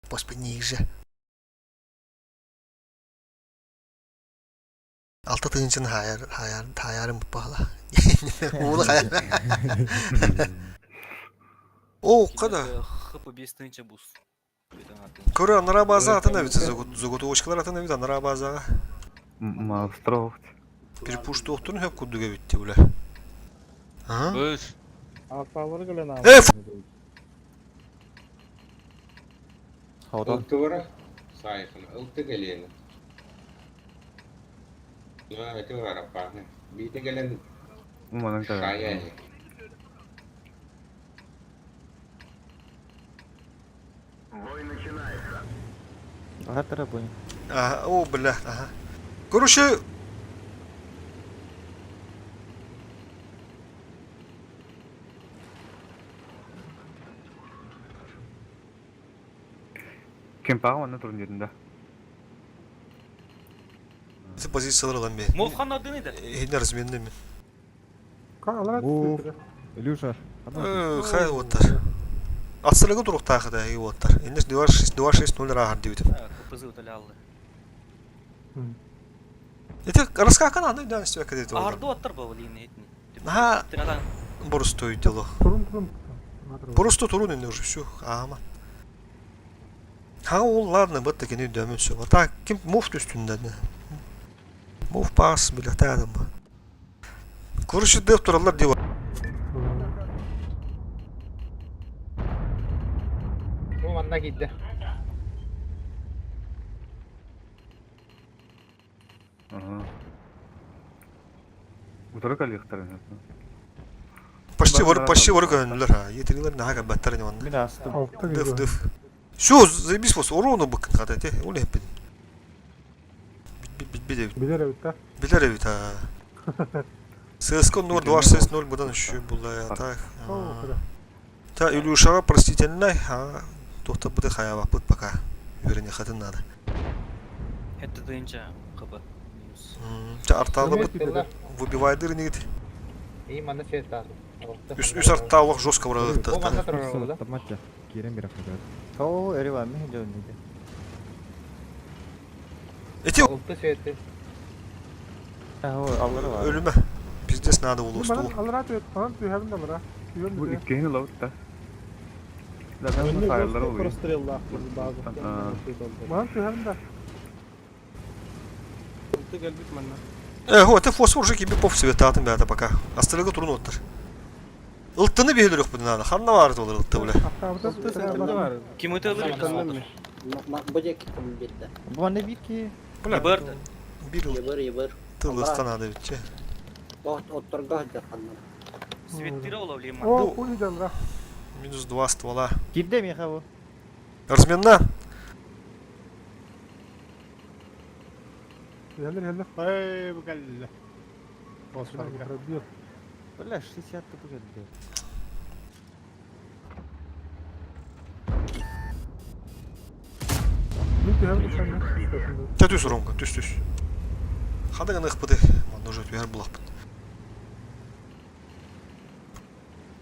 Поспониже. Алта тыгынчын хаяр хаяр хаярым бала. Улы хаяр. О, када. ХП 5 тысяча бус. Көрө анара база атын бит заготовочкалар атын бит анара базага. Малстров. Bir push doktorun hep kudduga bitti bula. Aha. Быш. Арталары келен Э, Хаудан. Ылтыбара сайхын, ылты келени. Ну, это арапаны. Бите келен Манан шая. Артара буни. Ага, о, бля, ага. Короче, Кемпага манна турун дедин да. Ити позициялар ылан бе. Мов хан адыны да. Иһинер разменный мен. Мув. Илюша. Хай уоттар. Атсылыгы туруктаахы да уоттар. Иннес 2-6-0 рахар дибит. КПЗ уталялы. Ити раскакан аны дан истебекке деди. Арды оттар бу лини этни. Наха борусту дело. Турун турун. Борусту турун инде уже все. Ама. Ха ол ладно бытты кини дөмүн все. Так ким муфт үстүндә. Муф пас билетадым. Короче, деп тураллар деп. Бу манна киирдэ. Ага. Утары калыктар. Почти вор, почти вор көрүнүлөр ha. Етирилер наха кабаттар не манна. Мин астым. Дыф дыф. Все, заебись вас, урону быкын хата те. Ол хеппин. Бит бит бит. Билер эбит да. Билер эбит ha. ЦСКА 0 2-6-0 будан еще была так. Та Илюшаға простительный, а тоқтап бұды хаябаппыт пока. Үйрене хатын надо. Это дыйынча КБ. Та арталы бұт выбивайды рынет. И манна свет тағы. Үс үс арталы жестко вырады. Бу манна турар да. Таматча. Кирен бирок. О, эри бар, мен жөн деди. Эти Алты свети. Аллары бар. Өлүмө. Пиздец надо было усту. Аллара төт, анан түһәбин аллара. Бу иккини лабыт да. Zaten sayılar oluyor. Простреллах базы. Манан түһәбин да. Алты келбит манна. Э, это фосфор уже киби поп цветатын бәді пока. Остальные турун оттыр. Ылттыны бейілір өк бұны Ханна бар олар ылтты біле. Алты центрде бар. Ким өтө алыр? Бу манна бир ки. Бля, Ебыр. Бир Тыл надо битче. Светтире ола влима. О, хуй жалра. Минус 2 ствола. Кирде меха бу. Разменна. Хелер хелер. Эй, бу калла. Бля, 60 тупо келди. Мин түһәбин сәнне. Та түс Ромка, түс түс. Хада гына ыхпыты. Ман уже түһәр булахпыт.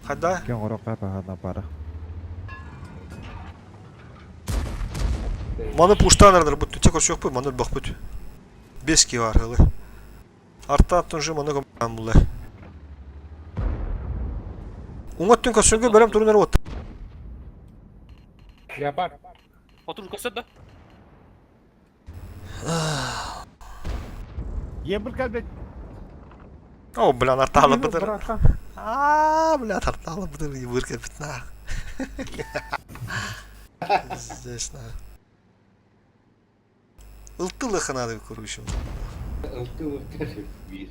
Хада. Кен горокка пахана пара. Маны пуштанардар бут тек көрсөк бу, маны бак бут. Бески бар хылы. Арта аттын же маны көмөн булла. Уңаттын көрсөнгө берем турунар вот. Леопард. Отур көсөт да. Ебір калбет. О, бля, арталы бытыр. А, бля, арталы бытыр, и вырка битна. Здесь на. Ылтылы ханады көрүшүм. Ылтылы бир.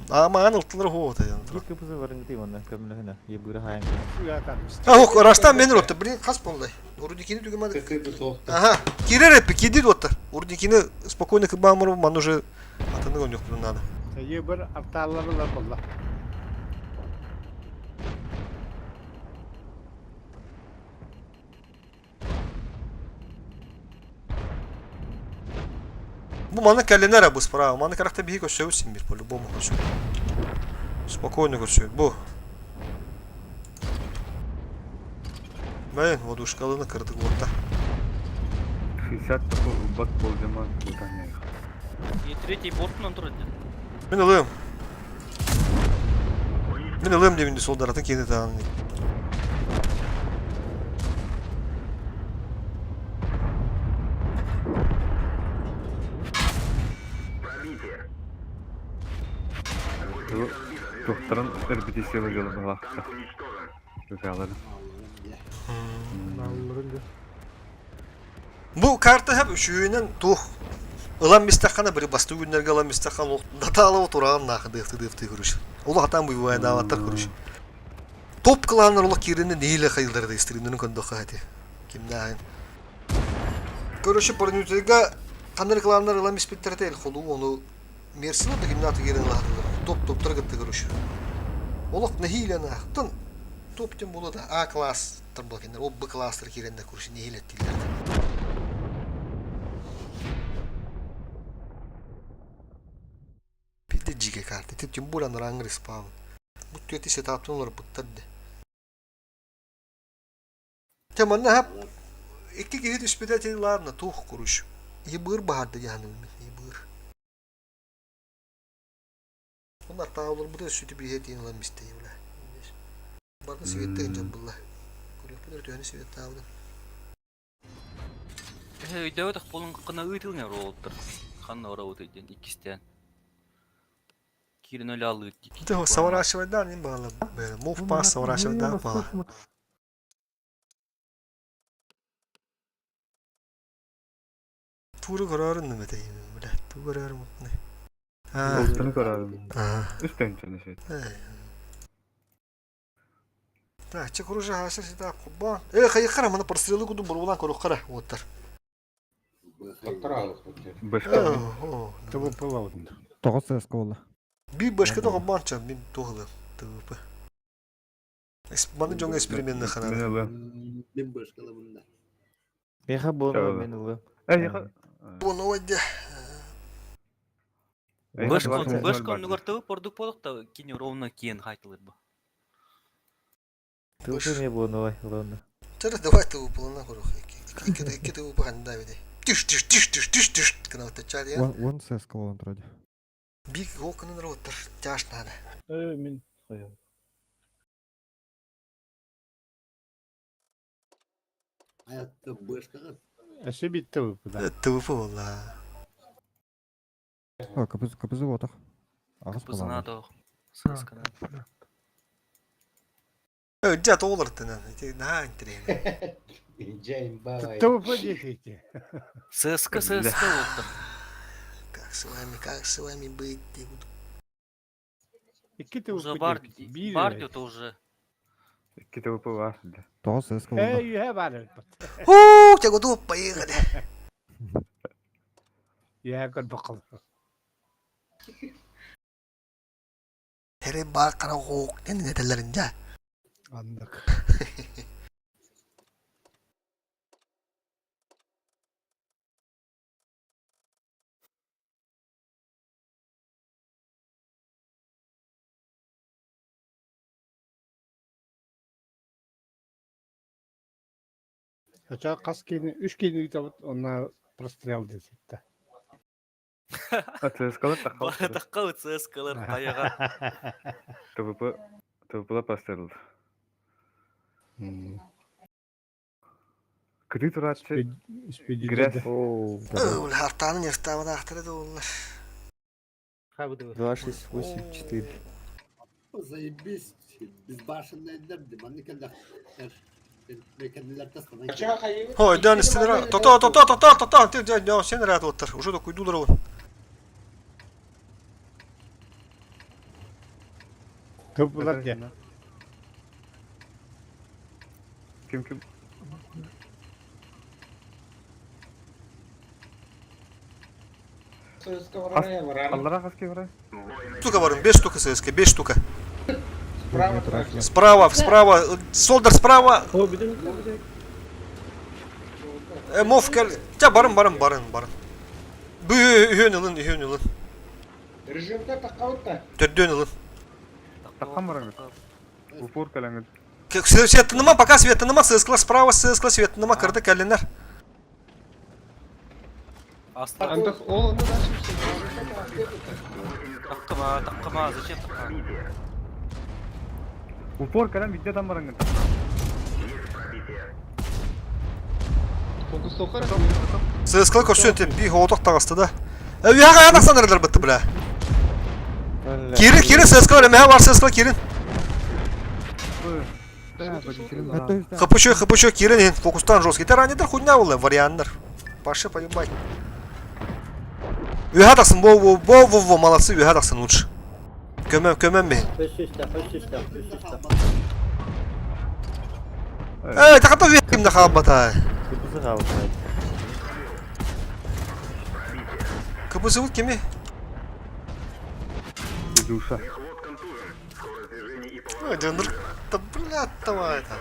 А маған ылтылыр хоот аян. Бир кыпызы бар инде манна көмлөһүнө. Ебыра хайын. А, ок, раштан мен ротты. Блин, хас болдай. Урдикини түгемады. Ага, кирер эпи, киди дотта. Урдикини спокойно кыбамыр, ман уже атаны гонюк надо. Ебір арталары болла. Бу маны кәленәр бу справа. Маны каракта бихи көсөбүс бир по-любому көсөбү. Спокойно көсөбү. Бу. Мен водушкалыны кырдык вот 60 такой бат болдема бутаня. И третий бортунан турат. Мен ылым. Мен ылым дебинде солдаратын кени таан. Докторын РБТС выгылы балакта. Көкалары. Бу карта хәп үшүйінен тух. Ылан мистахана бір басты күндерге ылан мистахан ол даталы отыраған нақы дыфты дыфты көрүш. Ол хатан буйвай даваттар көрүш. Топ кланнар олақ керіне нейлі қайылдарды стримдерін көндө қайты. Кимнәйін. Көрүші парнютыга қаныр кланнар ылан миспеттерте эл холу оны мерсini да кимнаты керін лахтылар. Топ топтар гытты көрүш. Олақ нехиле нақтын топ тем болады А класс тарбакендер, о Б класстар керенде көрүш нехиле тилдерди. карта. Ити тем более анарааҥҥы респаун. Бу түөти сетаптан олорбуттар дии. Те манна хап икки киһи түспүтэ ити ладно туох куруш. Ебыр баһарды дьаһаныбын ебыр. Онно аттаабыларбыта өссө биһиэ тиин ылан бистэйи бля. Барда светтэ гынчан булла. Көрүөхпүт эрэ төһөнү светтаабытын. Өйдөөбөтөх буолан кына ыытылын оруолуттар. Ханна оробут диэн иккистээн. Киирэн өлө алыыт дик. Ты соворачивайдан им баала. Мув пас соворачивайдан баала. Тууру көрөөрүн нэмэтэ бля. Туу көрөөрүм утны. Олтаны көрөөрүм. Үс төнчөнү шет. Так, че кружа хаса сита кубан. Э, хайыхара мана прострелы куду бурулан көрөхкара уоттар. Башка. ТВП лаудын. Тоҕус сыаска буолла. Би башка да кубан ча мин туһылы ТВП. Маны дьоҥҥо эксперименны ханан. Мен ылыам. Мин башкалабын да. Миэхэ буону мен ылыам. Буону дьэ. Бышка оннугар тыбып ордук буолук кини ровно киэн хайтылыр бу. Тылы эмиэ буону ылыам. Чара давай тыбы плана хорух. Икки тыбы паханда бidi. Тиш тиш тиш тиш тиш тиш кына чар я. Уон сыаска буолан турар. Бик хокунун роттар тяж надо. Э, мин Hayatta башкаҕа Эссе бит ТВП да. ТВП буолла. О, КПЗ КПЗ буотах. Аҕыс Кыпызына буолаҕа. тоох. Сыскана. Дьэ тоҕулартынан ити наһаа интэриэһинэй. ТВП диэки. ССК ССК уоттар. Как с вами, как с вами быть? Икки ТВП Уже бар диэки. Биир бар эрэ. диэт уже. Икки ТВП бар. Тоҕус сыаска Э, буолла. үһэ бар эбит. Хуу, тебя готов, поехали. Үһэ көрбөккөл. Хери бар кара хоок ден этелерин дьэ. Андык. Оча хас киини, үс киини ыытабыт, онно прострел диэситте. ЦСКалар таххал. Таххал ЦСКалар таяга. ТВП ТВПла прострел. Кыты турааччы. Грязь. Ол хартааны нефтаабын ахтары да оллар. 2, 6, 8, 4. Заебись, безбашенныйдар ди, манны кэллэхтэр. Ой, дön истинера. Тото, тото, тото, тото, ты дön, дön, сен рад оттар. Уже докуйдулар ол. ТВПлар дьэ. Ким ким? Аллара хаски бара. Штука барым, 5 штука ССК, 5 штука. Справа, справа, солдар справа. Э, мов кел. Тя барым, барым, барым, барым. Бу үһүн ылын, үһүн ылын. Режимде таққауытта. Төрдүөн ылын. Таққан бараңыз. Упор кэлэҥит. Светыныма, пока светыныма, ССК справа, ССК светыныма, кырды кэллинер. Астан. Таккыма, таккыма, зачем такка? Упор кэлэн видде там бараңыз. ССК көрсөн тем би хооток тагысты да. Э, уяга янаксан эрелер бытты бля. Кирин, кирин, ССК мэ бар ССК кирин. ХПЧ, ХПЧ, кирин, фокустан жесткий. Таранидер хуйня была, варианнер. Паша, поебать. Үһэ тахсын, во, во, во, во, во, молодцы, үһэ тахсын лучше. Көмөм, көмөм мен. Эй, тахата үһэ кимде хаалбата. Кыпызы хаалбата. КПЗ кими? Душа. Ой, дендер, да блядь, давай это.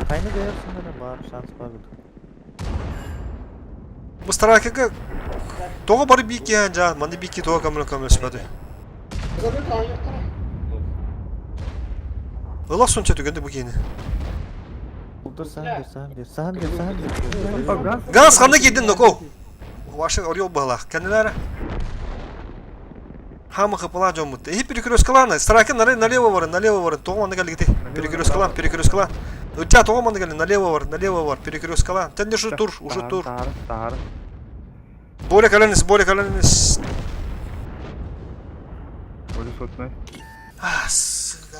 Хай. Аны бэйэр сыннана баар шанс баар Бу страйкага тоҕо бары биики жаа манны биики тоҕо көмөлө көмөлөспөтү. Ыла сунча түгэнде бу киини. Улдар саһан бер, саһан бер, саһан бер, саһан бер. Газ ханна киирдин ноко? Ваша орел быһалаах. Кэннилэрэ. Хамы хыпыла дьоммут. Иһи перекресткалааны. Страйкын налево барын, налево барын. Тоҕо манна кэлгити. Перекресткалаан, перекресткалаан. Ычча тоҕо манна кэлли, налево бар, налево бар, перекресткалаан. Тэн уже тур, уже тур. Боря кэлэн Боря кэлэн Боря сотнай. А, сука.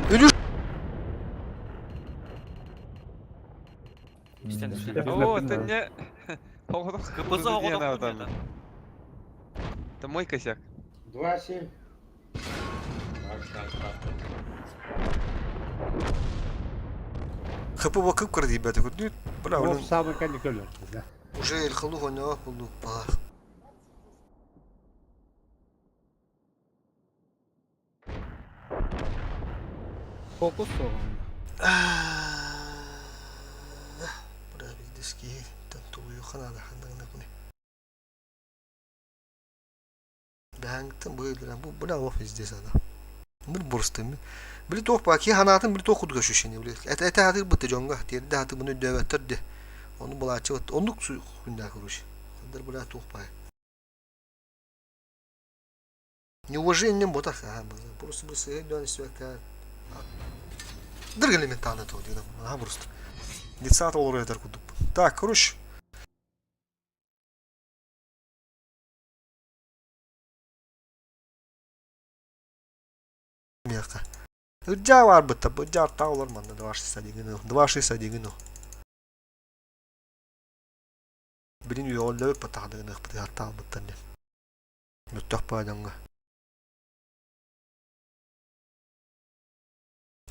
Илюш. О, это не... КПЗ оҕотох Это мой косяк. 2-7. ХП бакып кыр дейбәті күтті. Бля, Ол блин. самый каникулер, да. Уже Эльхалух ойнауақ болды бала. Фокус соҕун. Бля, биздески тулуйу ханада хандагына куни. Бәңтен быйлыра бу бля лох здесь ана. Мыр бурстым. Били тох баки ханатын били тох кудга ощущение били. Это это хатыр бытты жонга. Терде хаты буну дөбөттөр Оны булачы вот оннук су күндә короче. Хандар бля тох бай. Неуважение ботах ага просто бы сыгдөн свека. Дырг элементарно то дигән. Ага просто. Детсад олор этер кудук. Так, короче. Мягко. Ыджа бар бытта, быджа таулар манна 261 261. Билин үйөллөбүт патахдыгын ыхпытыгар быттан ден. Мөттөх баадаңга.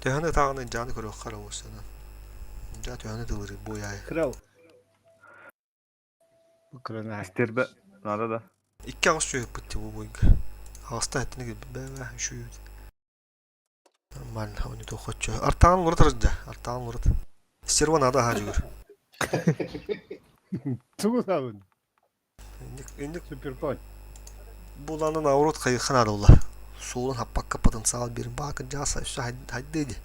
Төһөнө тағыны жаны көрө қара осынан. Жа төһөнө тылыры буяй. Крау. Бу крана. Истербе надо да. Икки ағыз сүйіп бітті бұл бойынға. Ағыста әттіні бә үші. Нормально, оны тоқотчу. Артағын ұрыт ырыжда, артағын ұрыт. Стерва надо ха жүгір. Тугу сабын. Инdik Суперконь. буланын аурут кайыхана ула. Суулун хаппакка потенциал бир бакы жаса үсі хайдыды.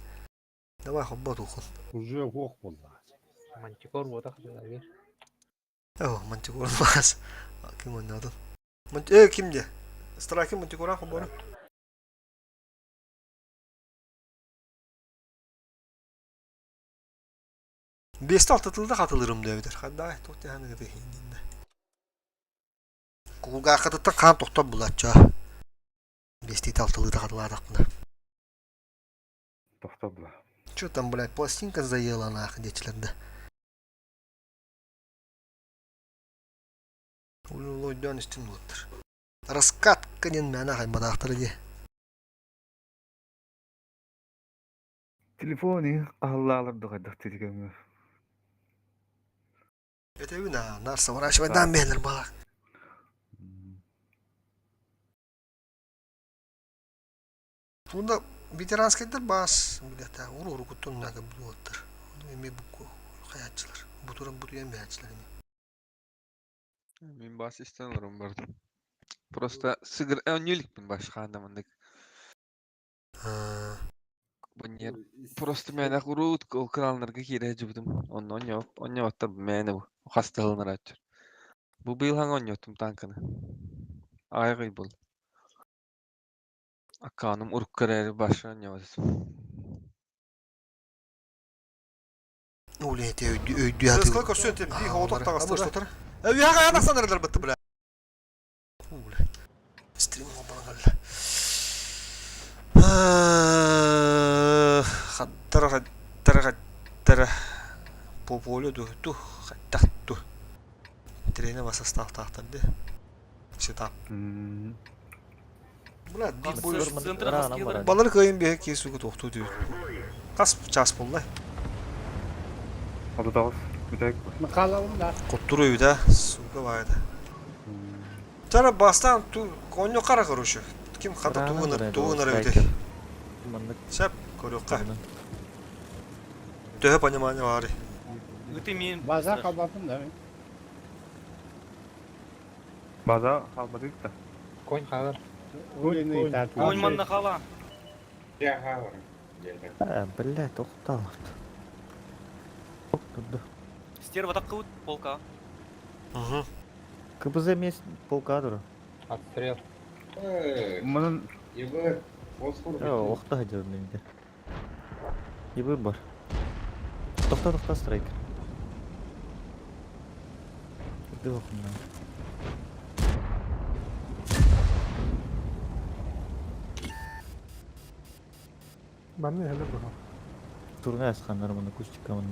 Давай хоббат ухун. Уже ох болды. Мантикор буотах дьылар. О, мантикор бас. Ким ойнады? Кимде? Страйкы мантикора хоббары. Бесте алтытылда катылырым дөбүтер. Хаддай, тоқты ханы гыты хиндинде. Кулга катыттан қан тоқтап булатча. Бесте алтылыда катыладак мына. Тоқтап була. Чё там, блядь, пластинка заела нахуй дечилерде. Улой дөн үстүн болуптур. Раскатка ден мәна хайбадаахтар ди. Телефоны аллалар дыгадык тетигем. Это вина, нар соворачивай дам бенер балак. Тунда ветеранскайдар бас, блядь, уру уру куттун нага булуттар. Эми бу хаятчылар. Бутуран бутуян бәячилер эми. Мин бас истен бардым. Просто сыгыр өнүлүкпүн башка анда Бу Просто мен урут ол кралнарга кире жубдум. Онно оньо оньо оттар мени бу. Хасталынар атчыр. Бу быйыл хаң оньоттум танканы. Айгый бул. Аканым урук керери башы оньо Уле те өйдү өйдү аты. Сколько все это би хоток тагыстыр. Үйага анаксан бытты бля. Уле. Стрим обангалла. Хаттара хаттара хаттара. Пополю ду ду хаттатту. Тренер вас состав тахтанды. Сетап. Бля, би бой. Балар кайын бе кесугу токту дүй. Кас час болду. Алды дагыз. Бүтәк. Мақалауым да. Коттуру да, сука байды. Тара бастан ту коньо кара короче. Ким хата тугунар тугунар өтө. Сәп Көрүөххэ. Төһө понимание баарый? Ыты мин. База халбатын да. База халбатык да. Конь хаалар. Конь манна хаала. Я хаалар. А, блядь, тоқталат. Турду. Стерва таккыбыт полка. Угу. КПЗ эмес полка туру. Отстрел. Мунун Ебы, фосфор. Охта хадыр менде. Ебы бар. Тохта тохта страйкер. Ды охунна. Манны хәле була. Турна асханнар муну кустика муну.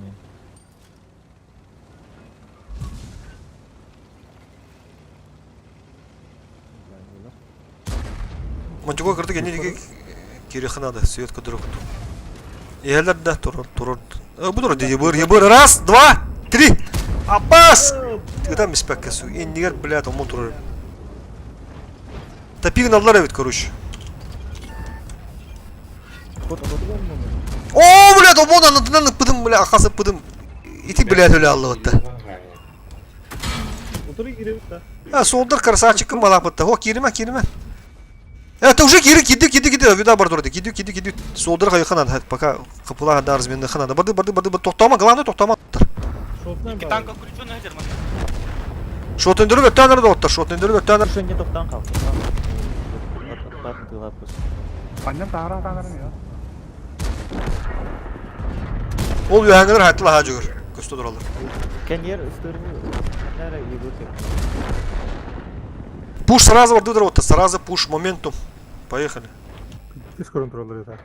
Монтюга кырдык энни диги кириэххэ надо, свет көдөрө куту. Иһэлэр да турар турар. Бу турар дии ебыр ебыр раз, два, три. Апас! Ытан испэккэ су. Иннигэр блядь омун турар. Топигналлар эбит короче. О, блядь, омон аннытынан ыппытым, бля, ахас ыппытым. Ити, блядь, өлө аллыбытта. Утары кииребит да. А, суолдар красавчиккын балаапытта. О, кииримэ, кииримэ. Это уже кири, киди, киди, киди, вида бар турды. Киди, киди, киди. Суолдар хайыхан надо, пока кыпыла да разменныхан надо. Барды, барды, барды, тоқтама, главное тоқтама. Икки танка включенный хадер манна. Шотындырып өттәнер доттар, шотындырып өттәнер. Шөнне тоқтан қал. Аннан тахара тахара я. Ол үйәңілер хайтыл аха жүгір. Көсті туралар. Кенер ыстыры нәре ебы Пуш сразу барды вот сразу пуш моментум. Поехали. Тез көрін туралар ета.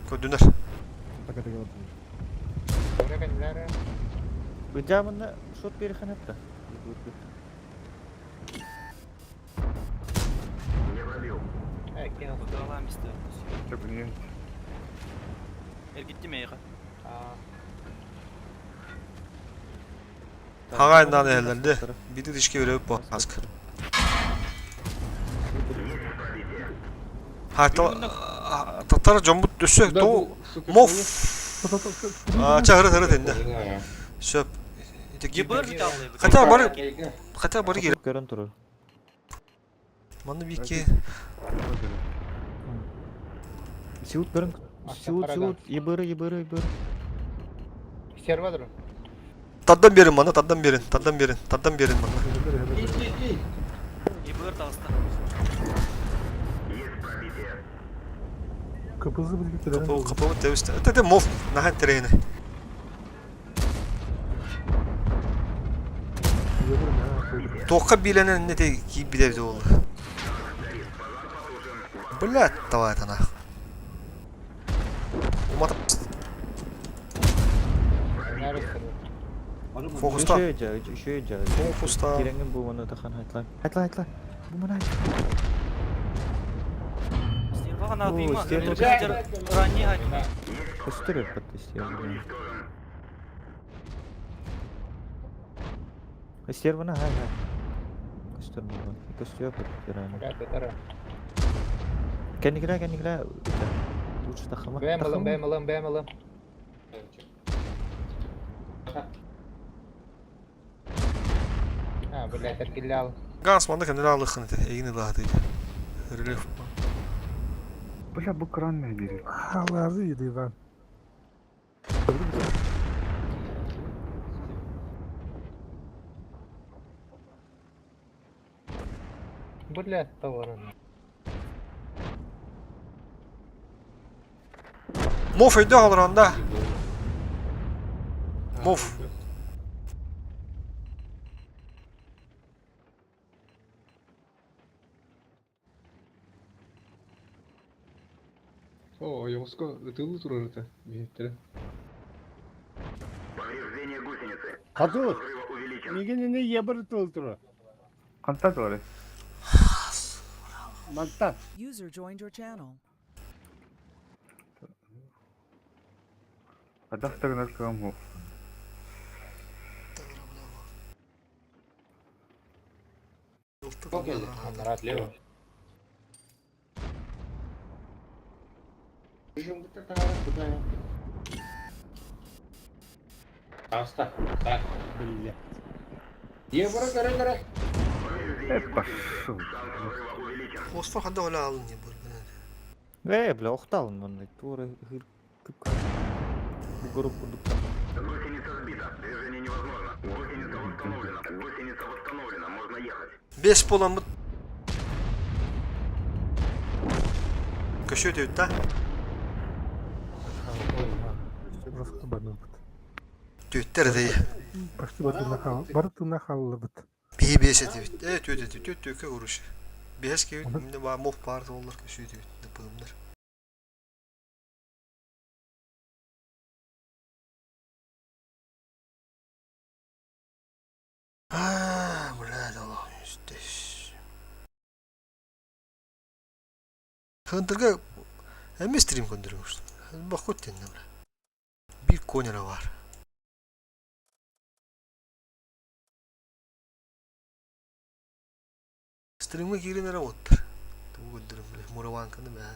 Көдүнер. Гыжамына шот берханатта. Кыдалаам исте. Чөкүнү. Эргитти мейга. Хагайндан эллерде. Биди дишке береп бу аск. Хайтыл татар жомбут төсө то моф. А, чахыры тыры тенде. Сөп. Ебыр житаллы. Хотя бары хотя бары керек. Көрін турur. Маны бики Сиут көрін. Сиут, сиут, ебыры, ебыры, ебыры. Стерва дұру. Таддан берин мана, таддан берин, таддан берин, таддан берин мана. Ебыр тағыста. КПЗ бізге келер. Капы капы тебисте. Это моф нахан терейне. Тоққа биленен не те киіп билебді ол. Блядь, давай это нах. Умата Фокуста. Еще жа, еще жа. Фокуста. Кереңин бу маны тахан айтла. Айтла, айтла. Бу маны айт. Стерва гана О, тыйма. стерва. Ранний хайтла. Көстөрөр бат стерва. Стерваны хай хай. Көстөр бу. Көстөр бат рано. Кенигра, кенигра. Лучше тахама. Бэм ылым, бэм ылым, бэм ылым. А, блядь, эргиллял. Ганс манда кемдер алыхын ите. Эгин илахты. Рельеф. Бля, бу кран не дери. Алазы еді Иван. Блядь, товарын. Моф өйдө алыранда. Моф. О, Йоско, ытылы турар это. Бихеттере. Хату. Мигин не ебір тыл туру. Канта турар. Манта. User joined your channel. Адахтагынар кыам ху. Лево. Таста. Так. Биллэ. Евро көрө-көрө. Э, пошел. Фосфор ханда оля алын не был. Э, бля, охталын манна. Туора хыр кыпка. Бугорок курдуктан. Бес буоламмыт Көшө да? Просто барбыт. Түөттэр дей. Почти бары тына хааллыбыт. Биһи биэс этибит. Э, түөт эти, түөт түөккэ уруш. Биэс кебит, мине ба мох бар олар көшө этибит, дыпымнар. А, блядь, Аллах, здесь. Хынтырга эмес стрим көндөрүңүз. Бакут тенне бля. Бир конера бар. Стримге киирен эрэ уоттар. Тугу көрдөрүм бile, Мураванканы бэ.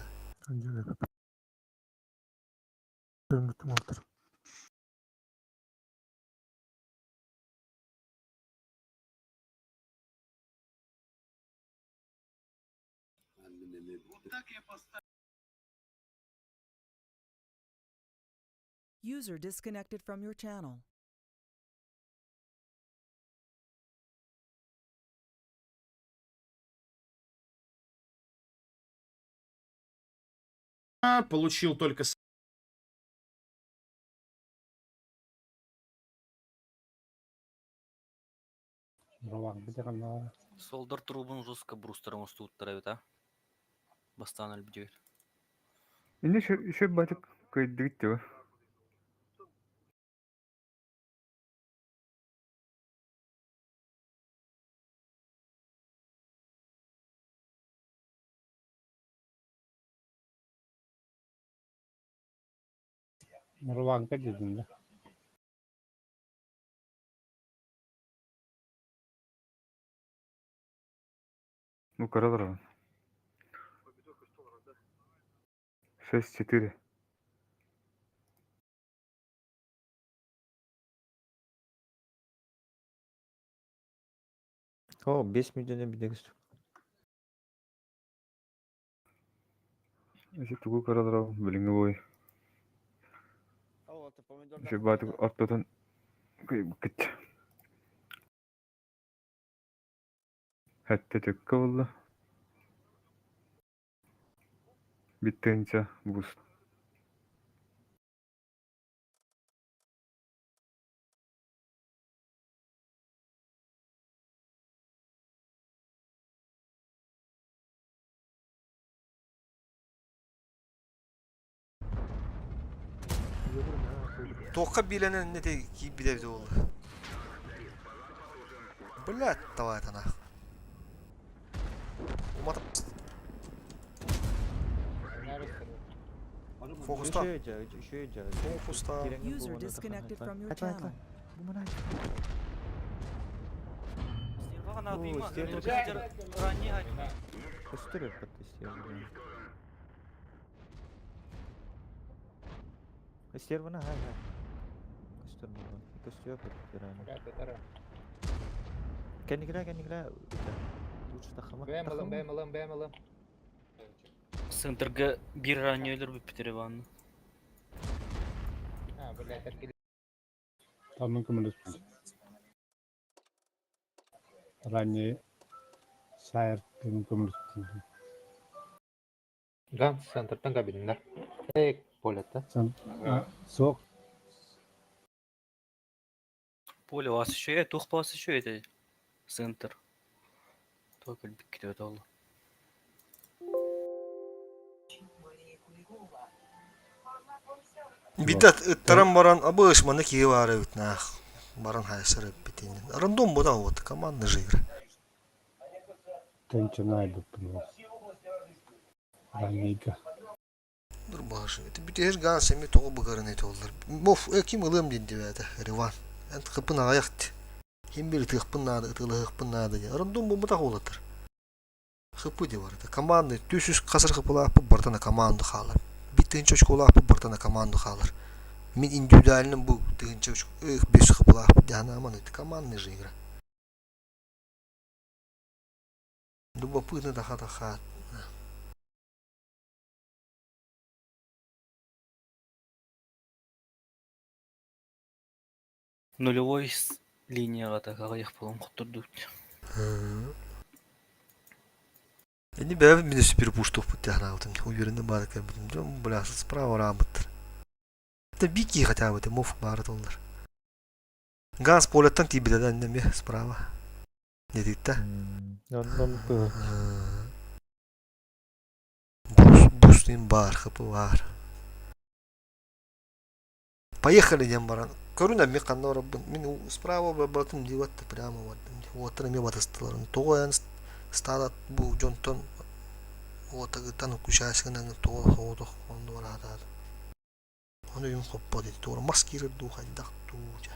Көмүтүм отыр. User disconnected from your channel. Получил только Рован битэ Солдар трубун жестко брустером устууттар эбит а. Бастаан өлбүтүгэр. Инде еще батык көйдүгүт диба. Мурванка дедин да. Ну, каралар. 6-4. О, 5 мүдені бидегіз. Эти тугу каралар билиңи бой. Еще батык ортотон кыйбыкыт. Хәтте төккө болду. Биттенче бус. Туохха биилэнэн не киирбит эбит буолла. Блядь, давай это нах. Умата Фокуста. Фокуста. User disconnected from your channel. Көстөр өппөт стервана. Стервана хай хай. Көстөр була. Көстөр өппөт рано. Кенигра кенигра. Лучше тахама. Бэм ылым, бэм ылым, бэм ылым. Центрга бир ранее өлөр бүппүтүрэ баанны. А, блядь, эргиле. Тамын көмөлөспүн. Ранее сайыр кемин көмөлөспүн. Ган центртан кабиннер. Эй, поле-то. Сок Поле вас еще, тух вас еще это центр. Только бикките олу. Битат ыттаран баран абыш маны киһи баара эбит наах. Баран хайсар эппитинен. Рандом будан вот командный же игра. тынчынай буппун. Ранейга. Дурбашы. Это бүтээр гаан семи тоҕу быгарын этоллар. Моф ким ылым дин дибэдэ Риван. Эн хыпын аяхт. Хим бир тыхпын наада, ытылыхпын наада ди. Рандом бу мутах олатыр. Хыпы ди бар. Команды түсүс касыр хыпылаапы бартана команду хаалар. 1000 очколаахпыт бартана команда хаалар. Мин индивидуальным бу 1000 эх, 5 хапылаахпыт дьаһанааман это командная же игра. Любопытно да хата. Нулевой линияҕа так аҕыйах буолан хоттордубут. Ини бэйэбит мин перепуштуохпут дьаһанаабытым. Уверенно баар кэлбитим. Дьон, бля, справа раамыттар. Это бики хотя бы, мов баара толлар. Газ полеттан тиийбитэ да эмиэ справа. Нетитта. Оннон бу. Бус, бус бар, хапы бар. Поехали диэн баран, көрүн эмиэ ханна барарбын, мин справа барбатым диэбэт прямо бардым дии. Уоттар эмиэ батыстылар. Тоҕо эн стадат бу дьонтон уотагыттан уккучаасыгынан тоҕо соҕотох онно бараатаат. Ону өйүм хоппот ити туора мас киирэр дуу хайдах дуу дьэ.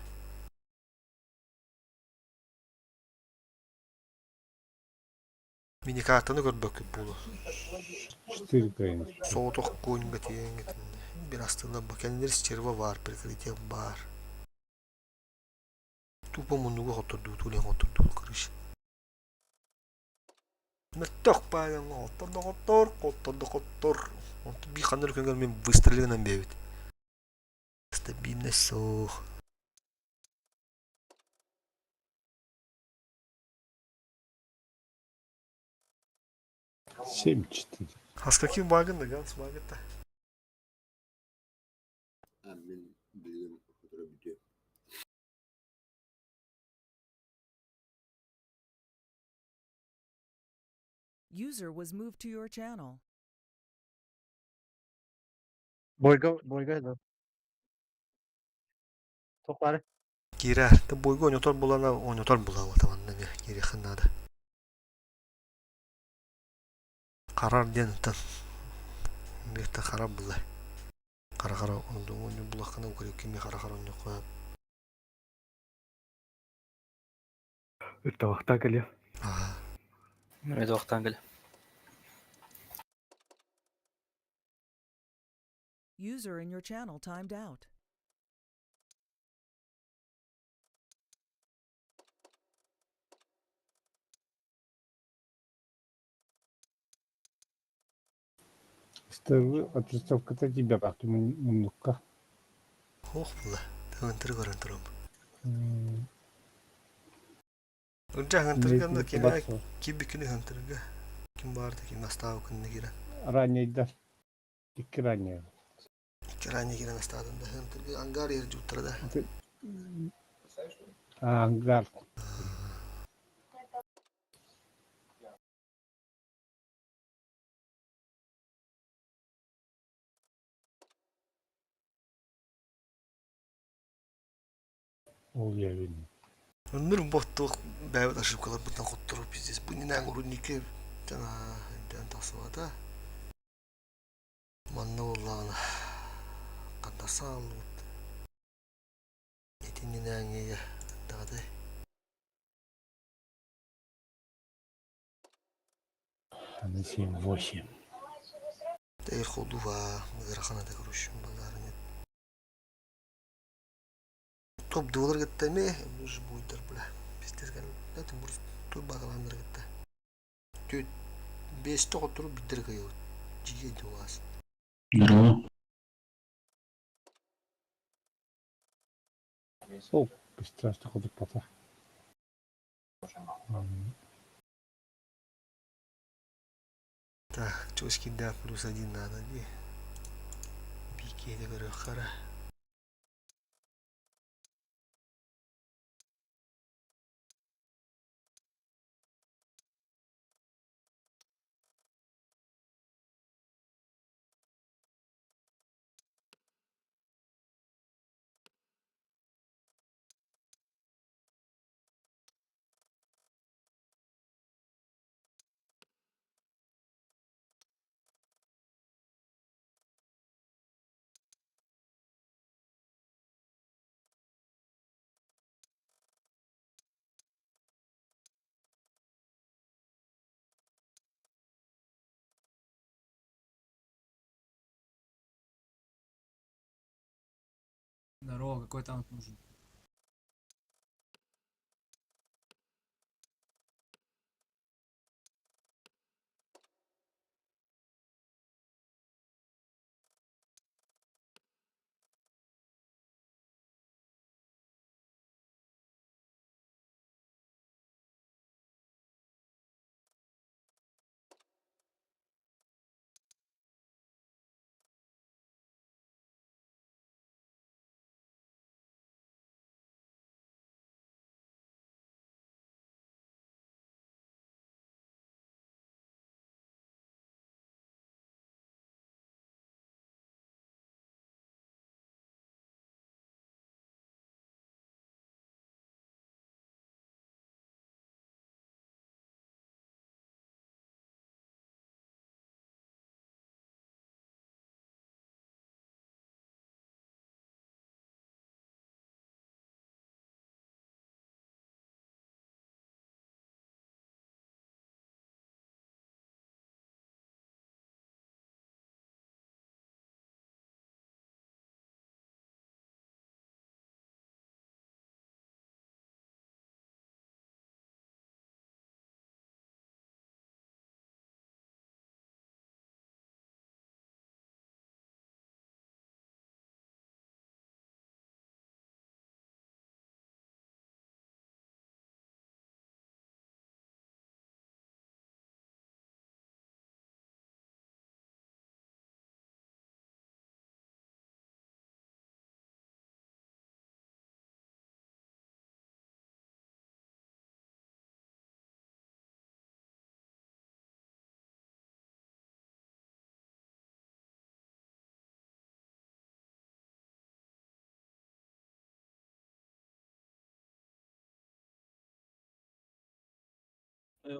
Миникартаны көрбөккүт буолуо. 4 коина. Соҕотох коньга тиийэҥҥит бир астыылар бу кэннилэр стерва баар, прикрытие баар. Тупо муннугу хоттордууту илин хоттордуут короче. Мөттөх паайан хоттор да хоттор, хоттор да хоттор. Онтон биир ханна күнгөр мин выстрелынан биэбит. Стабильность суох. 7-4. А с каким багом Ганс багы-то? А мин билигин хоторо бүтүө. User was moved to your channel. Бойга, бойга да. Тоқлары. Кирэр. Ты бойго ойнотор булана ойнотор була вот манна кириэххин наада. Харар диэн тан миэхтэ харар була. Хара хара онду булаххына укыры кими хара хара онньоххо. Ыттабахтаа кэлиэ. Аа. Медуахтан кэлэ. User in your channel timed out. Стыгы отрисовката тебя бахты муннукка. Ох була. Тыгын көрөн турам. Ырдьа хантырганда кими кибикини хантырга. Ким барды ким астаабы күнне кирен. Раннейдар. Икки ранней. Икки ранее кирен астаадын да хантырга ангар ер жуттара да. Ангар. Ол явин. Өнүр боттук бэйбит ошибкалар бутан хоттору пиздец. Бу нинэн урунники жана ден тахсыбата. Манна боллаҕына хантаса аллыбыт. Итиннинээҥҥигэ даҕатай. Аны 7-8. Тегер холдува ыарахана да короче базара нет. Топ доллар кытта ме уже буйдар бля. Пиздец да ты бурус тур багаландар кытта. Түт бес тоҕотуру биддер кыйыбыт. Жиге дуас. Здорово. Ол быстрашты ходук пата. Так, чоски да плюс один надо ди. Бикеде көрө хара. Здорово, какой танк нужен?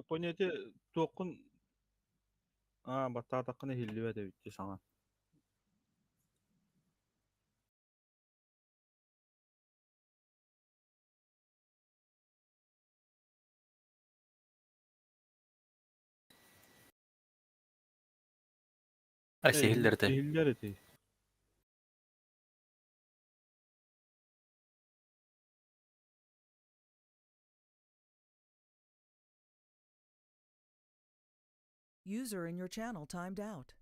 Понятие туоххун аа баттаатаххына иһиллибэт эбит дии саҥа. Айсы иһиллэр этэ. Иһиллэр ити. User in your channel timed out.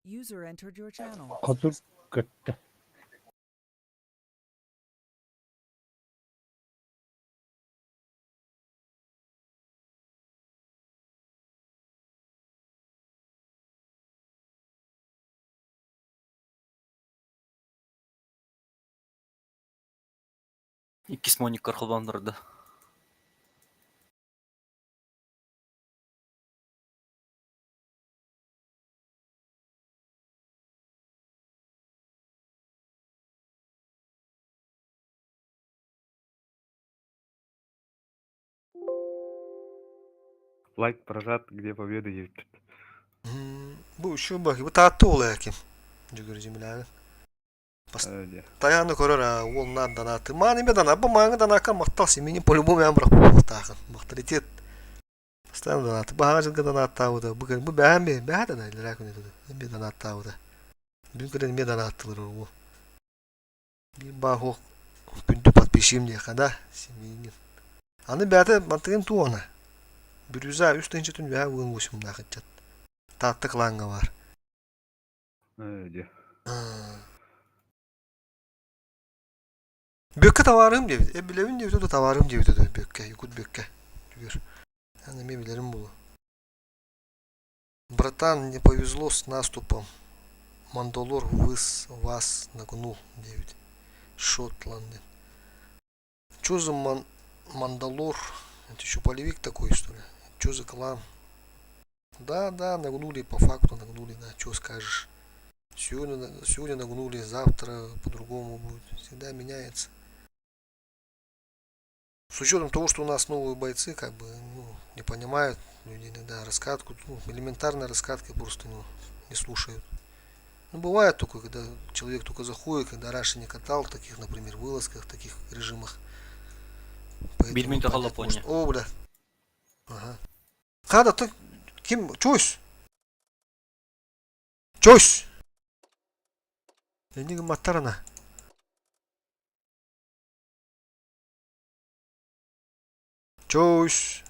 User entered your channel. Хотур көттө. Иккис мониккар холбооннордо. Лайк прожат, где победа есть. Бу үчүгэй баҕайы, бу Таатта уола ким? Дьөгүөр Землянин. Постоянно көрөр аа уол наар донаты. Маан эмиэ донат, бу мааҥы донакка махтал симини по-любому эн бырахпыттаахын. Махталитет. Постоянно донаты. Баһаҕа дьылга донаттаабыта. Бу бу бэһээн бэһэ бэһэ донат илэрээ күнү туду. Эмиэ донаттаабыта. Бүгүн көрөн эмиэ донаттылар уол. Биир баах күндү подпиши диэххэ да Семенин. Аны бэйэтэ мантыгын туона. Бүрүза үс тыһыынча түн үөһэ уон восемнаах ыччат. Таатта кылааҥҥа баар. Ээ, Бүөккэ табаарым диэбит. Э билэбин диэбит да табаарым диэбит этэ Бүөккэ, Якут Бүөккэ. Түгэр. Аны эмиэ билэрим буолуо. Братан, не повезло с наступом. Мандалор выс вас нагнул диэбит. Шотланды. Чё за ман Мандалор? Это что, полевик такой, что ли? Что за клан? Да, да, нагнули, по факту нагнули, да, что скажешь. Сегодня, сегодня нагнули, завтра по-другому будет. Всегда меняется. С учетом того, что у нас новые бойцы, как бы, ну, не понимают люди иногда раскатку, ну, элементарной раскаткой просто, ну, не слушают. Ну, бывает такое, когда человек только заходит, когда раньше не катал в таких, например, вылазках, в таких режимах. Бир Поэтому минута понять қалла может. О, бля. Ага. Хада, ты ким? Чусь! Чусь! Энигма Матарана. Чусь!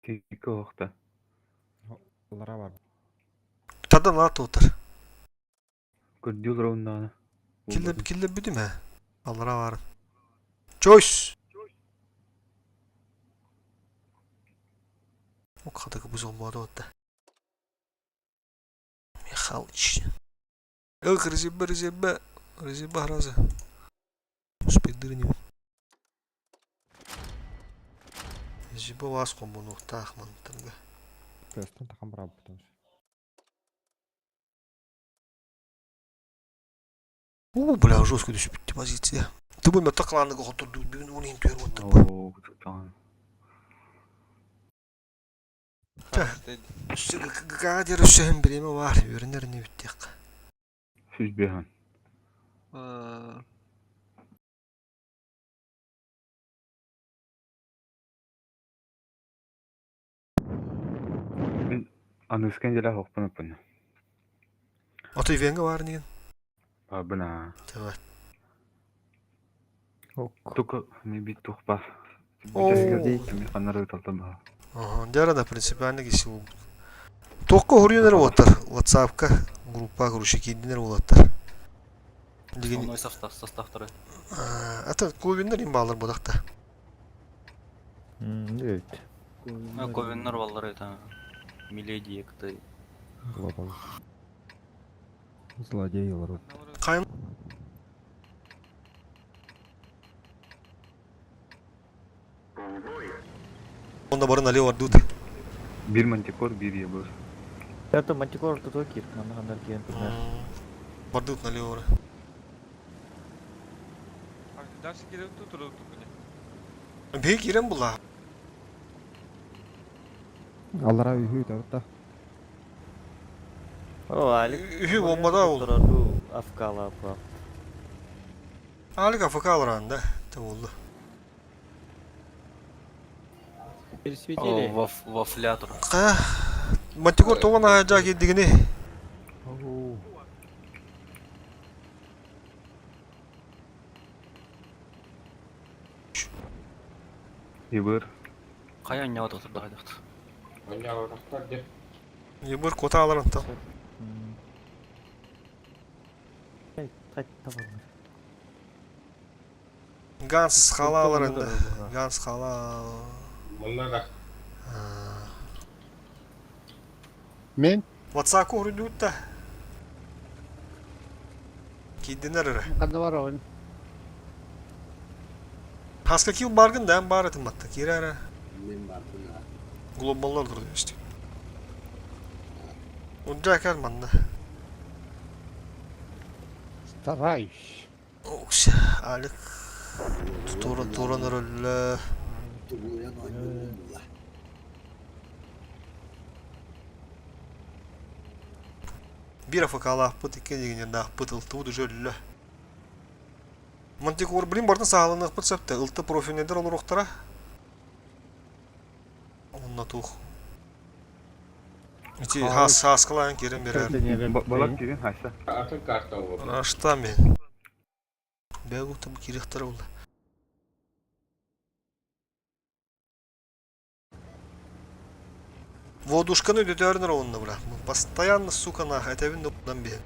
Тика охта. Лара бар. Тадан ат отыр. Көрдүл раунданы. Килле килле бүдүм ә. Аллара бар. Чусь! О, кадагы бузол болады отта. Михалыч. Эх, резибе, резибе. Резибе разы. Спидырню. Резибе вас комбуну тахман тынга. Көстөн такам бар потому О, бля, жестко түсіп бітті позиция. Ты бу мөттө кланныга хотурду бүгүн оны интер оттур. Оо, кутуктан. Гадер өсөһөн биреме бар, өрөнөр не биттек. Сүз бехан. Мен аныскен деле хокпун апын. Ото ивенге бар деген. Абына. Давай. Тука ми бит тухпа. Оо. Ми канары талтан ба. Ага, дяра да принципиально киси бу. Тоққа хурьюнер болаттар. WhatsApp-ка группа короче кийдинер болаттар. Деген Основной состав, составтары. Ата клубинер им балар бодакта. Evet. Ковеннар баллар это. Миледи, екты. Глобал. Злодейлар. Кайын Онда барын али бар дут. Бир мантикор, бир ебыр. Это мантикор тут кир, манна хандар киен турнар. Бардут налево. Дальше кире тут тут Бей кирен була. Аллара үйү тарта. О, Алик. Үхü бомбада ол. Турарду афкала па. Алик АФК алыран да. Те болду. О, вафлятор. Ка Мантикор тогон ажа кийдигини. Ебыр. Кая ойнап отыр да айдакты. Ойнабатахтар де. Ебыр кота алыран та. Тай табам. Ганс хала алыран да. Ганс хала. Мында да. Мен WhatsApp хурьюнер да. Кийдинер. канда бар ойын. Хаска кил баргын да бар этим батта. Кирара. Мен бардым да. Глобаллар дур дебишти. Унжа кер манна. Стараюсь. Окша, Алик. Туран туран рөллө. Тулуян ойноо була. Бир АФК пыт иккен дегенер да пыт ылты буду жөллө. Мантикор блин бартын саалынык пыт сәпті. Ылты профилнедер олар оқтара. Онна тух. Ити хас хас кылайын керен берер. Балак кирен хайса. Атын карта ол. Рашта мен. Бәгу там кирехтер oldu. Водушканы өтөрнөр онна бра. Постоянно, сука, на хотя бы бе.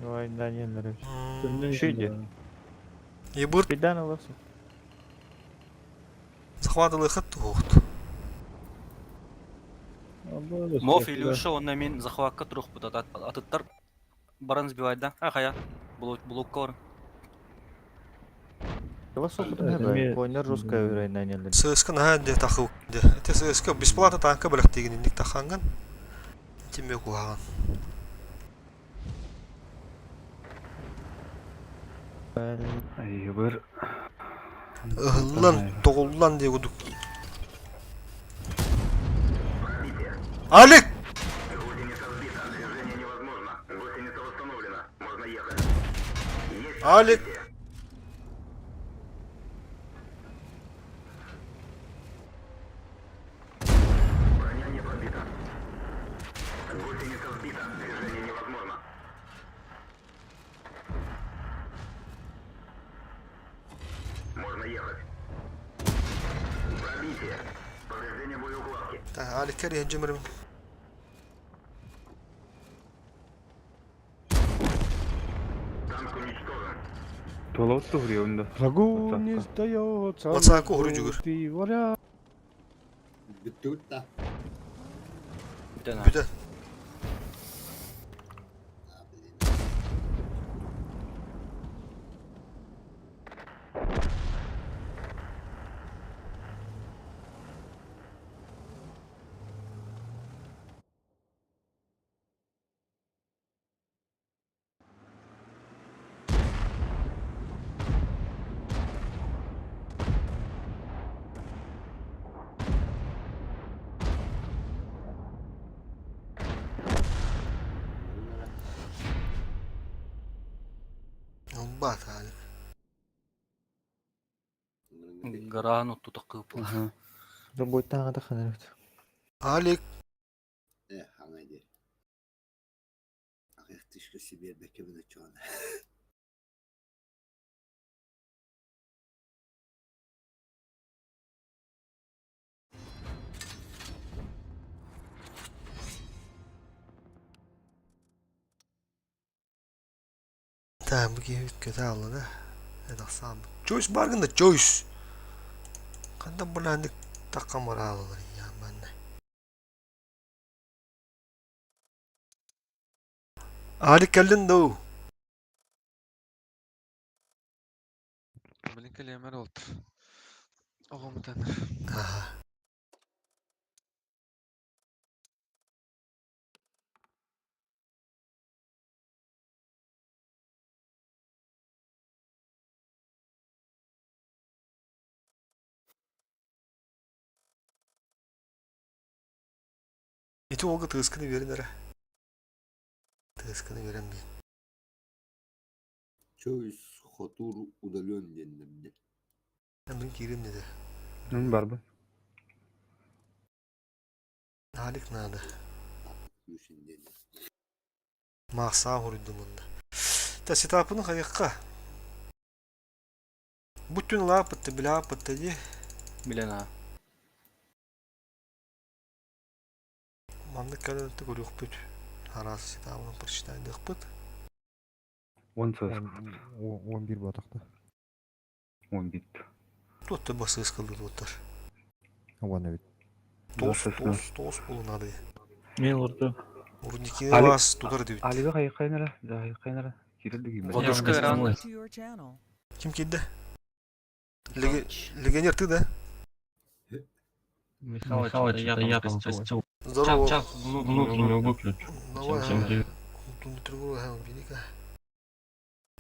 Ой, да не нравится. Шиди. Ебыр Пидан аласың. захватывал хат тухт. Мов Илюша уонна мин захвакка турукпут атыттар баран сбивайда. А хайа блокка бар. Коннор русская үрайнанеллер. ССК наһаа дэ тахыл дэ. Это ССК бесплатно танка бэлэхтиигин инник таханган. Тиме куһаҕан. Айыбыр. Ыһыллан, тоҕуллан диye кудук. Алик! Алик! Алик кэрийэн дьимирим. Туолабыт туһуруйабын да. Врагу не сдается. Ватсаку хуруйдугур. Ты варяг. Бүттүгүт да. Бүтэн. Ылбат Алик. Гараан оттута кыыппыла. Роботтааҕа тахханарбыт. Алик. Э, хаҥай диэ. Аҕыйах тишка сибиэрбэккэбин оччоҕуна. Так, бу киһи көтө аалла да. Эдахсаан. Чойс бар гында Чойс. Хандан булааннык таххан бараалалар яаманна. Алик кэллин дуу? Блин, кэлиэмэр олтур. Оҕомутан. Аха. Ити уолга тыасканы биэрин эрэ. Тыасканы биэрэн биэн. Чөйс хотур удален диэннэрдэ. Мин киирим деді. Мин барбын. Алик надо. Күүсүн диэннэр. Маахсаа хоруйдум онно. Та сетапын хайыкка. Бу түн лаапытты, билаапытты дии. Билен аа. Маннык кэлэн көрүөхпүт. Араас сетабын прочитайдыахпыт. Он саас. 11 буотахта. 11. Туотта басыыс кылды туоттар. Уон эбит. Тоос, тоос, тоос булунады. Мен олорду. Урдикини бас тутар дебит. Алига хайыккайнара, да хайыккайнара. Кирил дигин. Водушка рано. To your channel. Ким киирдэ? Легионер ты, да? Михалыч, это я там костюм. Здорово. Сейчас внутреннюю выключу. Давай. Всем привет.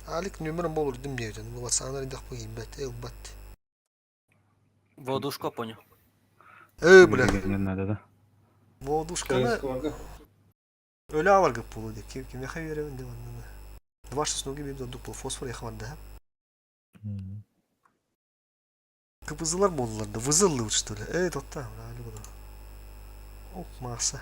Алик нөмірін болur дим диэбитин. Бу ватсаанар идэх бу киирбэт, ылбат. Водушка понял. Э, бля. Не надо, да? Водушканы өлө аваргып болу деп. Ким кимеха беребин деп анны. Два шестноги бир дурдук бул фосфор яхмар да. Кыпызылар болдулар да. Вызыллы что ли? Эй, тотта. Али буду. Оп, маса.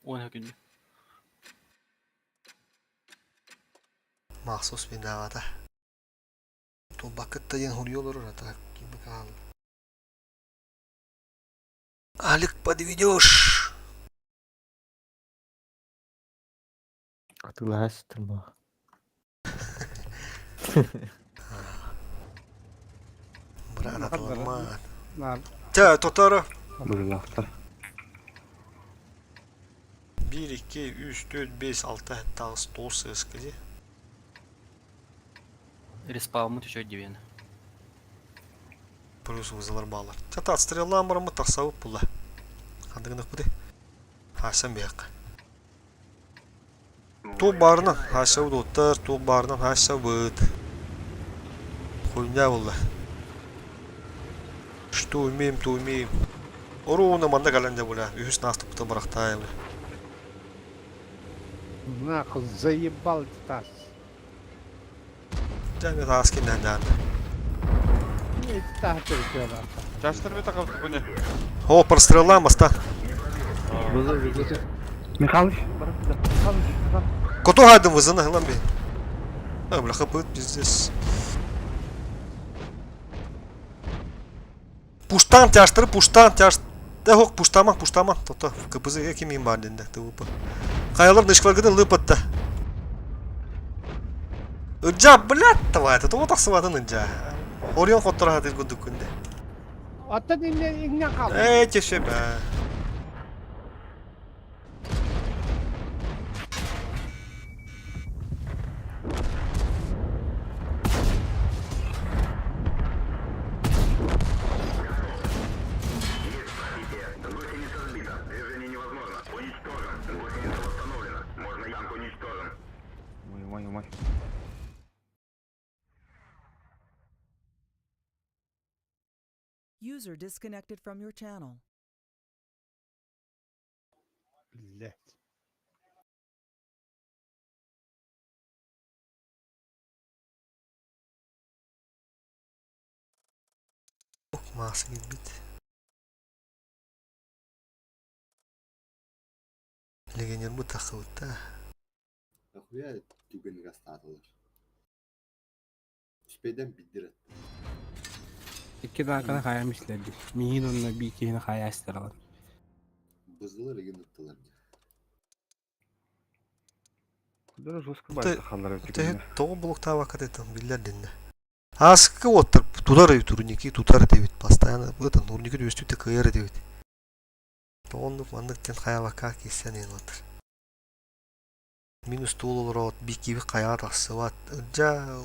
Он күнү. Махсус бинавата. Тулбакытта диэн хуруйа олорор ата ким каал. Алик, подведешь? Атыылаһа сытым бу. Брат, атыламмат. Чэ, тоторо. Быһыылаахтар. 1, 2, 3, 4, 5, 6, 7, 8, 9 сыаска дии. Респауммут үчүгэй диэн. Плюс вызовлар баалар. Чата отстреллаан бараммыт тахсабыт була. Ханнык гынахпытый? Хаасан биһиэххэ. Туох баарынан хаасабыт уоттар, туох баарынан хаасабыт. Хуйня буолла. Что умеем, то умеем. Оруна манна кэлэн дьэ буля. Үһүс наастыппытын бырахтаайым. Нахуй заебал тас. Дьэ эмиэ таас киннээн даҕаны. Эти таас Чаштар бит акалты буне. О, простреллаан баста. Михалыч, барып туда. Михалыч, назад. Коту хайдын вызына хылан би. А, бля, хапыт пиздец. Пуштан тяштыры, пуштан тяш... Да хок, пуштама, пуштама. Тота, КПЗ ким бар динде, ТВП. Хайалар нышкалгыны лыпатта. Ыджа, блядь, давай, это тоҕо тахсыбатын ыджа. Орион хоттора хатыр курдук күнде. Оттон инне инне хаалла. Ээ, теше бэ. Ой, ой, ой. User disconnected from your channel. Блять. Маасы кэлбит. Легионербут тахсыбыта. Нахуя түгэнигэр астаатылар? Успейдан биддир Икки дааканы хайа мислерди. Миин онно би киһини хайа астаралар. Бызылар игин ыттылар. Куда жестко байта халлар Тэ тоҕо булуктаабакка этэн биллэр диннэ. Ааскы уоттар тутар турники тутар диэбит постоянно бытан турники үстүтэ кыайар диэбит. Тоҕоннук маннык диэн хайабакка киирсэн иһин отыр. Минус туул олороот бикиби хайаҕа тахсыбат. Ырдьа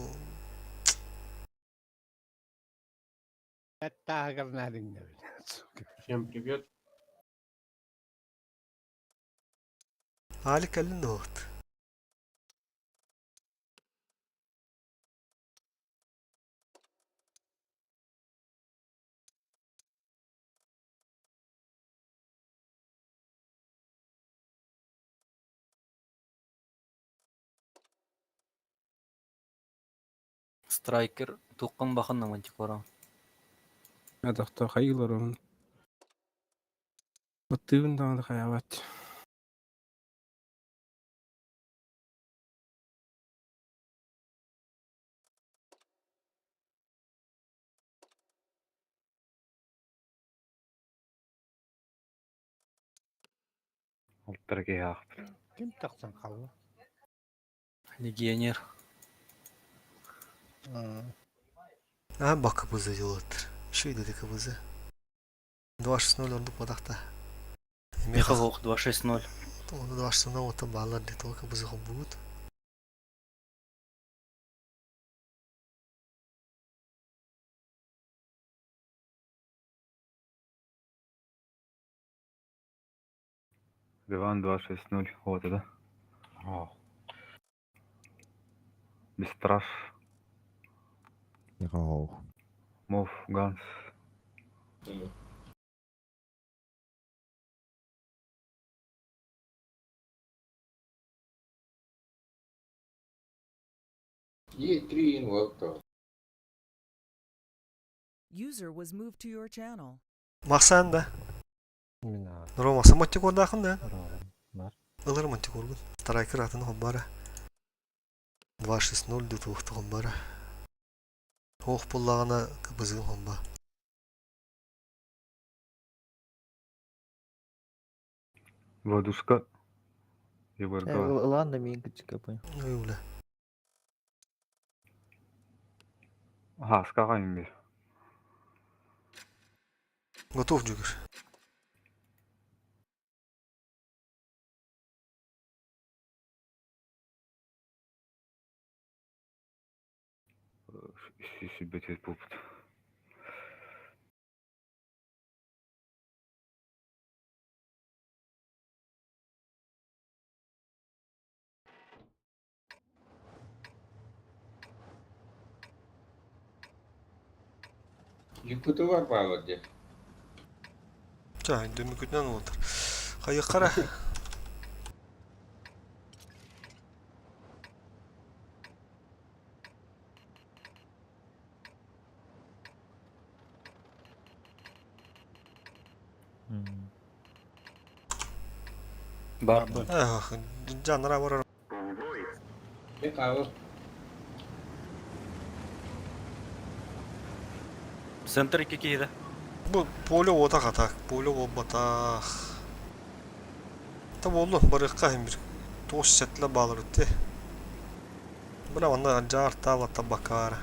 Тааһыгар наадыҥнабын. Всем привет. Алик кэллин дуо? Страйкер туққын бақын мантикора. Адахта хайылар onun. Баттыыбын даҕаны хайаабат. Алттар киһи аахпыт. Ким тахсан хаалла? Легионер. Аа бак КПЗ делаттыр. Еще и КПЗ. 2-6-0 ордук бодахта. Михалок 2-6-0. Оны 2-6-0 оттон баалар де только КПЗ будет. Иван 2-6-0. Вот это. Бестраш. Йоу. Мов Ганс. Е3 инвалта. User was moved to your channel. Махсан да. Мина. Рома самотик ордаахын да. Бар. Ылар мантик оргун. Страйкер атын хомбара. 2-6-0 деп туохту хомбара. Ох буллаҕына КПЗ хомба. Владушка. Егорга. Ылаан да миин кыччыка понял. Ой, бля. Хаска кайын бир. Готов, Джигер. Сүбэтет буолбут. Липутугар баалар дии. Ча, дөмүкүтүнэн уолтар. Хайыххара. Бар. Эх, жанра барар. Мен хаалар. Центр 2 киһи да. Бу поле уота хатак, поле буолбатах. Та буоллун, барыахха иһин бир. Туос сэтилэ баалар үтте. Бына манна жаар таабла табакаара.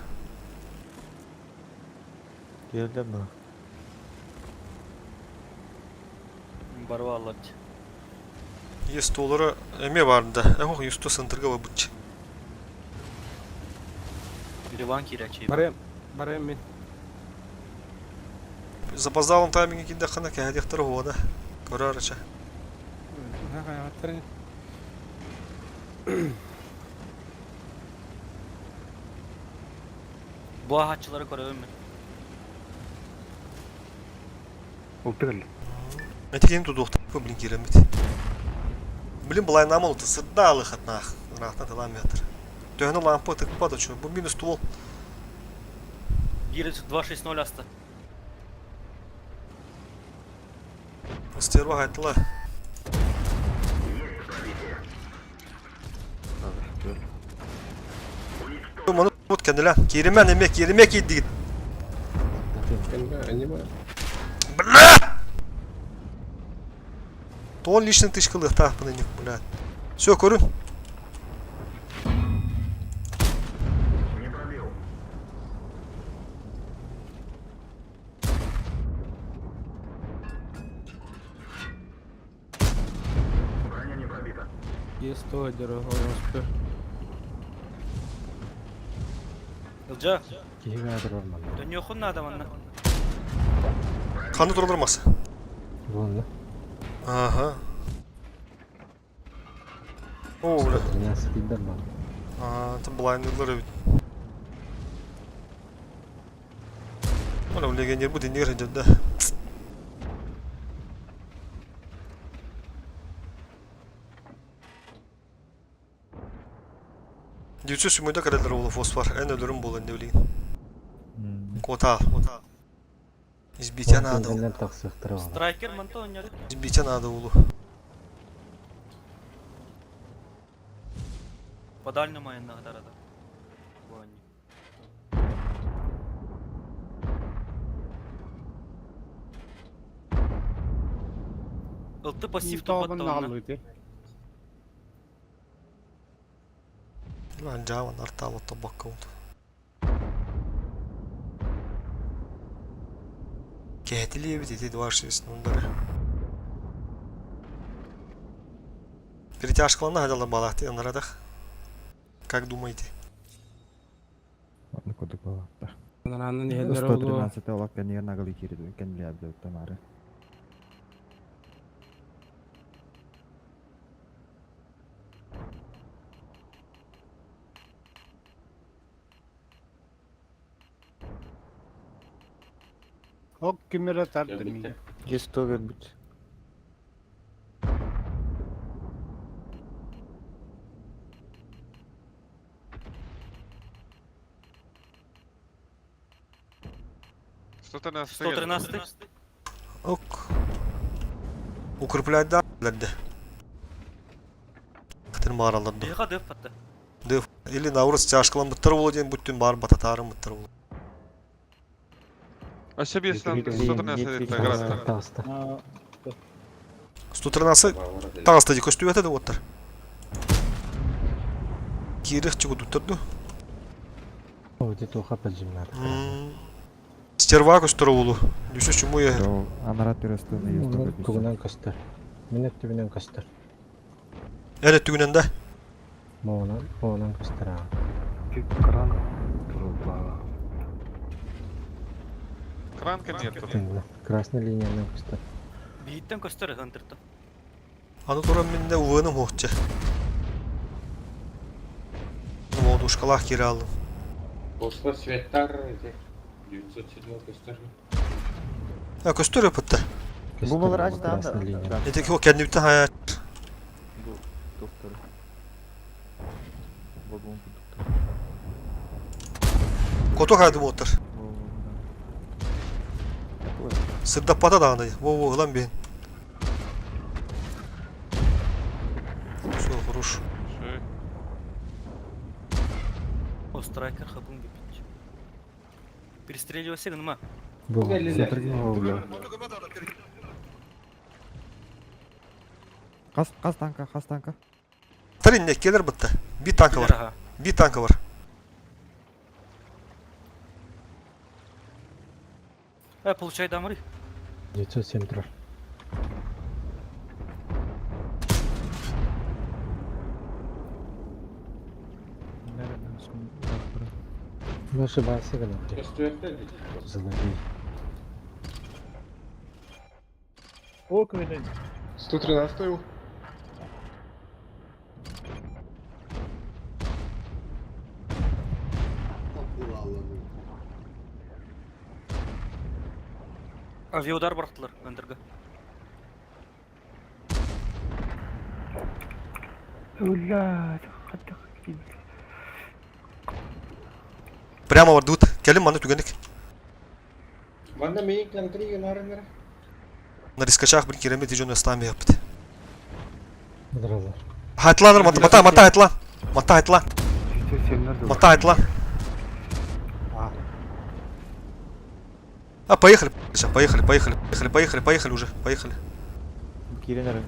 Келдер бу. Барва аллар. Есть толары эме барда. Эх, юсто центрга бабытчы. Ливан кирячи. Барыам, барыам мин. Запоздалым тайминги кинде хана кәһәдиктер хуада. Көрөр ача. Хайаттар. Бу ахатчылары көрөбүм мен. Ултырыл. Этигин тудуохта блин киремит. Блин былай намыл сырда алы хатнах. Рахта тылам ятыр. Төһөнө лампа тыкпа да чу. Бу минус ствол. 1 2-6-0 аста. Стерва хайтыла. Маны вот кенделе. Киримен эме кириме кийдигит. Бля! Тон лишний тышкылы тахпыны ник, бля. Все, көрүн. Есть то, дорогой, Ылжа. Киһиге турар манна. Дөньяхун надо манна. Ханы туралар маса. Буолла. Ага. О, бля. 113 тиндер манна. А, это блайндерлер ведь. Оля, легионер будет не идет, да. Дүйсі сүмөйдө кәрелер олы фосфор. Эн өлөрүм болын не билейин. Кота. Избитя надо. Кэннен тахсыахтара баҕар. Страйкер манта ойнады. Избитя надо улу. По дальнему айына тарада. Бу Ылты пассив Табын тупатта онна. алды. Жаван артабы табакка oldu. Кэһэтилиэбит ити 2-6 нундары. Перетяжкалана хадала балахты анарадах. Как думаете? Манна курдук буолла. Ананын иһэллэр олуо. 113 олох кэннигэр нагылы киирдим кэннилээбит тамары. Ок кимере тарды миге. Есть то көрбүт. Сто 113. Ок. Укреплять да лерде. Хтыр маараларды. Быха дөп атты. Дөп. Или наурыз тяжкалан буттар болу ден бүттүн бар бататарын буттар болу. А себе 113 Таҕыста. 113 таҕыста дии көстүбэтэ да уоттар. Киириэх чугудуттар ду. О, где туха поджимнат. Стерва көстөр оҕулу. Дүсө чуму яһыр. Анара түрөстүн Онон тугунан көстөр. Мин өттүбүнэн көстөр. Эн өттүгүнэн да. Моонан, моонан көстөр аа. Кран турулла. Кран коннектор. Тынна. Красный линиянан көстөр. Биһиттен көстөр центртан. Аны туран минне УВ-ным хуохча. Молодушкалаах кире алдым. Босла светтар эти 907 көстөр. А көстөр өпөттө. Бу балар ач да. Красный линия. Эти ко кэннибиттен хая. Бу доктор. Вагон доктор. Кото хайды уоттар. Сырдаппата даҕаны. Во-во, ылан биһин. Все, хорош. О, страйкер хабын бипит. Перестреливайся, гынма. Бу. Қас, қас танка, қас танка. Тарин не келер бітті. Би танка бар. Би танка бар. Получай дамры. 907 турар. Ну, ошибайся, гына. Көстүөттөр. Злодей. О, квинен. 113 его. Авиаудар бырақтылар центрга. Уля, Прямо бардыбыт. Келин манна түгенdik. Манна мейин контри генарыныр. На рискачах бір керемет жөн астан бияппыт. Ыдыралар. Хайтланыр, мата, мата, мата хайтлан. Мата хайтлан. Мата хайтлан. А, поехали, сейчас, поехали, поехали, поехали, поехали, поехали уже, поехали. Кирен эрэ.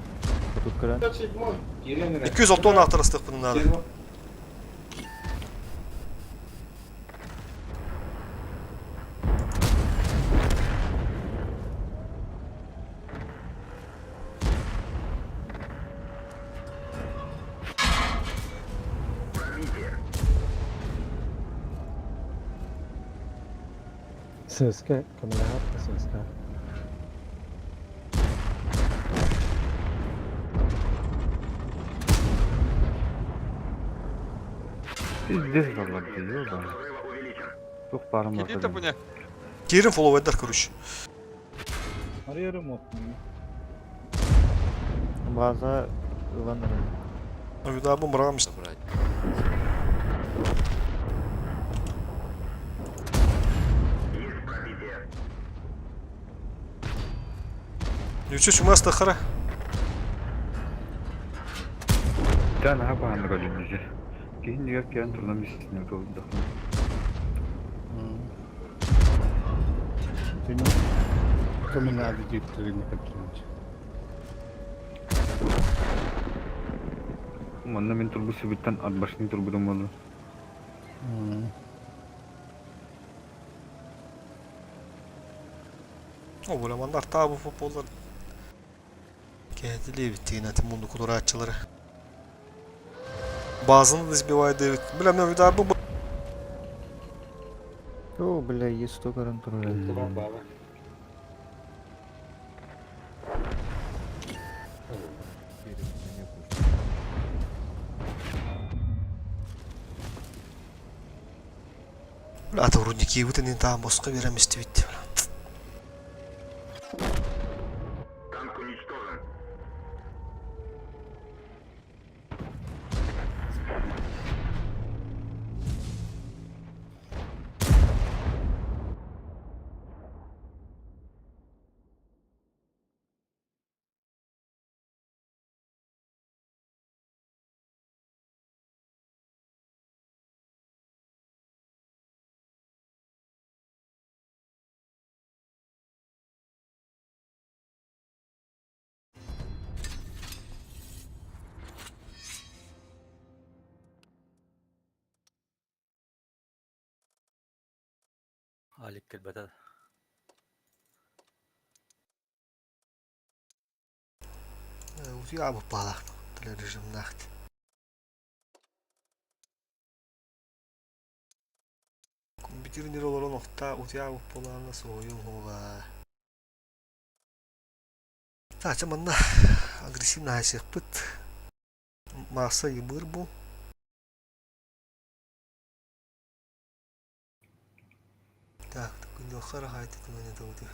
Тут кран. 907 Кирен. 206 автор бұны надо. ССК, камера, ССК. Пиздец балар ёба. Тух барым бар. Киди тапыня. Кирин фоллоуэддар, короче. Арыярым отны. База ылан эрэ. Авида бу мырағам Нүче чумаста хара. Да, на бааны көлүнүжү. Кийин дигер киэн турнам истине толдuk. Коммунальный директоры не Манна мен турбу сүбүттен атбашны турбудум болду. О, буламандар табы футболдар. Кәділі бит ати мунду кудурачылары. Базын избивает. Бля, мен вида бу О, бля, есть 100 каран турар. Баба. Бля, ата рудники бутын там босқа береміз бит. Алик кэлбэтэ. Утуйа баалаах режимнаах. Компьютернер олорон охта утуйа буолаана суһуйум хуга. Таача манна агрессивно хайсыахпыт. Маасса йыбыр бу. Так, күнүөххэ рахайты күнүнэ табыты.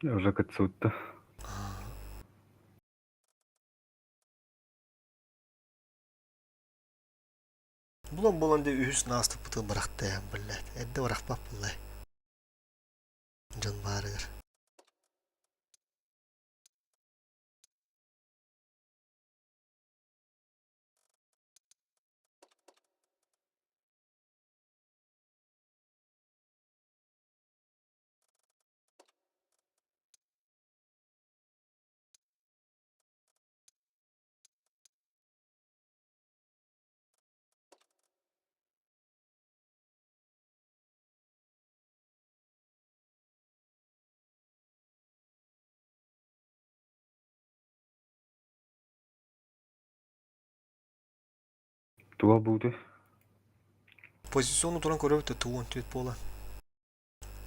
Уже кытсутта. Булан булан дии үһүс наастыппытын бырахтайан биллээт, эрдэ бырахпат буллай. Дьон баарыгар. Туох буутуй? Позициону туран көрөбүт да тугун түөт буолан.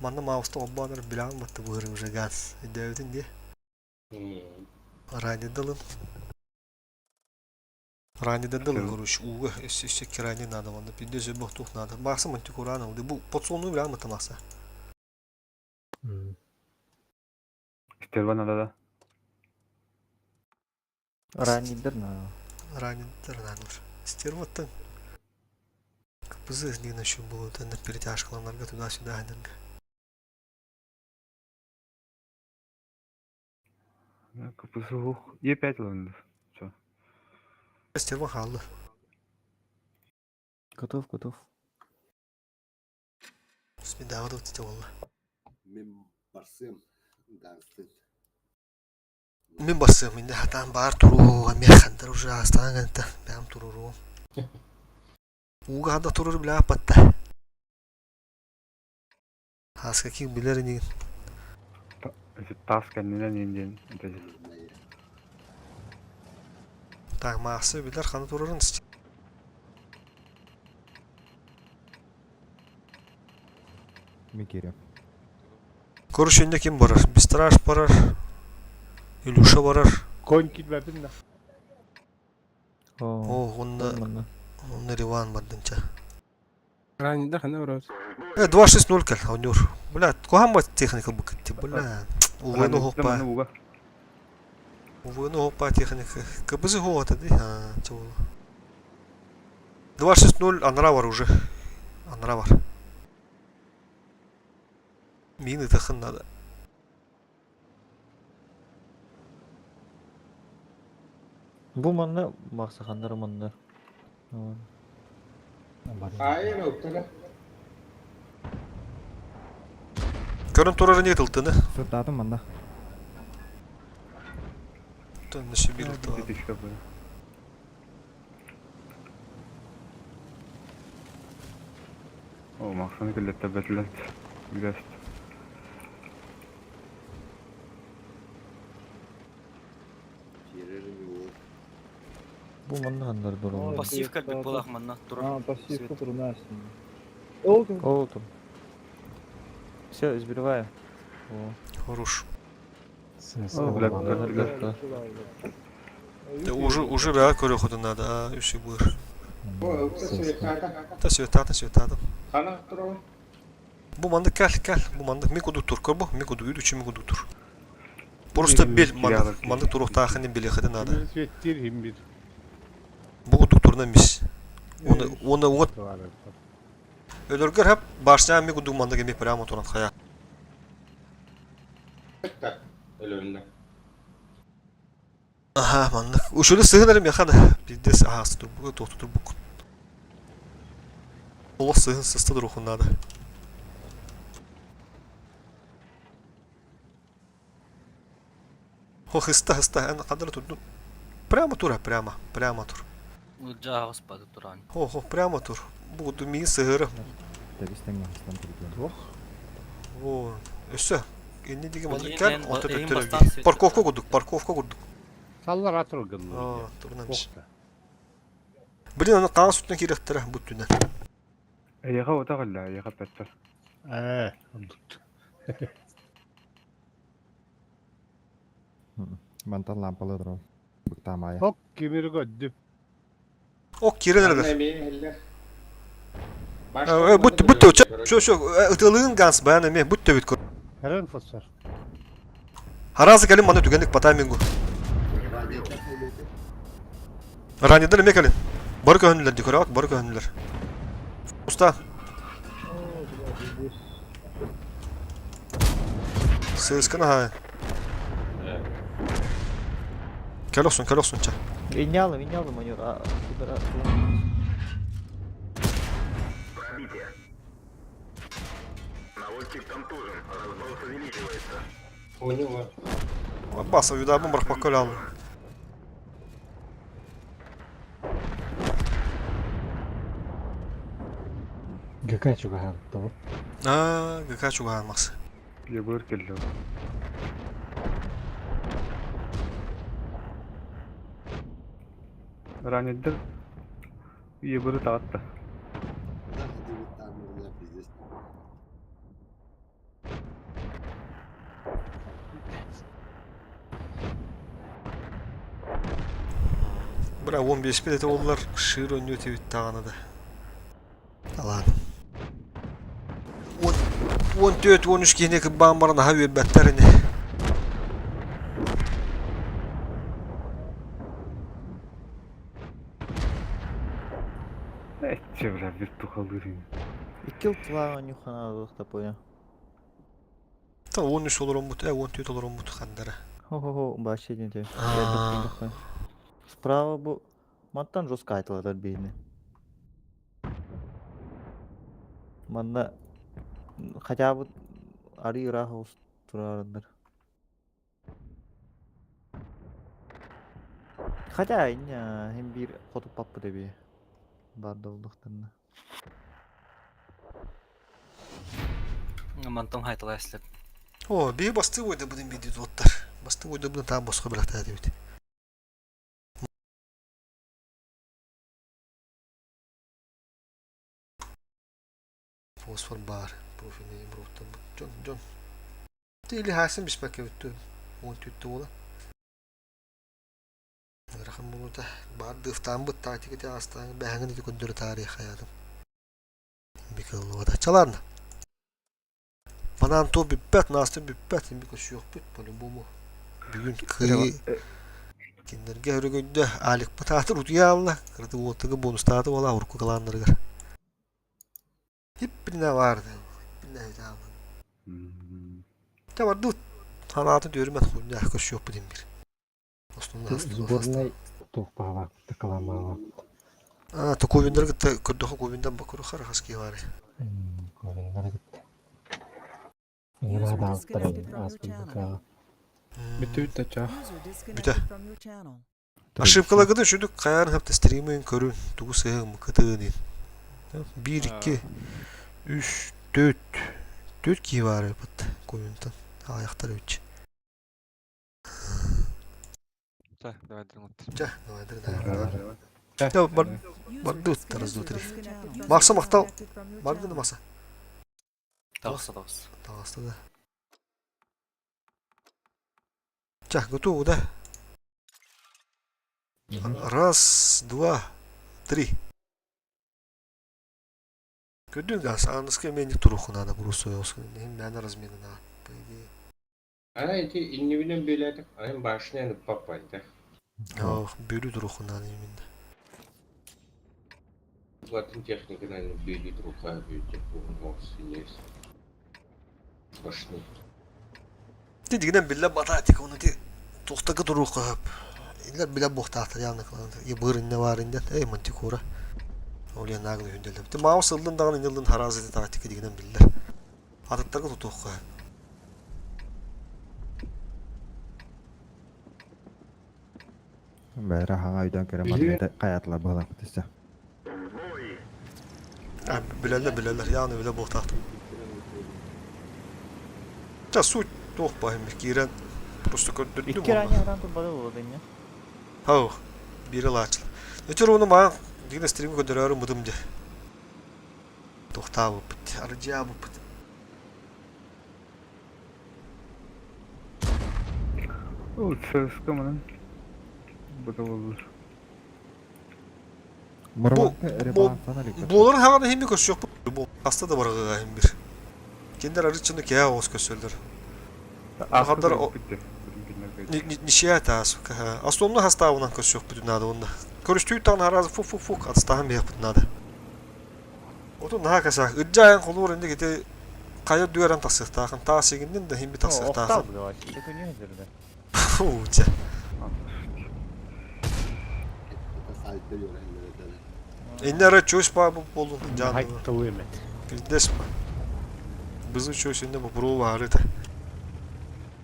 Манна мауста холбоонор билэҕин батта быһырым уже газ. Өйдөөбүтүн дии. Ранидалын. Ранидадалын короче ууга өссө өссө керани надо манна пиздец өбөх туох надо. Бааса мантикуран ылды. Бу подсолнугу билэҕин батта маса. Стерва надо да? Раннидер на. Ранидер надо. Стерваттан. КПЗ не еще было, на перетяжкаларга туда-сюда энерго. КПЗ ух. Е5 лынды. Все. Стерва хаалла. Готов, готов. Смедава вот это волла. Мин барсым Ганстын. Мин барсыам инде хатаан баар туруоҕа эмиэ хандар уже астаан гынта бэйэм туруоруом. Ууга ханда турар билээппатта. Ааска ким билэр инигин. Таас кэннинэн иин диэн этэ. Так, Мааса билэр хана турарын Мин киириэм. Короче, инде ким барар? Бистраж барар, Илюша барар. Конь килбэпин да. О, онно онно Риван бардынча. Раннидер хана барабыт. 2-6-0 кэл, оонньуур. Бля, куһаан техника букетти, бля. Увыну хоппа. Увыну хоппа техника. КБЗ хоата ди. А, чего? 2-6-0, анра бар уже. Анра бар. Мины тахын надо. Бу манна махсаханнар манна. Хайыр оттара. Көрөн турар не тылтыны? Сыртаатым манна. Тонна себе тылтыны. О, Максаны күллэттэрбэтилэр. Үгэст. Бу манна ханнар дурун. Пассивка кэлбит буолаах манна турар. А, пассивка турунаас. Ол ким? Ол там. Все, избиваю. О. Хорош. О, бля, бля, Да уже уже бля көрө надо, а үсү быр. О, светата. Та светата, светата. Хана турар. Бу маннык кэл, кэл. Бу маннык ми кудук тур, көр бу, ми кудук үчү ми кудук тур. Просто бил, маннык, маннык туруктаахын билиэхэтин надо. Светтир хим бир. Бу кудук турна мис. Оны, оны уҥат Өлөргөр хап башня ми кудук маннык эми прямо туран хая. Өлөрүнэ. Аха, маннык. Ушулу сыһын эрэ миэхэ да. Пиздец, аһаас турбук, туохту турбук. Олох сыһын сыста турухун надо. Хо хыста хыста эн хадара турдун. Прямо тур, прямо, прямо тур. Ылдьаа аҕыспаты туран. Хо хо прямо тур. Бу миин сыһыры. Тэбис тэҥҥэ хастан турдун. Ох. О, өссө инни диги маннык Билигин кэл, эн онто эйин төттөрү бастаан эргий. Парковка курдук, парковка курдук. Саллара тургыннар Аа, турунан бис. Охта. Блин, аны хаҥас үттүнэн киириэхтэрэ бу өттүнэн. Эйиэхэ утах ылла, эйиэхэ эппэттэр. Ээ, оннук. Мантан лампалы турар. Быктаамаайа. Ок, кимири көрдүм. Ок, киирэн Манна эрэлэр. эмиэ иһэллэр. Бут бут чө чө ытылыын ганс баян эмиэ бут төбүт көр. Хэрэн фосфор. Харазы кэлин маны түгэнник по таймингу. Ранидер эмиэ кэлин. Бары көһүннүлэр ди көрөҕүт, бары көһүннүлэр. Уста. Сыыскын аһаа. Кэл охсун, кэл охсун ча. Иннялым, иннялым манер. Поняла. Баса юдабын бырахпакка өлө ГК чугаһаабыт тоҕо? Аа, ГК чугаһаан Макс. Ебыр келле. Ранидер ебыры таатта. Бра 15 бит оллар шыр өнүө тибит таҕана да. Талаан. 14-13 киһини кырбаан баран аһа үөрбэттэр ини. Эчче бля виртухалырын. Икки ылтылаан нюхана понял. Та 13 олороммут, 14 олороммут хандара. Хо-хо-хо, вообще не те. Справа бу мантан жестко айтылар бейни. Манна хотя бы ари ыраах турарындар. Хотя иння hem bir хотуп паппы деби. Бар долдуктарына. Мантан хайтала эслеп. О, биһи бастыы ойдабытын биирдии туоттар. Бастыы ойдабытын таан босхо билэхтээ диэбит. Фосфор баар, профильный бруттан дьон дьон. Ти или хасын биспэккэ бүттү. Уон түттү буола. Ыарахан буолута баар дыфтаан тактика ти астаан бэһэҥин ити көрдөрө таарыйа хаятым. Бикыллыбата. Чаларна. Банан то бүппэт, Настя бүппэт, имби көрсүөхпүт по-любому. Бүгүн кыайыы кинилэргэ өрөгөйдө Аликпыт аатыр утуйа аалла, кыраты уоттага бонустааты буола урукку кылааннарыгар. Хиппинэ баар хиппинэ Та бардыбыт. Ханаатын түөрүмэн хуйня көрсүөхпүт имбир. Сборнай туох баҕалаах такаламаала. А, то ковиндер кытта көрдөхө ковиндан бакыры харахас киһи баар. Ковиндер кытта. User disconnected from your channel. Бүтүбүт да чаа. User Бүтэ. disconnected from your channel. Ошибкалагыды шүдүк хайаан хапта стримин көрүн тугу сыһыҥ кытыынын. Биир, икки, үс, төрт, төрт киһи баар эбит ковинтан. Аҕыйахтар эбит. Чэ, давай дырҥыт. Чэ, давай дырҥыт. Чэ, бар барды раз, два, три. Макса махтал. Барды да Макса. Таҕыста таҕыста. Таҕыста да. Чэ, готовы, да? Раз, два, три. Көрдүн газ, аныска мен туруху надо брусу, мээнэ размена на, по идее. А эти иннибинэн бүөлээтэх, аны башняны паппайда. Ох, бүлүү туруху надо именно. Латын техниканан бүөлүү туруха бүйтэ буһун Башни. Ти дигинен биллэ батаатик оны ти туохтага туруохха хөп. Илер билэ буохтаахтар явно ебыр инне бар инден эй мантикура. Ол я наглый хүнделеп. Ти маус ыллын даҕаны иннилын харазы тактика дигинен биллэр. Атыттарга тутуохха хөп. Бэйрэ хаҥа өйдөөн көрөн баран хайаатылар быһалаах түстэ. Билэллэр билэллэр, яғни билэ буолтаахтым. Ча суть туох баһым киирэн просто көрдөрдүм. Икки ранее атан турбада буолла инне. Хау, биир ылааччылар. Өтөр уну маан дигин стрим көрдөрөөрү мудум де. Тохтаабыппыт, арыдьаабыппыт. Ол ЦСКА манан быта боллар. Бу буолар хаҕана иһин көрсүөхпүт. Бу хаста да барыгыга иһин бир. Кинилэр арыччыны кээ оҕус көрсөллөр. Ахандар ничья таас. Основной хастаабынан көрсүөхпүтүн наада онно. Көрүстүү таҕын харазы фу фу фу атыстаһан биһиэхпит наада. Отун наһаа касаах. Ырдьа айан холуур инник ити хайа дүөрэн тахсыахтаахын таас игиннин да химби тахсыахтаахын. Фу, чэ. Инне ара чөс баа болун жааны. Пиздец ба. Бызы чөс инне бу баарыта.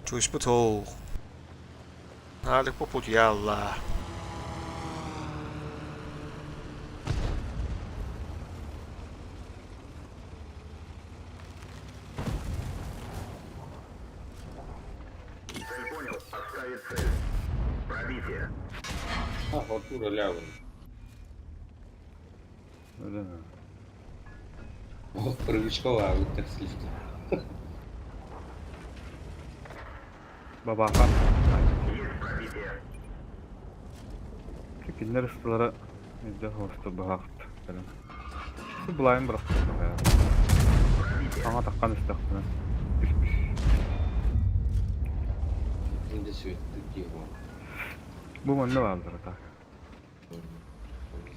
Чөс бу тоу. Налик по путь ялла. А, фортура лявын. Ох, привычка так слишком. Бабаха. Кинилэр ыстылара өйдөөх оҕустар быһаахт. Субулайын бырахтар. Саҥа таххан истэхпинэ түспүс. Инде светтик его. Бу манна бааллар так.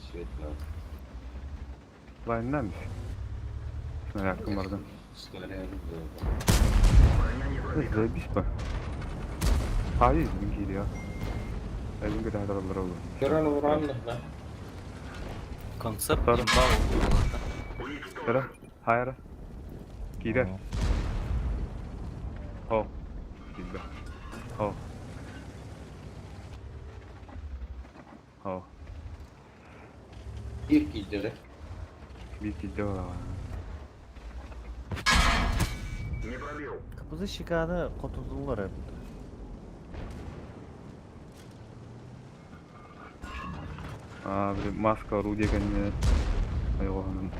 Свет бар. Лайннан Снарядкым бардым. Снаряд Заебись по. Hayır, bin geliyor. Elin bir daha olur. Көрөн уранных да. Концепт имба Тара, hayır. Киирэр. О. Киирбэ. О. О. Бир киирдere. Бир киирдэ ола. Капызы шиканы котузулар hep. А, били маска орудие кэннэ айылҕанан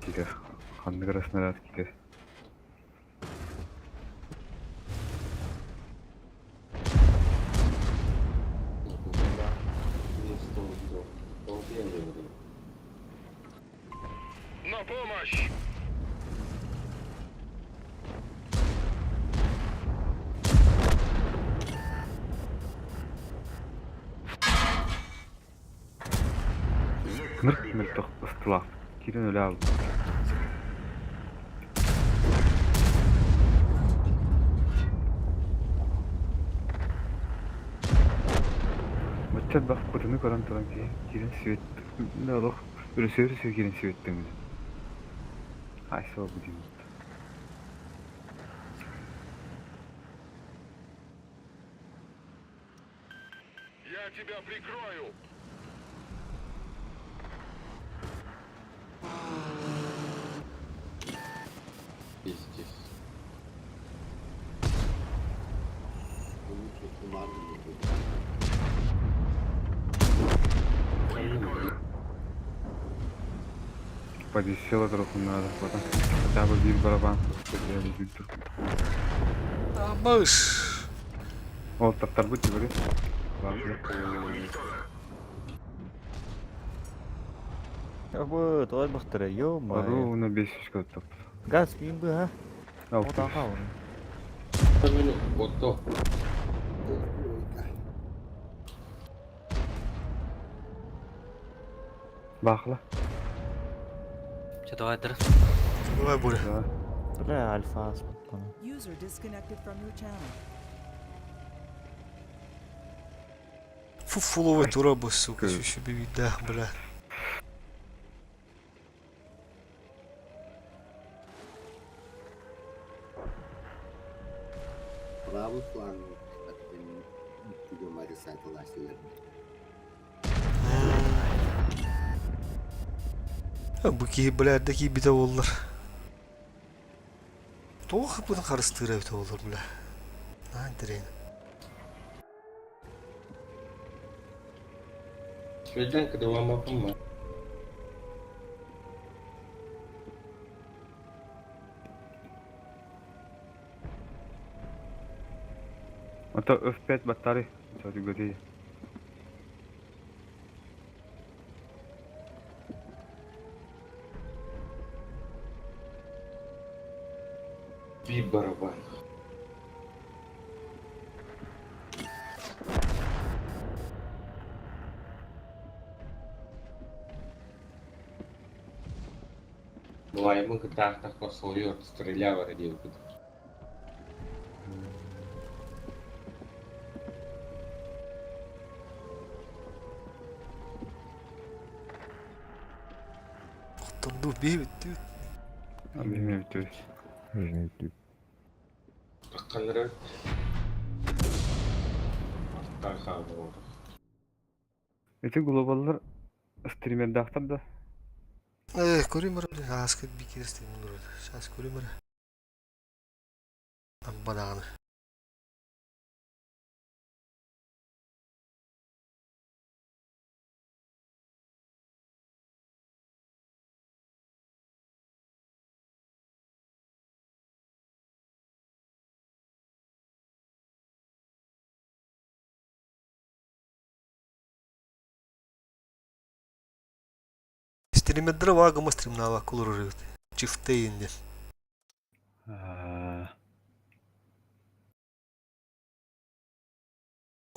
киирэр. Ханнык эрэ снаряд киирэр. На помощь! Мырт мөлтөх ыстылаах. Киирэн өлө аалбыт. Бачча бах бытыны көрөн туран киһи киирэн свет олох өрөсө-өрөсө киирэн светтиҥ Ай сол бу диэн. Я тебя прикрою! Пиздец. Подвисела троху надо потом. Хотя бы бир барабан. Абыш. Ол таптарбыт говори. Бу той бахтара, ё-моё. Ровно бесишка топ. Газ мин бы, а? Ал. Отан хаалын. Ото. Бахла. Че давай дыр. Давай, Боря. Бля, альфа аспыт User disconnected from your channel. Фу, фуловый тура сука, еще да, бля. Правый фланг, тылааччылар. Бу киһи бля эрдэ киирбитэ буоллар. Туох хаппытын харыстыыра эбитэ буоллар бля. Наһаа интэриэһинэй. Шведян кыдыламмаппын Ото F5 баттары. Чөтүгөтүй. Би барабан. Былайымын кытаахтахпар суруйар стреляв эрэ диэбиппит. Хоттордуу биһи бүттүбүт. Биһи бүттүбүт. Бүттүбүт. Тахханнары аттаах хаалбыт. Ити глобаллар стримердаахтар да? Э, көрүм эрэ, ааскыт бикир стримин көрөр. Сейчас көрүм эрэ. Амбадааны. Стримердere ваагама стримнаава кулурурут. Чифтейин диэн.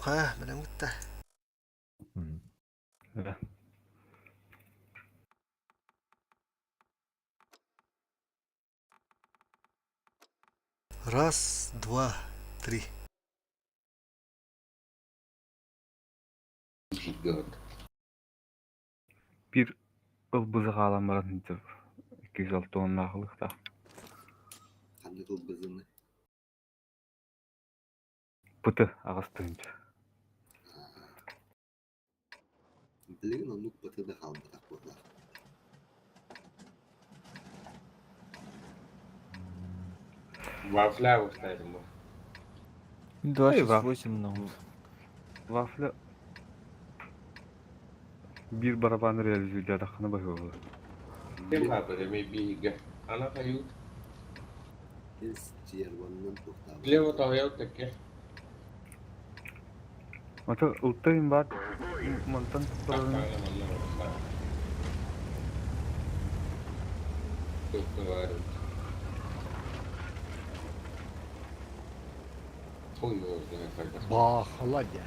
Ха, бэлэм гытта. Да. Раз, два, три. Биир ылбызы хаалан баран 206 уоннаахылыктаах. Ханнык ылбызыны? Пыты аҕыс тыһыынча. Билигин оннук пыты да хаалбатах буоллар. Вафля устайдым бу. 28 много. Вафля биир барабан реализуйдаатаххына баһыылла. Ким хаапыр эми биһигэ. Ана хайут. Тиерваннан туохтаабыт. Лево тоһуйал тэкке. Ата ылтайын баар мантан турарын Тахтаана манна барыста. Tukka var. Ой, ой, хайда. Баахала дьэ.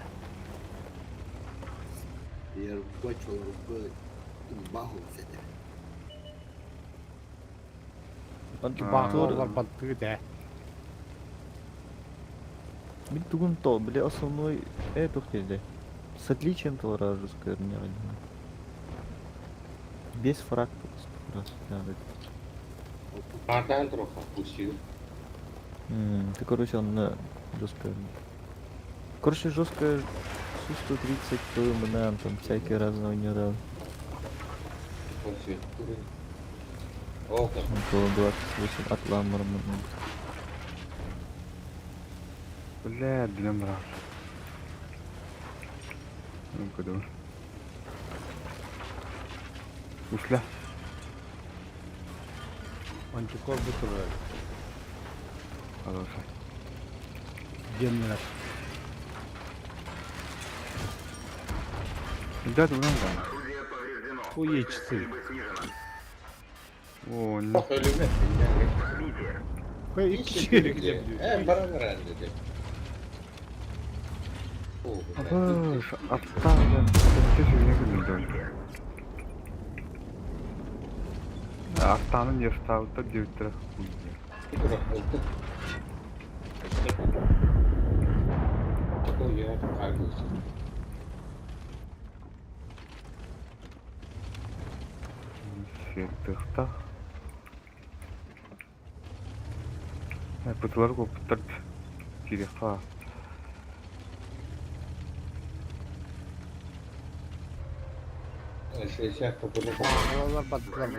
Тиерва чолорго бах сэтэ. Баахалар балтыгы дэ. Мин тугун то, бля, основной тух диде. С отличием то жесткая Без фраг просто раз надо. Атаан троха пустил. Ты, короче, он на жесткая. Короче, жесткая Су-130 ПМН, там всякие разные у нее, да. О, как. Около 28 от Ламмара. Бля, билэн барар. Көдөөр. Усля. Ончукор бу турар. Хорошо. Геннер. Да, да, да. Хуе часы. О, не. Ох, өлүмэ. Хуе икки где. Э, баран баран деди. Абыш, аттаан төнтө сүгүнэ күнүрдөн. Аттаанын ерстаабыттар диэбиттэрэ Такой я кагылся. Сиэттыхтах. Бытылар коппуттар кириэхха. 60 ПП. Олар бардылар бу.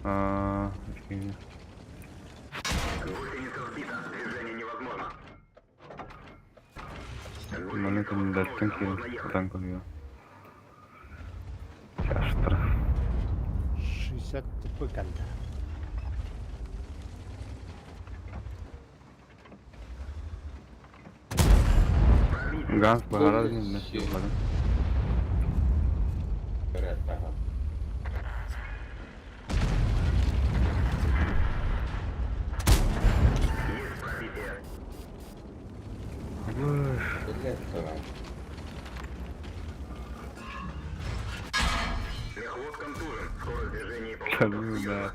Аа, фигня. Маны кымдаттан киирэн ытан көрүө. Чаштыр. 60 ТП кэллэ. Ганс баҕарар иннэ юлларын. Да.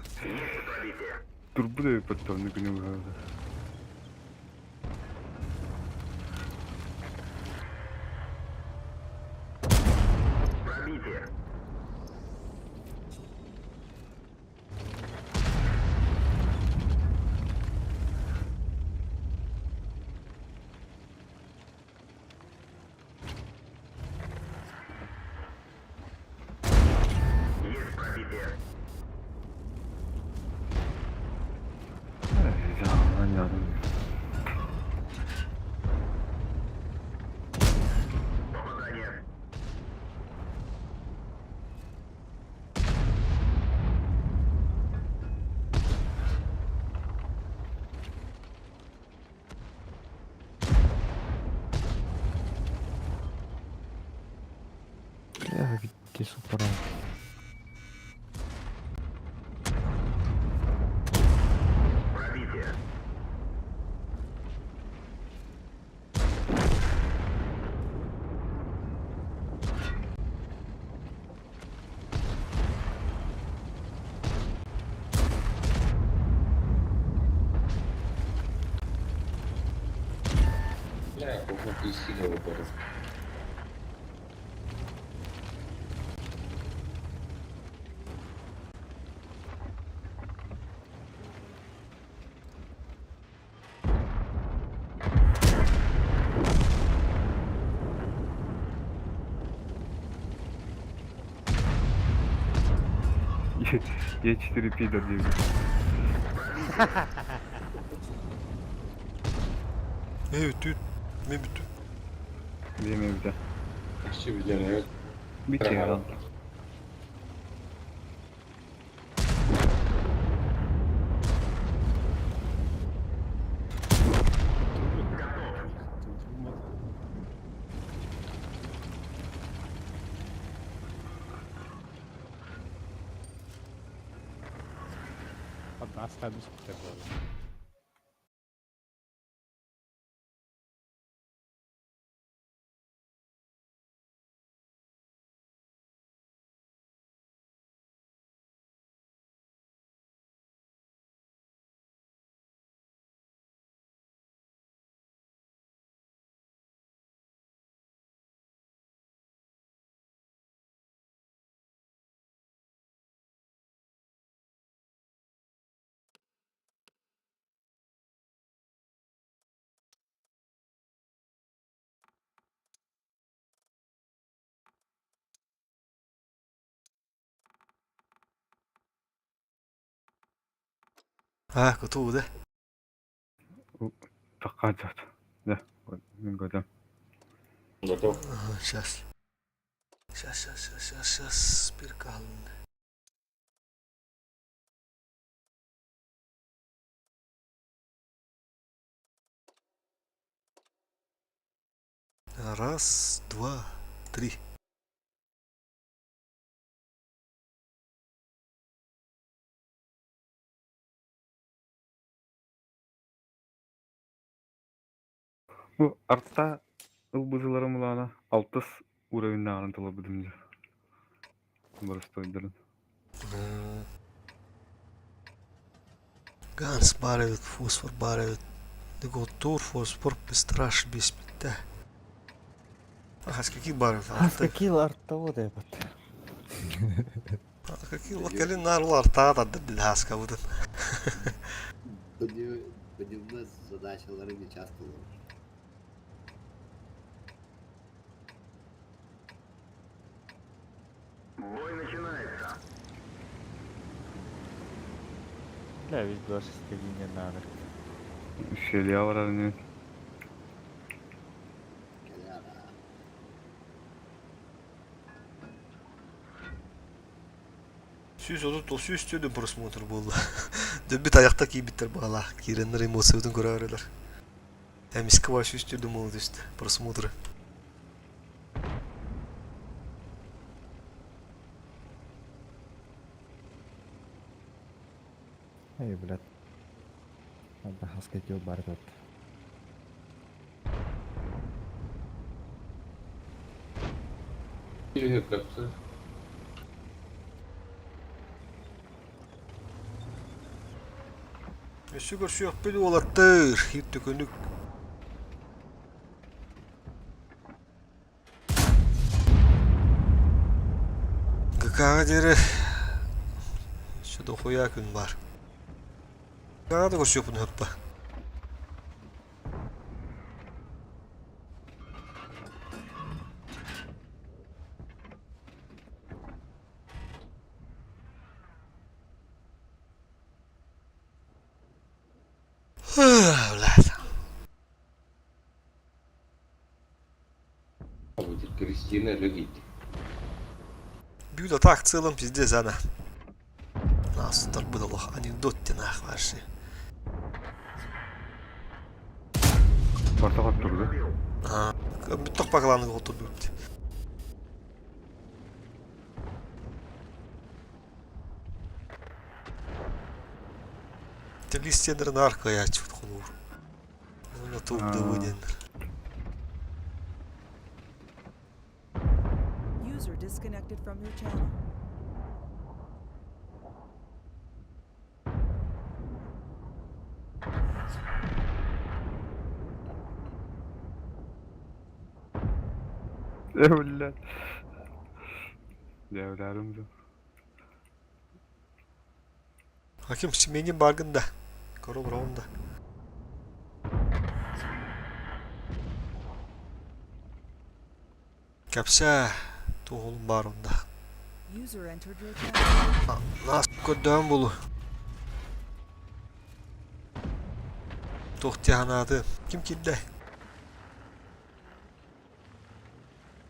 Турбу да подтовны күнү быһаада. Anladım. Бля, где супера? Бля, кухня сильно выпадет. Я 4 пидор диэбит. Мэ бүтүт. Мэ бүтүт. Диэме бүтэ. Все видели, Бүтэ. Одна стадия буолла. А, готово, да? Такка Да, мен готов. Готов. Ага, сейчас. Сейчас, сейчас, сейчас, сейчас, сейчас. Бир калын. Раз, два, три. Бу арта ылбызылары мулана алтыс уровеньнааҕын толорбутум дьэ. Боростуойдарын. Ганс баар эбит, фосфор баар эбит. Готур, фосфор, пестраш, беспитте. А какие баар эбит? Хаска килл арта вот эбит. Какие кэлин наарлар артаат адды хаска будут. Дневной задачалары не часто olur. Бой начинается. Бля, ведь 26 не надо. Селия барар ини. 130 104 просмотр буолла. Дөбүт аяқта киирбиттэр баҕалаах. Киирэннэр эмоциябытын көрөөрүлэр. Эмискэ бар 104 буола түстэ просмотры. Эй, блядь. Надо хаскетил бар этот. Капсы. Өссө көрсүөхпүт уолаттар. Хит төкөнүк. ГК-ҕа диэри өссө дохуя күн баар. ГК-ҕа да көрсүөхпүн сөп Блядь. Будет Кристина любить. Бьют а так в целом пиздец она. Нас было анекдот нах вообще. Барта хоттурду. Бүттөх багаланы хотурду. Телистенер нарко я чуть хулур. Оны тугды выден. User disconnected from your channel. Э, блядь. Дәүләрем дә. Хаким сменин баргында. Корол раунда. Кәпсә туғулум бар онда. User entered your channel. Нас көрдөөн булу. Тух тиһанааты. Ким килде?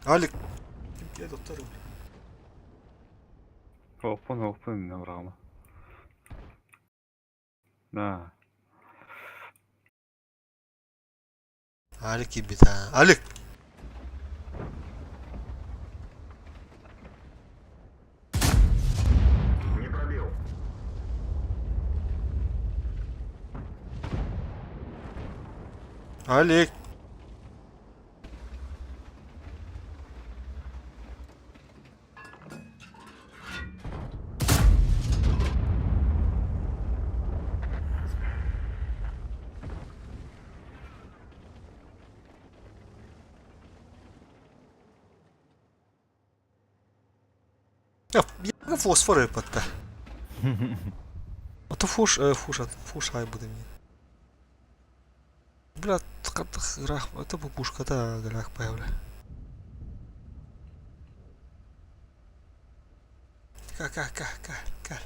Алик. Ким килде доктор? Оппон, оппон, не брама. Да. Алик кибита. Алик. Не пробил. Алик. Я, я фосфор ыппатта. А то фуш, фуш, фуш ай буде мені. Бля, рах, это пупушка, да, грах появля. Ка, ка, ка, ка, ка.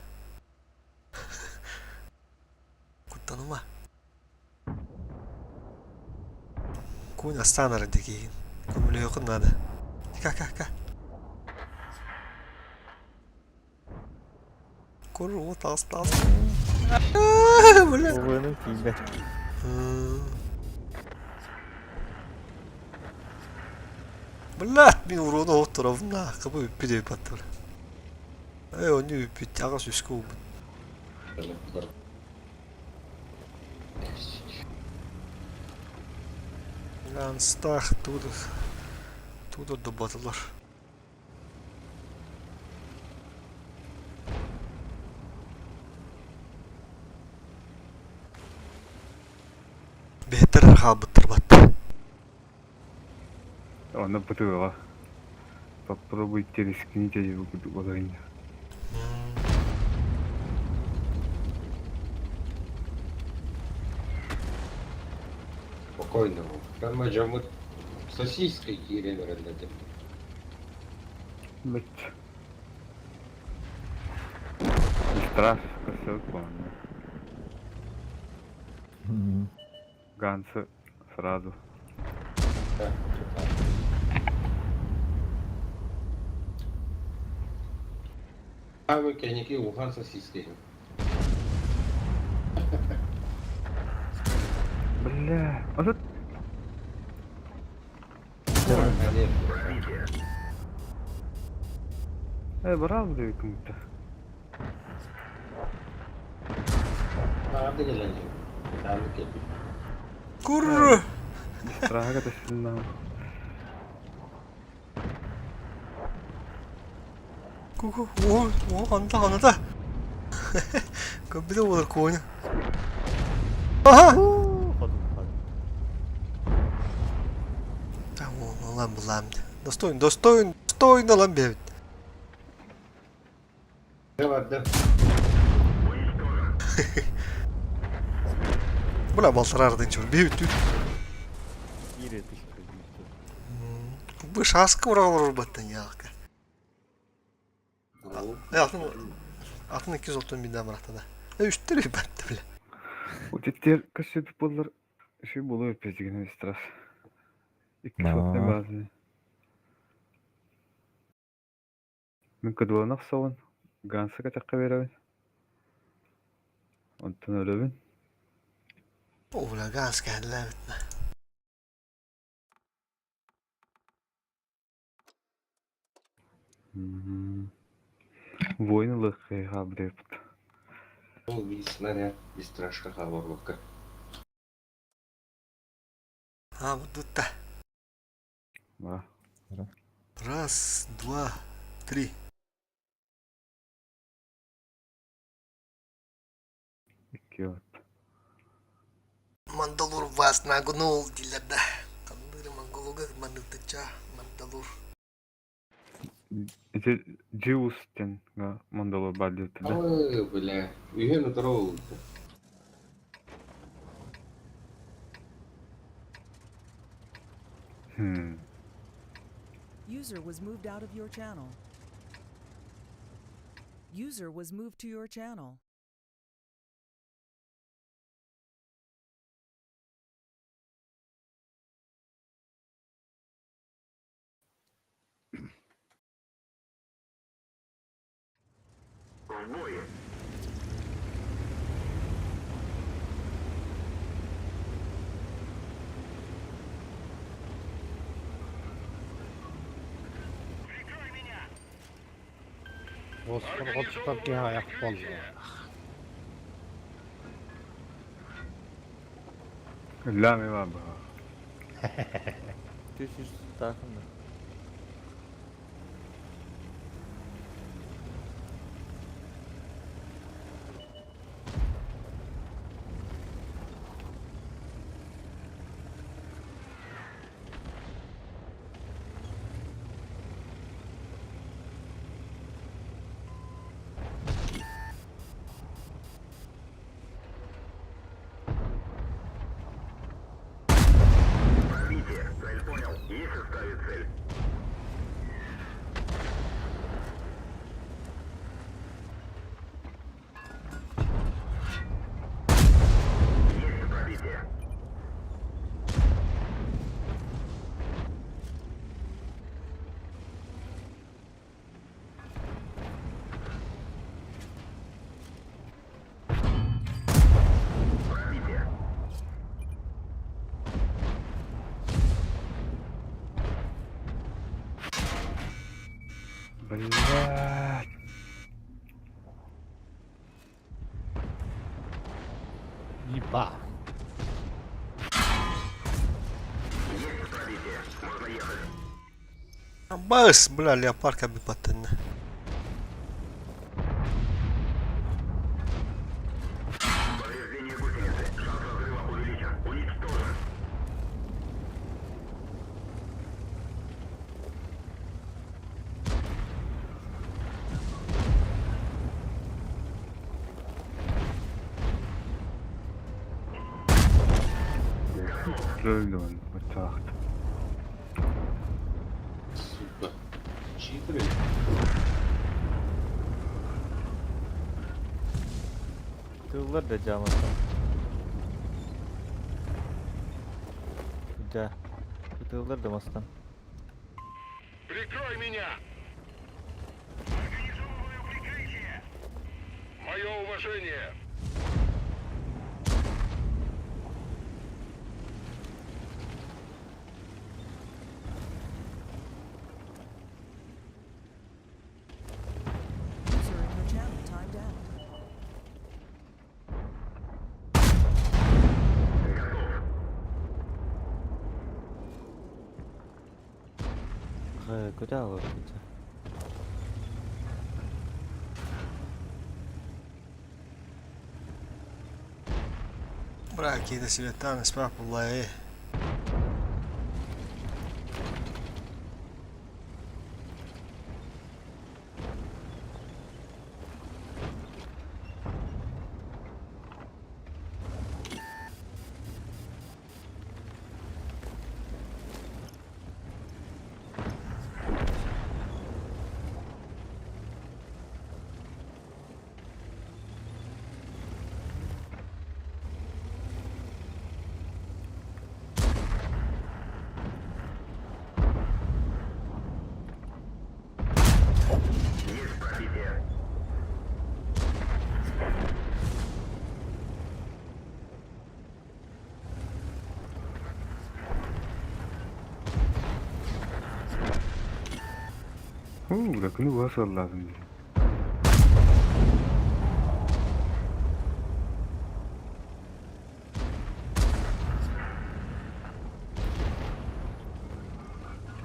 Куттаныма. Кун астанар дегейин. Көмөлөйкүн надо. Ка, ка, ка. Куру, тас, тас. Бля. Оҕону тиийбэт. Блядь, мин уруну отторовна, кыбы үппүт өй баттыр. Эй, оны үппүт, ага сүскө убут. Ланстах, тудыр. Тудыр добатылар. Бетер хабыттыр батты. Оны бытыга. Попробуйте рискните его буду Спокойно. Там же мы сосиской кирен рендетим. Блять. Страж көрсөбүт буолан. Гансы сразу. Абы кэнники улахан сосиска иһин. Бля, а тут брал бля кому-то. Баҕарда кэлэн иһин. Тааннык кэлбит. Курр! Страга тасынна. Ку-ку, о, о, ханта, ханата. Көбүтэ буолар коня. Аха! Ылан булам. Достоин, достоин, достоин ылан биэбит. Барда. Бля, балтарардын чур, биэбит түт. Бу шаска уралар баттан яалка. Атын атын 231 барахтада. Үстер батты бля. Утиттер көссөбүт боллар үсүй болу өппезигин страс. Икки сотный базы. Мин кыдылан охсобун, Ганса кэтэххэ биэрэбин. Онтон өлөбүн. О, бля, Ганс кэллээбит. Воин ылыаххай хаалбыт. Ол биир снаряд бистрашка хаалбакка. А, вот тут-то. Да. Раз, два, три. Икки от. Мандалур вас нагнул, дииллэр да. Ханныыр монголуга маннытыча Мандалур. Ити Джиус диэн Мандалор баар диэбиттэр да? Ой, бля, үһүөн утары буолбута. User was moved out of your channel. User was moved to your channel. В бой. Прикрой меня! Осқыр киһи аяқ буолла. Лями баар баҕа. Түс таахын да. Пробитие. Цель понял. Есть оставить цель. Есть пробитие. Пробитие. Блядь. Еба. Есть пробитие. Можно ехать. Бас, бля, леопард как бы баттын. Повреждение гусеницы. Шанс разрыва увеличен. Уничтожен. Өлдүм баччаахт. Сука. Читеры. Тыллар да дьааматтан. Да. Ытыллар да мастан. Прикрой меня! Организовываю прикрытие! Мое уважение! User in your channel timed out. Куда ловится? Бра, киһи светан испах буллай. Есть пробитие. Уу, да күнү быһа сыаллаатым дии.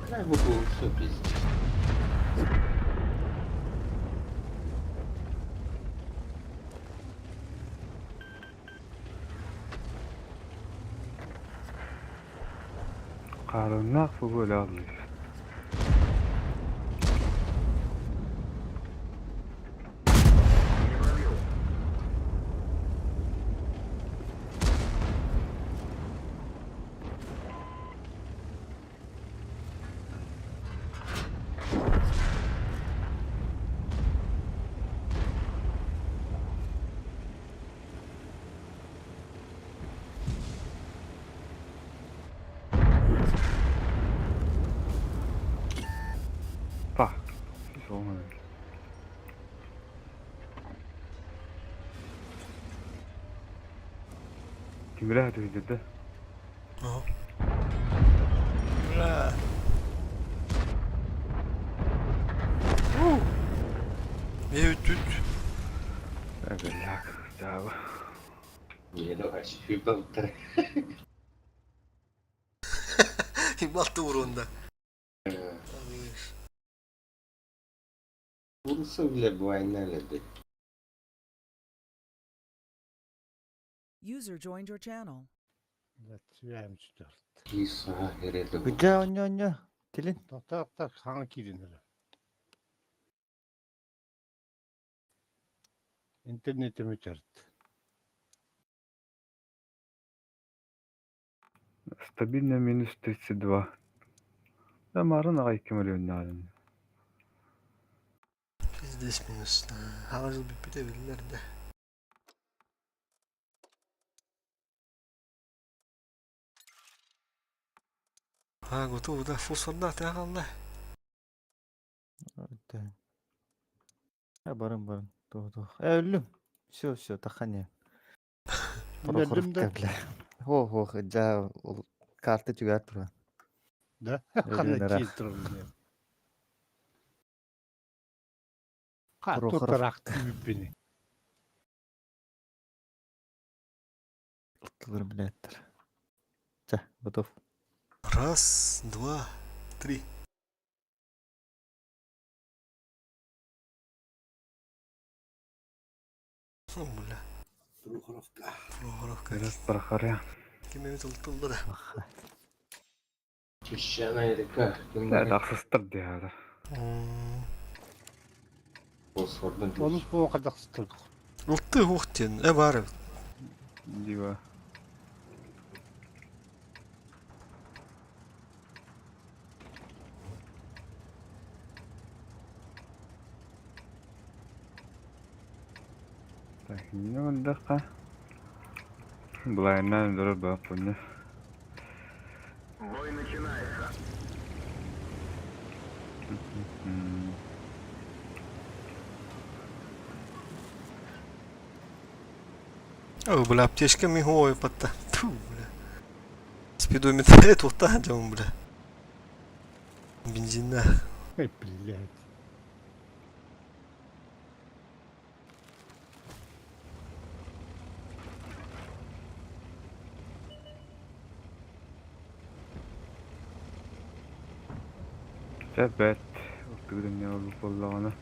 Бля, бу все пиздец. Хаалыннаах бу өлө аллыы. Не пробил. Па. Солман. Кимирэ түһүдэ. Бра. Үт. Эбэллак. Даа. Не, давай, сүүпэ Балты урунда. Урса бля война леди. User joined your channel. Киса хереле. Кыдьа онньо-онньо. Тилин. Тоқтақ хаҥа кииринэр. Интернетим өтөрт. Стабильно минус 32. Да марын ағай кем өлөннәрін. Пиздец минус. Хаважыл бүппүтэ биллэр да. А, готов, да, фосфорда тягалла. Барын барын. Ту ту. Өллүм. Все, все, тахане. Өллүм да? Бля. Хо хо, жа ол карта түгәр тура. Да? Өлүн Ханна ырах. киир турар. Ха, Прохоров. тутараах бүппүнү. Тылыр билеттер. Жа, готов. Раз, два, три. О, бля. Прохоровка. Прохоровка. Раз прохоря. Ким эми тылтылды да. Песчаная река. Да, тақсыстыр дияды. Фосфордан Онус буо кадахсытыр. Улты хуқтен, э бары. Дива. Так, не отдыха. Былайынан дорор бааппынна. Бой начинается. О, бля, аптечка миговая подта. Тьфу, бля. Спидометр туохтаан дьон, бля. Бензина. Эй, блядь. Чэ бэт. Ортугу не ол боллоҕуна.